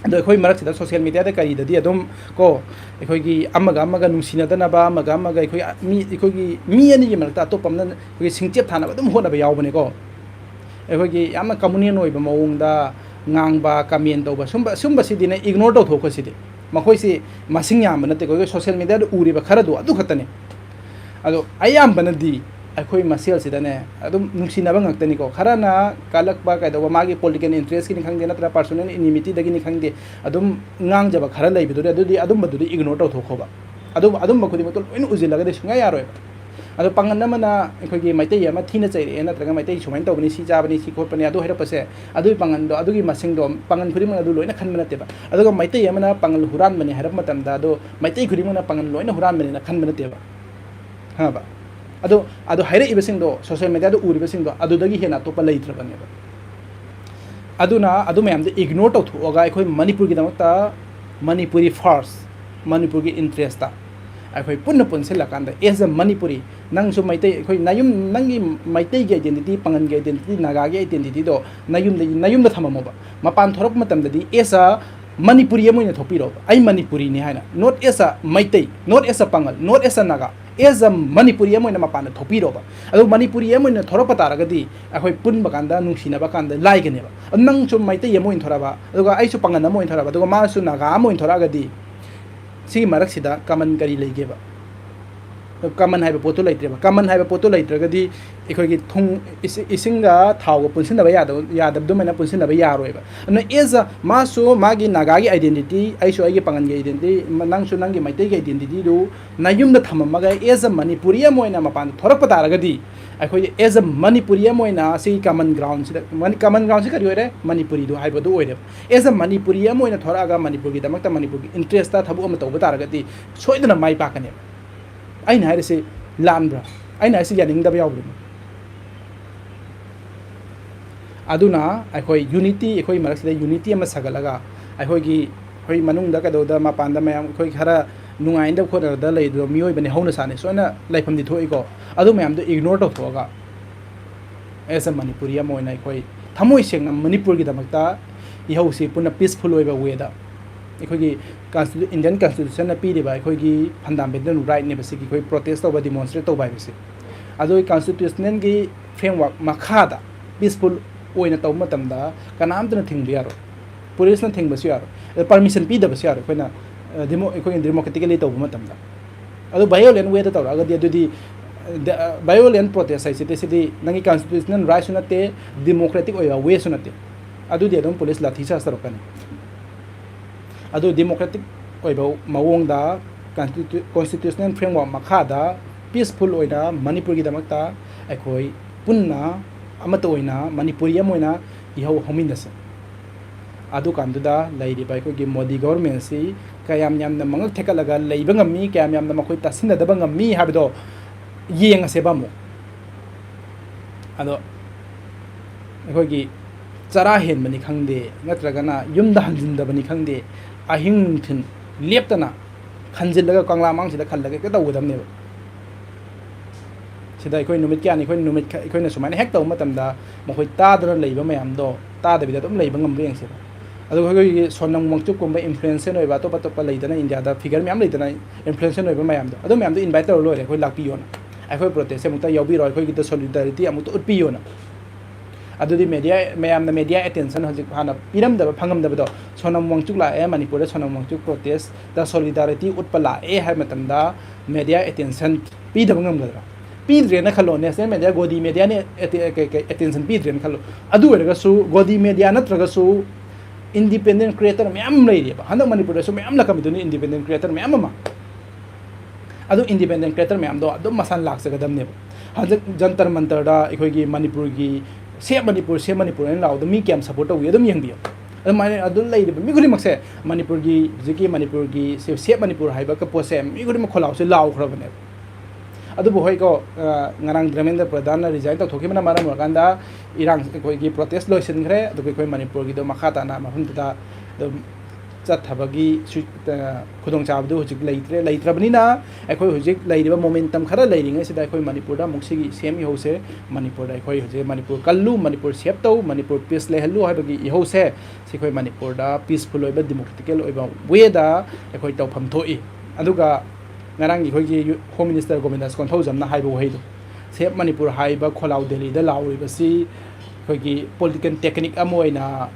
ꯑꯗꯣ ꯑꯩꯈꯣꯏ ꯃꯔꯛꯁꯤꯗ social media ꯗ ꯀꯔꯤꯗꯗꯤ ꯑꯗꯨꯝ ꯀꯣ, ꯑꯩꯈꯣꯏꯒꯤ ꯑꯃꯒ ꯑꯃꯒ ꯅꯨꯡꯁꯤꯅꯗꯅꯕ, ꯑꯃꯒ ꯑꯃꯒ ꯑꯩꯈꯣꯏ ꯃꯤ, ꯑꯩꯈꯣꯏꯒꯤ ꯃꯤ ꯑꯅꯤꯒꯤ ꯃꯔꯛꯇ ꯑꯇꯣꯞꯄ ꯑꯃꯅ ꯑꯩꯈꯣꯏꯒꯤ ꯁꯤꯡꯆꯦꯞ ꯊꯥꯅꯕ ꯑꯗꯨꯝ ꯍꯣꯠꯅꯕ ꯌꯥꯎꯕꯅꯦꯀꯣ꯫ ꯑꯩꯈꯣꯏꯒꯤ ꯌꯥꯝꯅ communal ꯑꯣꯏꯕ ꯃꯑꯣꯡꯗ ꯉꯥꯡꯕ, comment ꯇꯧꯕ, ꯁꯨꯝꯕ, ꯁꯨꯝꯕꯁꯤꯗꯤꯅꯦ ignore ꯇꯧꯊꯣꯛꯈꯣ ꯁꯤꯗꯤ꯫ ꯃꯈꯣꯏꯁꯤ ꯃꯁꯤꯡ ꯌꯥꯝꯕ ꯅꯠꯇꯦꯀꯣ, ꯑꯩꯈꯣꯏ social media ꯗ ꯎꯔꯤꯕ ꯈꯔꯗꯣ ꯑꯗꯨ ꯈꯛꯇꯅꯦ꯫ ꯑꯗꯣ ꯑꯌꯥꯝꯕꯅꯗꯤ ꯑꯩꯈꯣꯏ ꯃꯁꯦꯜꯁꯤꯗꯅꯦ ꯑꯗꯨꯝ ꯅꯨꯡꯁꯤꯅꯕ ꯉꯥꯛꯇꯅꯤꯀꯣ꯫ ꯈꯔꯅ ꯀꯜꯂꯛꯄ ꯀꯩꯗꯧꯕ, ꯃꯥꯒꯤ political interest ꯀꯤꯅꯤ ꯈꯪꯗꯦ, ꯅꯠꯇ꯭ꯔꯒ personal enmity ꯗꯒꯤꯅꯤ ꯈꯪꯗꯦ, ꯑꯗꯨꯝ ꯉꯥꯡꯖꯕ ꯈꯔ ꯂꯩꯕꯗꯨꯗꯤ, ꯑꯗꯨꯗꯤ ꯑꯗꯨꯝꯕꯗꯨꯗꯤ ignore ꯇꯧꯊꯣꯛꯈꯣꯕ꯫ ꯑꯗꯨꯝ, ꯑꯗꯨꯝꯕ ꯈꯨꯗꯤꯡꯃꯛꯇꯣ ꯂꯣꯏꯅ ꯎꯁꯤꯜꯂꯒꯗꯤ ꯁꯨꯡꯌꯥ ꯌꯥꯔꯣꯏꯕ꯫ ꯑꯗꯣ ꯄꯥꯉꯜ ꯑꯃꯅ ꯑꯩꯈꯣꯏꯒꯤ ꯃꯩꯇꯩ ꯑꯃ ꯊꯤꯅ ꯆꯩꯔꯛꯑꯦ, ꯅꯠꯇ꯭ꯔꯒ ꯃꯩꯇꯩ ꯁꯨꯃꯥꯏꯅ ꯇꯧꯕꯅꯤ, ꯁꯤ ꯆꯥꯕꯅꯤ, ꯁꯤ ꯈꯣꯠꯄꯅꯤ, ꯑꯗꯨ ꯍꯥꯏꯔꯛꯄꯁꯦ, ꯑꯗꯨꯒꯤ ꯄꯥꯉꯜꯗꯣ, ꯑꯗꯨꯒꯤ ꯃꯁꯤꯡꯗꯣ ꯄꯥꯉꯜ ꯈꯨꯗꯤꯡꯃꯛꯅ ꯑꯗꯨ ꯂꯣꯏꯅ ꯈꯟꯕ ꯅꯠꯇꯦꯕ꯫ ꯑꯗꯨꯒ ꯃꯩꯇꯩ ꯑꯃꯅ ꯄꯥꯉꯜ ꯍꯨꯔꯥꯟꯕꯅꯤ ꯍꯥꯏꯔꯛꯄ ꯃꯇꯝꯗ, ꯑꯗꯣ ꯃꯩꯇꯩ ꯈꯨꯗꯤꯡꯃꯛꯅ ꯄꯥꯉꯜ ꯂꯣꯏꯅ ꯍꯨꯔꯥꯟꯕꯅꯤꯅ ꯈꯟꯕ ꯅꯠꯇꯦꯕ꯫ ꯈꯪꯉꯕ? ꯑꯗꯣ, ꯑꯗꯣ ꯍꯥꯏꯔꯛꯏꯕꯁꯤꯡꯗꯣ, social media ꯗ ꯎꯔꯤꯕꯁꯤꯡꯗꯣ, ꯑꯗꯨꯗꯒꯤ ꯍꯦꯟꯅ ꯑꯇꯣꯞꯄ ꯂꯩꯇ꯭ꯔꯕꯅꯦꯕ꯫ ꯑꯗꯨꯅ ꯑꯗꯨ ꯃꯌꯥꯝꯗꯣ ignore ꯇꯧꯊꯣꯛꯑꯒ ꯑꯩꯈꯣꯏ ꯃꯅꯤꯄꯨꯔꯒꯤꯗꯃꯛꯇ, ꯃꯅꯤꯄꯨꯔꯤ first, ꯃꯅꯤꯄꯨꯔꯒꯤ interest ꯇ ꯑꯩꯈꯣꯏ ꯄꯨꯟꯅ ꯄꯨꯟꯁꯤꯜꯂꯀꯥꯟꯗ, as a ꯃꯅꯤꯄꯨꯔꯤ, ꯅꯪꯁꯨ ꯃꯩꯇꯩ, ꯑꯩꯈꯣꯏ ꯅꯌꯨꯝ, ꯅꯪꯒꯤ ꯃꯩꯇꯩꯒꯤ identity, ꯄꯥꯉꯜꯒꯤ identity, ꯅꯥꯒꯥꯒꯤ identity ꯗꯣ ꯅꯌꯨꯝꯗ, ꯅꯌꯨꯝꯗ ꯊꯝꯃꯝꯃꯣꯕ꯫ ꯃꯄꯥꯟ ꯊꯣꯔꯛꯄ ꯃꯇꯝꯗꯗꯤ as a ꯃꯅꯤꯄꯨꯔꯤ ꯑꯃ ꯑꯣꯏꯅ ꯊꯣꯛꯄꯤꯔꯣꯕ꯫ ꯑꯩ ꯃꯅꯤꯄꯨꯔꯤꯅꯤ ꯍꯥꯏꯅ, not as a Meitei, not as a Pangal, not as a Naga, as a Manipuri ꯑꯃ ꯑꯣꯏꯅ ꯃꯄꯥꯟꯗ ꯊꯣꯛꯄꯤꯔꯣꯕ꯫ ꯑꯗꯨ ꯃꯅꯤꯄꯨꯔꯤ ꯑꯃ ꯑꯣꯏꯅ ꯊꯣꯔꯛꯄ ꯇꯥꯔꯒꯗꯤ ꯑꯩꯈꯣꯏ ꯄꯨꯟꯕ ꯀꯥꯟꯗ, ꯅꯨꯡꯁꯤꯅꯕ ꯀꯥꯟꯗ ꯂꯥꯏꯒꯅꯦꯕ꯫ ꯑꯗꯨ ꯅꯪꯁꯨ ꯃꯩꯇꯩ ꯑꯃ ꯑꯣꯏꯅ ꯊꯣꯔꯛꯑꯕ, ꯑꯗꯨꯒ ꯑꯩꯁꯨ ꯄꯥꯉꯜ ꯑꯃ ꯑꯣꯏꯅ ꯊꯣꯔꯛꯑꯕ, ꯑꯗꯨꯒ ꯃꯥꯁꯨ ꯅꯥꯒꯥ ꯑꯃ ꯑꯣꯏꯅ ꯊꯣꯔꯛꯑꯒꯗꯤ, ꯁꯤꯒꯤ ꯃꯔꯛꯁꯤꯗ common ꯀꯔꯤ ꯂꯩꯒꯦꯕ? Common ꯍꯥꯏꯕ ꯄꯣꯠꯇꯨ ꯂꯩꯇ꯭ꯔꯦꯕ꯫ Common ꯍꯥꯏꯕ ꯄꯣꯠꯇꯨ ꯂꯩꯇ꯭ꯔꯒꯗꯤ ꯑꯩꯈꯣꯏꯒꯤ ꯊꯨꯝ, ꯏꯁꯤ-, ꯏꯁꯤꯡꯒ ꯊꯥꯎꯒ ꯄꯨꯟꯁꯤꯟꯅꯕ ꯌꯥꯗꯕ, ꯌꯥꯗꯕꯗꯨꯃꯥꯏꯅ ꯄꯨꯟꯁꯤꯟꯅꯕ ꯌꯥꯔꯣꯏꯕ꯫ ꯑꯗꯨꯅ as a ꯃꯥꯁꯨ ꯃꯥꯒꯤ ꯅꯥꯒꯥꯒꯤ identity, ꯑꯩꯁꯨ ꯑꯩꯒꯤ ꯄꯥꯉꯜꯒꯤ identity, ꯃ-, ꯅꯪꯁꯨ ꯅꯪꯒꯤ ꯃꯩꯇꯩꯒꯤ identity do ꯅꯌꯨꯝꯗ ꯊꯝꯃꯝꯃꯒ, as a Manipuri ꯑꯃ ꯑꯣꯏꯅ ꯃꯄꯥꯟꯗ ꯊꯣꯔꯛꯄ ꯇꯥꯔꯒꯗꯤ, ꯑꯩꯈꯣꯏ as a ꯃꯅꯤꯄꯨꯔꯤ ꯑꯃ ꯑꯣꯏꯅ ꯁꯤ common ground ꯁꯤꯗ, ꯃꯅꯤ-, common ground ꯁꯤ ꯀꯔꯤ ꯑꯣꯏꯔꯦ? ꯃꯅꯤꯄꯨꯔꯤꯗꯨ ꯍꯥꯏꯕꯗꯨ ꯑꯣꯏꯔꯦꯕ꯫ As a ꯃꯅꯤꯄꯨꯔꯤ ꯑꯃ ꯑꯣꯏꯅ ꯊꯣꯔꯛꯑꯒ ꯃꯅꯤꯄꯨꯔꯒꯤꯗꯃꯛꯇ, ꯃꯅꯤꯄꯨꯔꯒꯤ interest ꯇ ꯊꯕꯛ ꯑꯃ ꯇꯧꯕ ꯇꯥꯔꯒꯗꯤ ꯁꯣꯏꯗꯅ ꯃꯥꯏ ꯄꯥꯛꯀꯅꯦꯕ꯫ ꯑꯩꯅ ꯍꯥꯏꯔꯤꯁꯤ ꯂꯥꯟꯕ꯭ꯔꯥ? ꯑꯩꯅ ꯍꯥꯏꯔꯤꯁꯤ ꯌꯥꯅꯤꯡꯗꯕ ꯌꯥꯎꯕ꯭ꯔꯥ? ꯑꯗꯨꯅ ꯑꯩꯈꯣꯏ unity, ꯑꯩꯈꯣꯏ ꯃꯔꯛꯁꯤꯗ unity ꯑꯃ ꯁꯥꯒꯠꯂꯒ, ꯑꯩꯈꯣꯏꯒꯤ, ꯑꯩꯈꯣꯏ ꯃꯅꯨꯡꯗ ꯀꯩꯗꯧꯗ, ꯃꯄꯥꯟꯗ ꯃꯌꯥꯝ ꯑꯩꯈꯣꯏ ꯈꯔ ꯅꯨꯡꯉꯥꯏꯅꯗꯕ ꯈꯣꯠꯅꯗꯕ ꯂꯩꯗꯣ, ꯃꯤꯑꯣꯏꯕꯅꯤ, ꯍꯧꯅ ꯁꯥꯅꯤ, ꯁꯣꯏꯅ ꯂꯩꯐꯝꯗꯤ ꯊꯣꯛꯏꯀꯣ꯫ ꯑꯗꯨ ꯃꯌꯥꯝꯗꯣ ignore ꯇꯧꯊꯣꯛꯑꯒ, as a ꯃꯅꯤꯄꯨꯔꯤ ꯑꯃ ꯑꯣꯏꯅ ꯑꯩꯈꯣꯏ ꯊꯃꯣꯏ ꯁꯦꯡꯅ ꯃꯅꯤꯄꯨꯔꯒꯤꯗꯃꯛꯇ ꯏꯍꯧꯁꯤ ꯄꯨꯟꯅ peaceful ꯑꯣꯏꯕ way ꯗ, ꯑꯩꯈꯣꯏꯒꯤ constitu-, Indian Constitution ꯅ ꯄꯤꯔꯤꯕ ꯑꯩꯈꯣꯏꯒꯤ fundamental right ꯅꯦꯕ ꯁꯤꯒꯤ ꯑꯩꯈꯣꯏ protest ꯇꯧꯕ, demonstrate ꯇꯧꯕ ꯍꯥꯏꯕꯁꯦ꯫ ꯑꯗꯨ constitutional ꯒꯤ framework ꯃꯈꯥꯗ peaceful ꯑꯣꯏꯅ ꯇꯧꯕ ꯃꯇꯝꯗ ꯀꯅꯥꯝꯇꯅ ꯊꯤꯡꯕ ꯌꯥꯔꯣꯏ, police ꯅ ꯊꯤꯡꯕꯁꯨ ꯌꯥꯔꯣꯏ, ꯑꯗ permission ꯄꯤꯗꯕꯁꯨ ꯌꯥꯔꯣꯏ꯫ ꯑꯩꯈꯣꯏꯅ, ꯑ, demo-, ꯑꯩꯈꯣꯏꯅ democratically ꯇꯧꯕ ꯃꯇꯝꯗ꯫ ꯑꯗꯨ violent way ꯗ ꯇꯧꯔꯛꯑꯒꯗꯤ, ꯑꯗꯨꯗꯤ, ꯗ-, violent protest ꯍꯥꯏꯁꯤꯗꯤ, ꯁꯤꯗꯤ ꯅꯪꯒꯤ constitutional right ꯁꯨ ꯅꯠꯇꯦ, democratic ꯑꯣꯏꯕ way ꯁꯨ ꯅꯠꯇꯦ꯫ ꯑꯗꯨꯗꯤ ꯑꯗꯨꯝ police ꯂꯥꯊꯤ charge ꯇꯧꯔꯛꯀꯅꯤ꯫ ꯑꯗꯨ democratic ꯑꯣꯏꯕ ꯃꯑꯣꯡꯗ constitu-, constitutional framework ꯃꯈꯥꯗ peaceful ꯑꯣꯏꯅ ꯃꯅꯤꯄꯨꯔꯒꯤꯗꯃꯛꯇ ꯑꯩꯈꯣꯏ ꯄꯨꯟꯅ ꯑꯃꯠꯇ ꯑꯣꯏꯅ ꯃꯅꯤꯄꯨꯔꯤ ꯑꯃ ꯑꯣꯏꯅ ꯏꯍꯧ ꯍꯧꯃꯤꯟꯅꯁꯦ꯫ ꯑꯗꯨꯀꯥꯟꯗꯨꯗ ꯂꯩꯔꯤꯕ ꯑꯩꯈꯣꯏꯒꯤ ꯃꯣꯗꯤ government ꯁꯤ ꯀꯌꯥꯝ ꯌꯥꯝꯅ ꯃꯉꯛ ꯊꯦꯛꯀꯠꯂꯒ ꯂꯩꯕ ꯉꯝꯃꯤ, ꯀꯌꯥꯝ ꯌꯥꯝꯅ ꯃꯈꯣꯏ ꯇꯥꯁꯤꯟꯅꯗꯕ ꯉꯝꯃꯤ ꯍꯥꯏꯕꯗꯣ ꯌꯦꯡꯉꯁꯦꯕ ꯑꯃꯨꯛ꯫ ꯑꯗꯣ ꯑꯩꯈꯣꯏꯒꯤ ꯆꯔꯥ ꯍꯦꯟꯕꯅꯤ ꯈꯪꯗꯦ, ꯅꯠꯇ꯭ꯔꯒꯅ ꯌꯨꯝꯗ ꯍꯟꯖꯤꯟꯗꯕꯅꯤ ꯈꯪꯗꯦ, ꯑꯍꯤꯡ ꯅꯨꯡꯊꯤꯜ ꯂꯦꯞꯇꯅ ꯈꯟꯖꯤꯜꯂꯒ ꯀꯪꯂꯥ ꯃꯥꯡꯁꯤꯗ ꯈꯜꯂꯒ ꯍꯦꯛꯇ ꯇꯧꯒꯗꯕꯅꯦꯕ꯫ ꯁꯤꯗ ꯑꯩꯈꯣꯏ ꯅꯨꯃꯤꯠ ꯀꯌꯥꯅꯤ, ꯑꯩꯈꯣꯏ ꯅꯨꯃꯤꯠ ꯈ-, ꯑꯩꯈꯣꯏꯅ ꯁꯨꯃꯥꯏꯅ ꯍꯦꯛ ꯇꯧꯕ ꯃꯇꯝꯗ ꯃꯈꯣꯏ ꯇꯥꯗꯅ ꯂꯩꯕ ꯃꯌꯥꯝꯗꯣ ꯇꯥꯗꯕꯤꯗ ꯑꯗꯨꯝ ꯂꯩꯕ ꯉꯝꯕ꯭ꯔꯥ ꯌꯦꯡꯁꯦꯕ꯫ ꯑꯗꯨꯒ ꯑꯩꯈꯣꯏꯒꯤ ꯁꯣꯅꯝ ꯋꯥꯡꯆꯨꯞꯀꯨꯝꯕ influential ꯑꯣꯏꯕ ꯑꯇꯣꯞ ꯑꯇꯣꯞꯄ ꯂꯩꯗꯅ, ꯏꯟꯗꯤꯌꯥꯗ figure ꯃꯌꯥꯝ ꯂꯩꯗꯅ, influential ꯑꯣꯏꯕ ꯃꯌꯥꯝꯗꯣ, ꯑꯗꯨ ꯃꯌꯥꯝꯗꯣ invite ꯇꯧꯔ ꯂꯣꯏꯔꯦ, ꯑꯩꯈꯣꯏ ꯂꯥꯛꯄꯤꯌꯣꯅ, ꯑꯩꯈꯣꯏ protest ꯁꯦ ꯑꯃꯨꯛꯇ ꯌꯥꯎꯕꯤꯔꯣ, ꯑꯩꯈꯣꯏꯒꯤꯗ solidarity ꯑꯃꯨꯛꯇ ꯎꯠꯄꯤꯌꯣꯅ꯫ ꯑꯗꯨꯗꯤ media, ꯃꯌꯥꯝꯅ media attention ꯍꯧꯖꯤꯛ ꯍꯥꯟꯅ ꯄꯤꯔꯝꯗꯕ, ꯐꯪꯉꯝꯗꯕꯗꯣ, ꯁꯣꯅꯝ ꯋꯥꯡꯆꯨꯛ ꯂꯥꯛꯑꯦ, ꯃꯅꯤꯄꯨꯔꯗ ꯁꯣꯅꯝ ꯋꯥꯡꯆꯨꯛ protest ꯇ solidarity ꯎꯠꯄ ꯂꯥꯛꯑꯦ ꯍꯥꯏꯕ ꯃꯇꯝꯗ media attention ꯄꯤꯗꯕ ꯉꯝꯒꯗ꯭ꯔꯥ? ꯄꯤꯗ꯭ꯔꯦꯅ ꯈꯜꯂꯣ, national media, ꯒꯣꯗꯤ media ꯅ ꯑꯦꯇꯦ-, ꯀꯩ-, ꯀꯩ-, attention ꯄꯤꯗ꯭ꯔꯦꯅ ꯈꯜꯂꯣ꯫ ꯑꯗꯨ ꯑꯣꯏꯔꯒꯁꯨ ꯒꯣꯗꯤ media ꯅꯠꯇ꯭ꯔꯒꯁꯨ independent creator ꯃꯌꯥꯝ ꯑꯃ ꯂꯩꯔꯤꯑꯕ꯫ ꯍꯟꯗꯛ ꯃꯅꯤꯄꯨꯔꯗꯁꯨ ꯃꯌꯥꯝ ꯂꯥꯛꯀꯝꯃꯤꯗꯨꯅꯤ independent creator ꯃꯌꯥꯝ ꯑꯃ꯫ ꯑꯗꯨ independent creator ꯃꯌꯥꯝꯗꯣ ꯑꯗꯨꯝ ꯃꯁꯥꯅ ꯂꯥꯛꯆꯒꯗꯕꯅꯦꯕ꯫ ꯍꯟꯗꯛ ꯖꯟꯇꯔ ꯃꯟꯇꯔꯗ ꯑꯩꯈꯣꯏꯒꯤ ꯃꯅꯤꯄꯨꯔꯒꯤ "Save ꯃꯅꯤꯄꯨꯔ, Save ꯃꯅꯤꯄꯨꯔ" ꯍꯥꯏꯅ ꯂꯥꯎꯕꯗꯣ ꯃꯤ ꯀꯌꯥꯝ support ꯇꯧꯏ ꯑꯗꯨꯝ ꯌꯦꯡꯕꯤꯌꯨ꯫ ꯑꯗꯨꯃꯥꯏꯅ ꯑꯗꯨ ꯂꯩꯔꯤꯕ ꯃꯤ ꯈꯨꯗꯤꯡꯃꯛꯁꯦ ꯃꯅꯤꯄꯨꯔꯒꯤ ꯍꯧꯖꯤꯛꯀꯤ ꯃꯅꯤꯄꯨꯔꯒꯤ "Save, Save ꯃꯅꯤꯄꯨꯔ" ꯍꯥꯏꯕ ꯄꯣꯠꯁꯦ ꯃꯤ ꯈꯨꯗꯤꯡꯃꯛ ꯈꯣꯜꯂꯥꯎꯁꯦ ꯂꯥꯎꯈ꯭ꯔꯕꯅꯦꯕ꯫ ꯑꯗꯨꯕꯨ ꯍꯣꯏꯀꯣ, ꯑ, ꯉꯔꯥꯡ ꯙꯔꯃꯦꯟꯗ꯭ꯔ ꯄ꯭ꯔꯙꯥꯟꯅ resign ꯇꯧꯊꯣꯛꯈꯤꯕꯅ ꯃꯔꯝ ꯑꯣꯏꯔꯀꯥꯟꯗ ꯏꯔꯥꯡ, ꯑꯩꯈꯣꯏꯒꯤ protest ꯂꯣꯏꯁꯤꯟꯈ꯭ꯔꯦ꯫ ꯑꯗꯨꯒ ꯑꯩꯈꯣꯏ ꯃꯅꯤꯄꯨꯔꯒꯤꯗꯣ ꯃꯈꯥ ꯇꯥꯅ ꯃꯐꯝꯗꯨꯗ ꯑꯗꯨꯝ ꯆꯠꯊꯕꯒꯤ ꯁꯨ-, ꯑ, ꯈꯨꯗꯣꯡꯆꯥꯕꯗꯨ ꯍꯧꯖꯤꯛ ꯂꯩꯇ꯭ꯔꯦ꯫ ꯂꯩꯇ꯭ꯔꯕꯅꯤꯅ ꯑꯩꯈꯣꯏ ꯍꯧꯖꯤꯛ ꯂꯩꯔꯤꯕ momentum ꯈꯔ ꯂꯩꯔꯤꯉꯩꯁꯤꯗ ꯑꯩꯈꯣꯏ ꯃꯅꯤꯄꯨꯔꯗ ꯑꯃꯨꯛ ꯁꯤꯒꯤ ꯁꯦꯝ ꯏꯍꯧꯁꯦ꯫ ꯃꯅꯤꯄꯨꯔꯗ ꯑꯩꯈꯣꯏ ꯍꯧꯖꯤꯛ ꯃꯅꯤꯄꯨꯔ ꯀꯜꯂꯨ, ꯃꯅꯤꯄꯨꯔ save ꯇꯧ, ꯃꯅꯤꯄꯨꯔ peace ꯂꯩꯍꯜꯂꯨ ꯍꯥꯏꯕꯒꯤ ꯏꯍꯧꯁꯦ ꯁꯤ ꯑꯩꯈꯣꯏ ꯃꯅꯤꯄꯨꯔꯗ peaceful ꯑꯣꯏꯕ democratical ꯑꯣꯏꯕ way ꯗ ꯑꯩꯈꯣꯏ ꯇꯧꯐꯝ ꯊꯣꯛꯏ꯫ ꯑꯗꯨꯒ ꯉꯔꯥꯡꯒꯤ ꯑꯩꯈꯣꯏꯒꯤ ꯌꯨ-, Home Minister ꯒꯣꯕꯤꯟꯗꯥꯁ ꯀꯣꯟꯊꯧꯖꯝꯅ ꯍꯥꯏꯕ ꯋꯥꯍꯩꯗꯣ, Save ꯃꯅꯤꯄꯨꯔ ꯍꯥꯏꯕ ꯈꯣꯜꯂꯥꯎ ꯗꯦꯜꯂꯤꯗ ꯂꯥꯎꯔꯤꯕꯁꯤ ꯑꯩꯈꯣꯏꯒꯤ political technique ꯑꯃ ꯑꯣꯏꯅ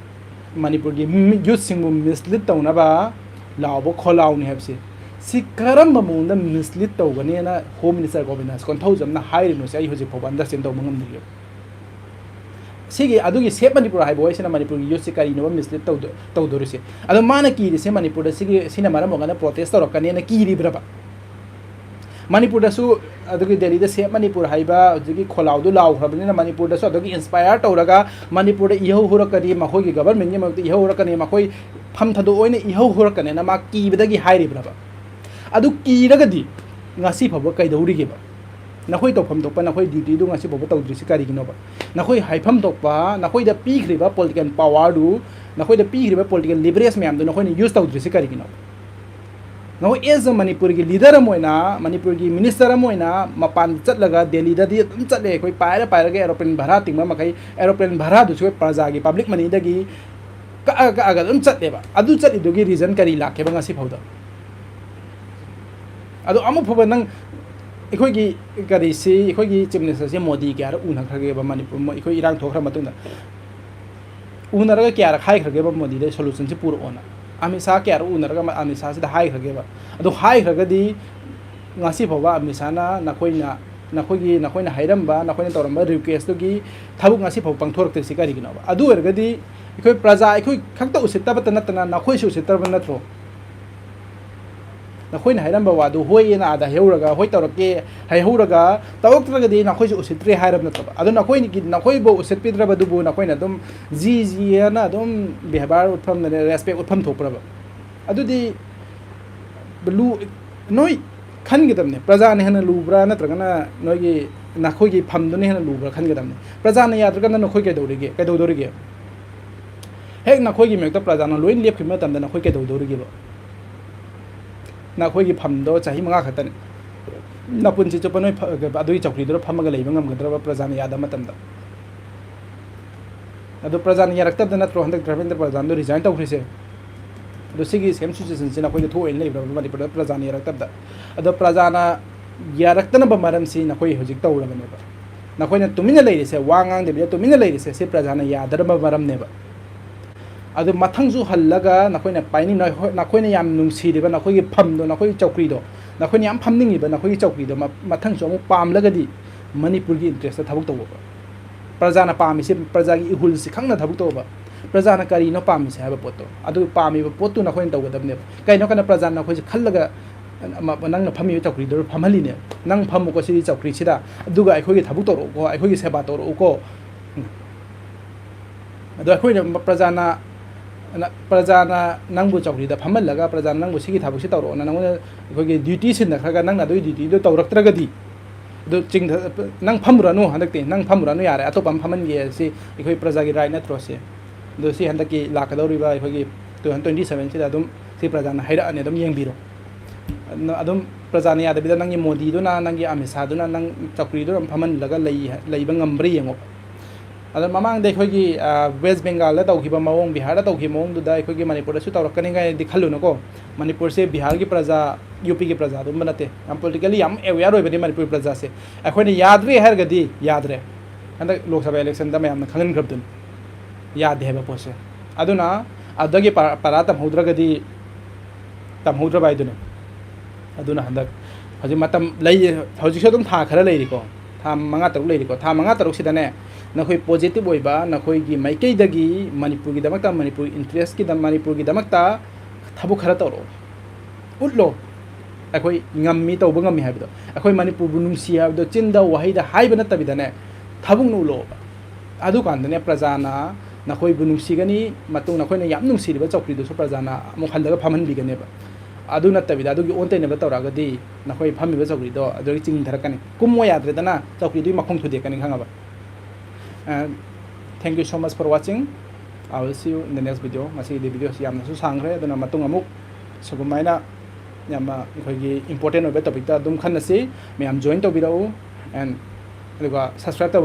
ꯃꯅꯤꯄꯨꯔꯒꯤ ꯃꯤ-, youth ꯁꯤꯡꯕꯨ mislead ꯇꯧꯅꯕ ꯂꯥꯎꯕ ꯈꯣꯜꯂꯥꯎꯅꯤ ꯍꯥꯏꯕꯁꯤ, ꯁꯤ ꯀꯔꯝꯕ ꯃꯑꯣꯡꯗ mislead ꯇꯧꯒꯅꯤꯅ Home Minister ꯒꯣꯕꯤꯟꯗꯥꯁ ꯀꯣꯟꯊꯧꯖꯝꯅ ꯍꯥꯏꯔꯤꯅꯣꯁꯦ ꯑꯩ ꯍꯧꯖꯤꯛ ꯐꯥꯎꯕ understand ꯇꯧꯕ ꯉꯝꯗ꯭ꯔꯤꯕ꯫ ꯁꯤꯒꯤ, ꯑꯗꯨꯒꯤ Save ꯃꯅꯤꯄꯨꯔ ꯍꯥꯏꯕ ꯋꯥꯍꯩꯁꯤꯅ ꯃꯅꯤꯄꯨꯔꯒꯤ youth ꯁꯤ ꯀꯔꯤꯅꯣꯕ mislead ꯇꯧꯗꯣ-, ꯇꯧꯗꯣꯔꯤꯁꯦ? ꯑꯗꯣ ꯃꯥꯅ ꯀꯤꯔꯤꯁꯦ ꯃꯅꯤꯄꯨꯔꯗ ꯁꯤꯒꯤ, ꯁꯤꯅ ꯃꯔꯝ ꯑꯣꯏꯔꯒꯅ protest ꯇꯧꯔꯛꯀꯅꯦꯅ ꯀꯤꯔꯤꯕ꯭ꯔꯕ? ꯃꯅꯤꯄꯨꯔꯗꯁꯨ ꯑꯗꯨꯒꯤ ꯗꯦꯜꯂꯤꯗ Save ꯃꯅꯤꯄꯨꯔ ꯍꯥꯏꯕ ꯍꯧꯖꯤꯛꯀꯤ ꯈꯣꯜꯂꯥꯎꯗꯨ ꯂꯥꯎꯈ꯭ꯔꯕꯅꯤꯅ ꯃꯅꯤꯄꯨꯔꯗꯁꯨ ꯑꯗꯨꯒꯤ inspire ꯇꯧꯔꯒ ꯃꯅꯤꯄꯨꯔꯗ ꯏꯍꯧ ꯍꯧꯔꯛꯀꯅꯤ, ꯃꯈꯣꯏꯒꯤ government ꯀꯤ ꯃꯔꯛꯇ ꯏꯍꯧ ꯍꯧꯔꯛꯀꯅꯤ, ꯃꯈꯣꯏ ꯐꯝ ꯊꯥꯗꯣꯛ ꯑꯣꯏꯅ ꯏꯍꯧ ꯍꯧꯔꯛꯀꯅꯤꯅ ꯃꯥ ꯀꯤꯕꯗꯒꯤ ꯍꯥꯏꯔꯤꯕ꯭ꯔꯕ? ꯑꯗꯨ ꯀꯤꯔꯒꯗꯤ ꯉꯁꯤ ꯐꯥꯎꯕ ꯀꯩꯗꯧꯔꯤꯒꯦꯕ? ꯅꯈꯣꯏ ꯇꯧꯐꯝ ꯊꯣꯛꯄ ꯅꯈꯣꯏ duty ꯗꯨ ꯉꯁꯤ ꯐꯥꯎꯕ ꯇꯧꯗ꯭ꯔꯤꯁꯤ ꯀꯔꯤꯒꯤꯅꯣꯕ? ꯅꯈꯣꯏ ꯍꯥꯏꯐꯝ ꯊꯣꯛꯄ, ꯅꯈꯣꯏꯗ ꯄꯤꯈ꯭ꯔꯤꯕ political power ꯗꯨ, ꯅꯈꯣꯏꯗ ꯄꯤꯈ꯭ꯔꯤꯕ political leverage ꯃꯌꯥꯝꯗꯨ ꯅꯈꯣꯏꯅ use ꯇꯧꯗ꯭ꯔꯤꯁꯤ ꯀꯔꯤꯒꯤꯅꯣꯕ? ꯅꯈꯣꯏ as a ꯃꯅꯤꯄꯨꯔꯒꯤ leader ꯑꯃ ꯑꯣꯏꯅ, ꯃꯅꯤꯄꯨꯔꯒꯤ minister ꯑꯃ ꯑꯣꯏꯅ ꯃꯄꯥꯟ ꯆꯠꯂꯒ, ꯗꯦꯜꯂꯤꯗꯗꯤ ꯑꯗꯨꯝ ꯆꯠꯂꯦ ꯑꯩꯈꯣꯏ, ꯄꯥꯏꯔ ꯄꯥꯏꯔꯒ aeroplane ꯚꯔꯥ ꯇꯤꯡꯕ ꯃꯈꯩ, aeroplane ꯚꯔꯥꯗꯨꯁꯨ ꯑꯩꯈꯣꯏ ꯄ꯭ꯔꯖꯥꯒꯤ, public money ꯗꯒꯤ ꯀꯛꯑ ꯀꯛꯑꯒ ꯑꯗꯨꯝ ꯆꯠꯂꯦꯕ꯫ ꯑꯗꯨ ꯆꯠꯂꯤꯗꯨꯒꯤ reason ꯀꯔꯤ ꯂꯥꯛꯀꯦꯕ ꯉꯁꯤ ꯐꯥꯎꯗ? ꯑꯗꯣ ꯑꯃꯨꯛ ꯐꯥꯎꯕ ꯅꯪ, ꯑꯩꯈꯣꯏꯒꯤ ꯀꯔꯤꯁꯤ, ꯑꯩꯈꯣꯏꯒꯤ Chief Minister ꯁꯤ ꯃꯣꯗꯤ ꯀꯌꯥꯔꯛ ꯎꯅꯈ꯭ꯔꯒꯦꯕ ꯃꯅꯤꯄꯨꯔ, ꯃꯣ-, ꯑꯩꯈꯣꯏ ꯏꯔꯥꯡ ꯊꯣꯛꯈ꯭ꯔ ꯃꯇꯨꯡꯗ? ꯎꯅꯔꯒ ꯀꯌꯥꯔꯛ ꯍꯥꯏꯈ꯭ꯔꯒꯦꯕ ꯃꯣꯗꯤꯗ solution ꯁꯤ ꯄꯨꯔꯛꯑꯣꯅ? ꯑꯃꯤꯠ ꯁꯥꯍ ꯀꯌꯥꯔꯛ ꯎꯅꯔꯒ ꯑꯃꯤꯠ ꯁꯥꯍꯁꯤꯗ ꯍꯥꯏꯈ꯭ꯔꯒꯦꯕ? ꯑꯗꯣ ꯍꯥꯏꯈ꯭ꯔꯒꯗꯤ ꯉꯁꯤ ꯐꯥꯎꯕ ꯑꯃꯤꯠ ꯁꯥꯍꯅ ꯅꯈꯣꯏꯅ, ꯅꯈꯣꯏꯒꯤ, ꯅꯈꯣꯏꯅ ꯍꯥꯏꯔꯝꯕ, ꯅꯈꯣꯏꯅ ꯇꯧꯔꯝꯕ request ꯇꯨꯒꯤ ꯊꯕꯛ ꯉꯁꯤ ꯐꯥꯎꯕ ꯄꯥꯡꯊꯣꯔꯛꯇ꯭ꯔꯤꯁꯤ ꯀꯔꯤꯒꯤꯅꯣꯕ? ꯑꯗꯨ ꯑꯣꯏꯔꯒꯗꯤ ꯑꯩꯈꯣꯏ ꯄ꯭ꯔꯖꯥ, ꯑꯩꯈꯣꯏ ꯈꯛꯇ ꯎꯁꯤꯠꯇꯕꯇ ꯅꯠꯇꯅ ꯅꯈꯣꯏꯁꯨ ꯎꯁꯤꯠꯇ꯭ꯔꯕ ꯅꯠꯇ꯭ꯔꯣ? ꯅꯈꯣꯏꯅ ꯍꯥꯏꯔꯝꯕ ꯋꯥꯗꯨ ꯍꯣꯏ ꯑꯅ ꯑꯥꯗ ꯍꯥꯏꯍꯧꯔꯒ, ꯍꯣꯏ ꯇꯧꯔꯛꯀꯦ ꯍꯥꯏꯍꯧꯔꯒ, ꯇꯧꯔꯛꯇ꯭ꯔꯒꯗꯤ ꯅꯈꯣꯏꯁꯨ ꯎꯁꯤꯠꯇ꯭ꯔꯦ ꯍꯥꯏꯔꯕ ꯅꯠꯇꯕ? ꯑꯗꯣ ꯅꯈꯣꯏꯒꯤ, ꯅꯈꯣꯏꯕꯨ ꯎꯁꯤꯠꯄꯤꯗ꯭ꯔꯕꯗꯨꯕꯨ ꯅꯈꯣꯏꯅ ꯑꯗꯨꯝ ꯖꯤ ꯖꯤ ꯑꯅ ꯑꯗꯨꯝ ꯕꯦꯕꯥꯔ ꯎꯠꯐꯝ, respect ꯎꯠꯐꯝ ꯊꯣꯛꯄ꯭ꯔꯕ? ꯑꯗꯨꯗꯤ ꯂꯨ-, ꯅꯣꯏ ꯈꯟꯒꯗꯕꯅꯦ, ꯄ꯭ꯔꯖꯥꯅ ꯍꯦꯟꯅ ꯂꯨꯕ꯭ꯔꯥ ꯅꯠꯇ꯭ꯔꯒꯅ ꯅꯣꯏꯒꯤ, ꯅꯈꯣꯏꯒꯤ ꯐꯝꯗꯨꯅ ꯍꯦꯟꯅ ꯂꯨꯕ꯭ꯔꯥ ꯈꯟꯒꯗꯕꯅꯦ꯫ ꯄ꯭ꯔꯖꯥꯅ ꯌꯥꯗ꯭ꯔꯀꯥꯟꯗ ꯅꯈꯣꯏ ꯀꯩꯗꯧꯔꯤꯒꯦ, ꯀꯩꯗꯧꯗꯣꯔꯤꯒꯦ? ꯍꯦꯛ ꯅꯈꯣꯏꯒꯤ ꯃꯥꯌꯣꯛꯇ ꯄ꯭ꯔꯖꯥꯅ ꯂꯣꯏ ꯂꯦꯞꯈꯤꯕ ꯃꯇꯝꯗ ꯅꯈꯣꯏ ꯀꯩꯗꯧꯗꯣꯔꯤꯒꯦꯕ? ꯅꯈꯣꯏꯒꯤ ꯐꯝꯗꯣ ꯆꯍꯤ ꯃꯉꯥ ꯈꯛꯇꯅꯤ꯫ ꯅꯄꯨꯟꯁꯤ ꯆꯨꯞꯄ ꯅꯣꯏ ꯐ-, ꯑꯗꯨꯒꯤ ꯆꯧꯀ꯭ꯔꯤꯗꯨꯗ ꯐꯝꯃꯒ ꯂꯩꯕ ꯉꯝꯒꯗ꯭ꯔꯕ, ꯄ꯭ꯔꯖꯥꯅ ꯌꯥꯗꯕ ꯃꯇꯝꯗ? ꯑꯗꯣ ꯄ꯭ꯔꯖꯥꯅ ꯌꯥꯔꯛꯇꯕꯗ ꯅꯠꯇ꯭ꯔꯣ ꯍꯟꯗꯛ ꯙꯔꯃꯦꯟꯗ꯭ꯔ ꯄ꯭ꯔꯙꯥꯟꯗꯣ resign ꯇꯧꯈ꯭ꯔꯤꯁꯦ? ꯑꯗꯣ ꯁꯤꯒꯤ same situation ꯁꯤ ꯅꯈꯣꯏꯗ ꯊꯣꯛꯑꯦꯅ ꯂꯩꯕ꯭ꯔꯕ ꯃꯅꯤꯄꯨꯔꯗ ꯄ꯭ꯔꯖꯥꯅ ꯌꯥꯔꯛꯇꯕꯗ? ꯑꯗꯣ ꯄ꯭ꯔꯖꯥꯅ ꯌꯥꯔꯛꯇꯅꯕ ꯃꯔꯝꯁꯤ ꯅꯈꯣꯏ ꯍꯧꯖꯤꯛ ꯇꯧꯔꯕꯅꯦꯕ꯫ ꯅꯈꯣꯏꯅ ꯇꯨꯃꯤꯟꯅ ꯂꯩꯔꯤꯁꯦ, ꯋꯥ ꯉꯥꯡꯗꯕꯤꯗ ꯇꯨꯃꯤꯟꯅ ꯂꯩꯔꯤꯁꯦ, ꯁꯤ ꯄ꯭ꯔꯖꯥꯅ ꯌꯥꯗꯅꯕ ꯃꯔꯝꯅꯦꯕ꯫ ꯑꯗꯨ ꯃꯊꯪꯁꯨ ꯍꯜꯂꯒ ꯅꯈꯣꯏꯅ ꯄꯥꯏꯅꯤꯡ-, ꯅꯈꯣꯏ-, ꯅꯈꯣꯏꯅ ꯌꯥꯝ ꯅꯨꯡꯁꯤꯔꯤꯕ ꯅꯈꯣꯏꯒꯤ ꯐꯝꯗꯣ, ꯅꯈꯣꯏꯒꯤ ꯆꯧꯀ꯭ꯔꯤꯗꯣ, ꯅꯈꯣꯏꯅ ꯌꯥꯝ ꯐꯝꯅꯤꯡꯉꯤꯕ ꯅꯈꯣꯏꯒꯤ ꯆꯧꯀ꯭ꯔꯤꯗꯣ ꯃ-, ꯃꯊꯪꯁꯨ ꯑꯃꯨꯛ ꯄꯥꯝꯂꯒꯗꯤ ꯃꯅꯤꯄꯨꯔꯒꯤ interest ꯊꯕꯛ ꯇꯧꯕ꯫ ꯄ꯭ꯔꯖꯥꯅ ꯄꯥꯝꯃꯤꯁꯦ, ꯄ꯭ꯔꯖꯥꯒꯤ ꯏꯍꯨꯜꯁꯤ ꯈꯪꯅ ꯊꯕꯛ ꯇꯧꯕ꯫ ꯄ꯭ꯔꯖꯥꯅ ꯀꯔꯤꯅꯣ ꯄꯥꯝꯃꯤꯁꯦ ꯍꯥꯏꯕ ꯄꯣꯠꯇꯣ, ꯑꯗꯨ ꯄꯥꯝꯃꯤꯕ ꯄꯣꯠꯇꯨ ꯅꯈꯣꯏꯅ ꯇꯧꯒꯗꯕꯅꯦꯕ꯫ ꯀꯩꯅꯣ ꯍꯥꯏꯅ ꯄ꯭ꯔꯖꯥꯅ ꯅꯈꯣꯏꯁꯦ ꯈꯜꯂꯒ, ꯑꯃ, ꯅꯪꯅ ꯐꯝꯃꯤꯕ ꯆꯧꯀ꯭ꯔꯤꯗꯨꯗ ꯐꯝꯍꯜꯂꯤꯅꯦ꯫ "ꯅꯪ ꯐꯝꯃꯨꯀꯣ ꯁꯤꯒꯤ ꯆꯧꯀ꯭ꯔꯤꯁꯤꯗ, ꯑꯗꯨꯒ ꯑꯩꯈꯣꯏꯒꯤ ꯊꯕꯛ ꯇꯧꯔꯛꯎꯀꯣ, ꯑꯩꯈꯣꯏꯒꯤ ꯁꯦꯕꯥ ꯇꯧꯔꯛꯎꯀꯣ"꯫ ꯑꯗꯣ ꯑꯩꯈꯣꯏꯅ ꯄ꯭ꯔꯖꯥꯅ, ꯄ꯭ꯔꯖꯥꯅ ꯅꯪꯕꯨ ꯆꯧꯀ꯭ꯔꯤꯗ ꯐꯝꯍꯜꯂꯒ, ꯄ꯭ꯔꯖꯥꯅ ꯅꯪꯕꯨ "ꯁꯤꯒꯤ ꯊꯕꯛꯁꯤ ꯇꯧꯔꯛꯑꯣꯅ" ꯅꯪꯉꯣꯟꯗ ꯑꯩꯈꯣꯏꯒꯤ duty ꯁꯤꯟꯅꯈ꯭ꯔꯒ ꯅꯪꯅ ꯑꯗꯨꯒꯤ dutyꯗꯨ ꯇꯧꯔꯛꯇ꯭ꯔꯒꯗꯤ, ꯑꯗꯨ ꯆꯤꯡꯊ-, "ꯅꯪ ꯐꯝꯃꯨꯔꯅꯨ ꯍꯟꯗꯛꯇꯤ, ꯅꯪ ꯐꯝꯃꯨꯔꯅꯨ, ꯌꯥꯔꯦ, ꯑꯇꯣꯞꯄ ꯑꯃ ꯐꯝꯍꯟꯒꯦ", ꯁꯤ ꯑꯩꯈꯣꯏ ꯄ꯭ꯔꯖꯥꯒꯤ right ꯅꯠꯇ꯭ꯔꯣ ꯁꯤ? ꯑꯗꯣ ꯁꯤ ꯍꯟꯗꯛꯀꯤ ꯂꯥꯛꯀꯗꯧꯔꯤꯕ ꯑꯩꯈꯣꯏꯒꯤ two thousand twenty seven ꯁꯤꯗ ꯑꯗꯨꯝ ꯁꯤ ꯄ꯭ꯔꯖꯥꯅ ꯍꯥꯏꯔꯛꯑꯅꯤ, ꯑꯗꯨꯝ ꯌꯦꯡꯕꯤꯔꯣ꯫ ꯑꯗꯨꯅ ꯑꯗꯨꯝ ꯄ꯭ꯔꯖꯥꯅ ꯌꯥꯗꯕꯤꯗ ꯅꯪꯒꯤ ꯃꯣꯗꯤꯗꯨꯅ, ꯅꯪꯒꯤ ꯑꯃꯤꯠ ꯁꯥꯍꯗꯨꯅ ꯅꯪ ꯆꯧꯀ꯭ꯔꯤꯗꯨꯗ ꯑꯗꯨꯝ ꯐꯝꯍꯜꯂꯒ ꯂꯩ-, ꯂꯩꯕ ꯉꯝꯕ꯭ꯔꯥ ꯌꯦꯡꯉꯣ꯫ ꯑꯗꯣ ꯃꯃꯥꯡꯗ ꯑꯩꯈꯣꯏꯒꯤ, ꯑ, West Bengalꯗ ꯇꯧꯈꯤꯕ ꯃꯑꯣꯡ, ꯕꯤꯍꯥꯔꯗ ꯇꯧꯈꯤꯕ ꯃꯑꯣꯡꯗꯨꯗ ꯑꯩꯈꯣꯏꯒꯤ ꯃꯅꯤꯄꯨꯔꯗꯁꯨ ꯇꯧꯔꯛꯀꯅꯤ ꯀꯥꯏꯅꯗꯤ ꯈꯜꯂꯨꯅꯨꯀꯣ꯫ ꯃꯅꯤꯄꯨꯔꯁꯦ ꯕꯤꯍꯥꯔꯒꯤ ꯄ꯭ꯔꯖꯥ, UPꯒꯤ ꯄ꯭ꯔꯖꯥ ꯑꯗꯨꯝꯕ ꯅꯠꯇꯦ꯫ ꯌꯥꯝ politically ꯌꯥꯝ aware ꯑꯣꯏꯕꯅꯤ ꯃꯅꯤꯄꯨꯔ ꯄ꯭ꯔꯖꯥꯁꯦ꯫ ꯑꯩꯈꯣꯏꯅ ꯌꯥꯗ꯭ꯔꯦ ꯍꯥꯏꯔꯒꯗꯤ ꯌꯥꯗ꯭ꯔꯦ꯫ ꯍꯟꯗꯛ ꯂꯣꯛ ꯁꯚꯥ electionꯗ ꯃꯌꯥꯝꯅ ꯈꯪꯍꯟꯈ꯭ꯔꯕꯗꯨꯅꯤ, ꯌꯥꯗꯦ ꯍꯥꯏꯕ ꯄꯣꯠꯁꯦ꯫ ꯑꯗꯨꯅ ꯑꯗꯨꯗꯒꯤ ꯄꯔꯥ, ꯄꯔꯥ ꯇꯝꯍꯧꯗ꯭ꯔꯒꯗꯤ ꯇꯝꯍꯧꯗ꯭ꯔꯕ ꯍꯥꯏꯗꯨꯅꯤ꯫ ꯑꯗꯨꯅ ꯍꯟꯗꯛ ꯍꯧꯖꯤꯛ ꯃꯇꯝ ꯂꯩ, ꯍꯧꯖꯤꯛꯁꯨ ꯑꯗꯨꯝ ꯊꯥ ꯈꯔ ꯂꯩꯔꯤꯀꯣ, ꯊꯥ ꯃꯉꯥ ꯇꯔꯨꯛ ꯂꯩꯔꯤꯀꯣ꯫ ꯊꯥ ꯃꯉꯥ ꯇꯔꯨꯛꯁꯤꯗꯅꯦ, ꯅꯈꯣꯏ positive ꯑꯣꯏꯕ, ꯅꯈꯣꯏꯒꯤ ꯃꯥꯏꯀꯩꯗꯒꯤ ꯃꯅꯤꯄꯨꯔꯒꯤꯗꯃꯛꯇ, ꯃꯅꯤꯄꯨꯔ interestꯀꯤꯗ-, ꯃꯅꯤꯄꯨꯔꯒꯤꯗꯃꯛꯇ ꯊꯕꯛ ꯈꯔ ꯇꯧꯔꯛꯑꯣ, ꯎꯠꯂꯣ꯫ ꯑꯩꯈꯣꯏ ꯉꯝꯃꯤ, ꯇꯧꯕ ꯉꯝꯃꯤ ꯍꯥꯏꯕꯗꯣ, ꯑꯩꯈꯣꯏ ꯃꯅꯤꯄꯨꯔꯕꯨ ꯅꯨꯡꯁꯤ ꯍꯥꯏꯕꯗꯣ ꯆꯤꯟꯗ, ꯋꯥꯍꯩꯗ ꯍꯥꯏꯕ ꯅꯠꯇꯕꯤꯗꯅꯦ, ꯊꯕꯛꯅ ꯎꯠꯂꯛꯑꯣꯕ꯫ ꯑꯗꯨꯀꯥꯟꯗꯅꯦ ꯄ꯭ꯔꯖꯥꯅ ꯅꯈꯣꯏꯕꯨ ꯅꯨꯡꯁꯤꯒꯅꯤ, ꯃꯇꯨꯡ ꯅꯈꯣꯏꯅ ꯌꯥꯝ ꯅꯨꯡꯁꯤꯔꯤꯕ ꯆꯧꯀ꯭ꯔꯤꯗꯨꯁꯨ ꯄ꯭ꯔꯖꯥꯅ ꯑꯃꯨꯛ ꯍꯜꯂꯒ ꯐꯝꯍꯟꯕꯤꯒꯅꯦꯕ꯫ ꯑꯗꯨ ꯅꯠꯇꯕꯤꯗ ꯑꯗꯨꯒꯤ ꯑꯣꯟ ꯇꯩꯅꯕ ꯇꯧꯔꯛꯑꯒꯗꯤ ꯅꯈꯣꯏ ꯐꯝꯃꯤꯕ ꯆꯧꯀ꯭ꯔꯤꯗꯣ ꯑꯗꯨꯗꯒꯤ ꯆꯤꯡꯊꯔꯛꯀꯅꯤ, ꯀꯨꯝꯃꯣ ꯌꯥꯗ꯭ꯔꯦꯗꯅ, ꯆꯧꯀ꯭ꯔꯤꯗꯨꯒꯤ ꯃꯈꯣꯡ ꯊꯨꯗꯦꯛꯀꯅꯤ, ꯈꯪꯉꯕ? And thank you so much for watching. I will see you in the next video. ꯉꯁꯤꯒꯤꯗꯤ videoꯁꯤ ꯌꯥꯝꯅꯁꯨ ꯁꯥꯡꯈ꯭ꯔꯦ, ꯑꯗꯨꯅ ꯃꯇꯨꯡ ꯑꯃꯨꯛ ꯁꯨꯒꯨꯝꯃꯥꯏꯅ ꯌꯥꯝꯅ ꯑꯩꯈꯣꯏꯒꯤ important ꯑꯣꯏꯕ topicꯇ ꯑꯗꯨꯝ ꯈꯟꯅꯁꯤ꯫ ꯃꯌꯥꯝ join ꯇꯧꯕꯤꯔꯛꯎ, and ꯑꯗꯨꯒ subscribe ꯇꯧꯕ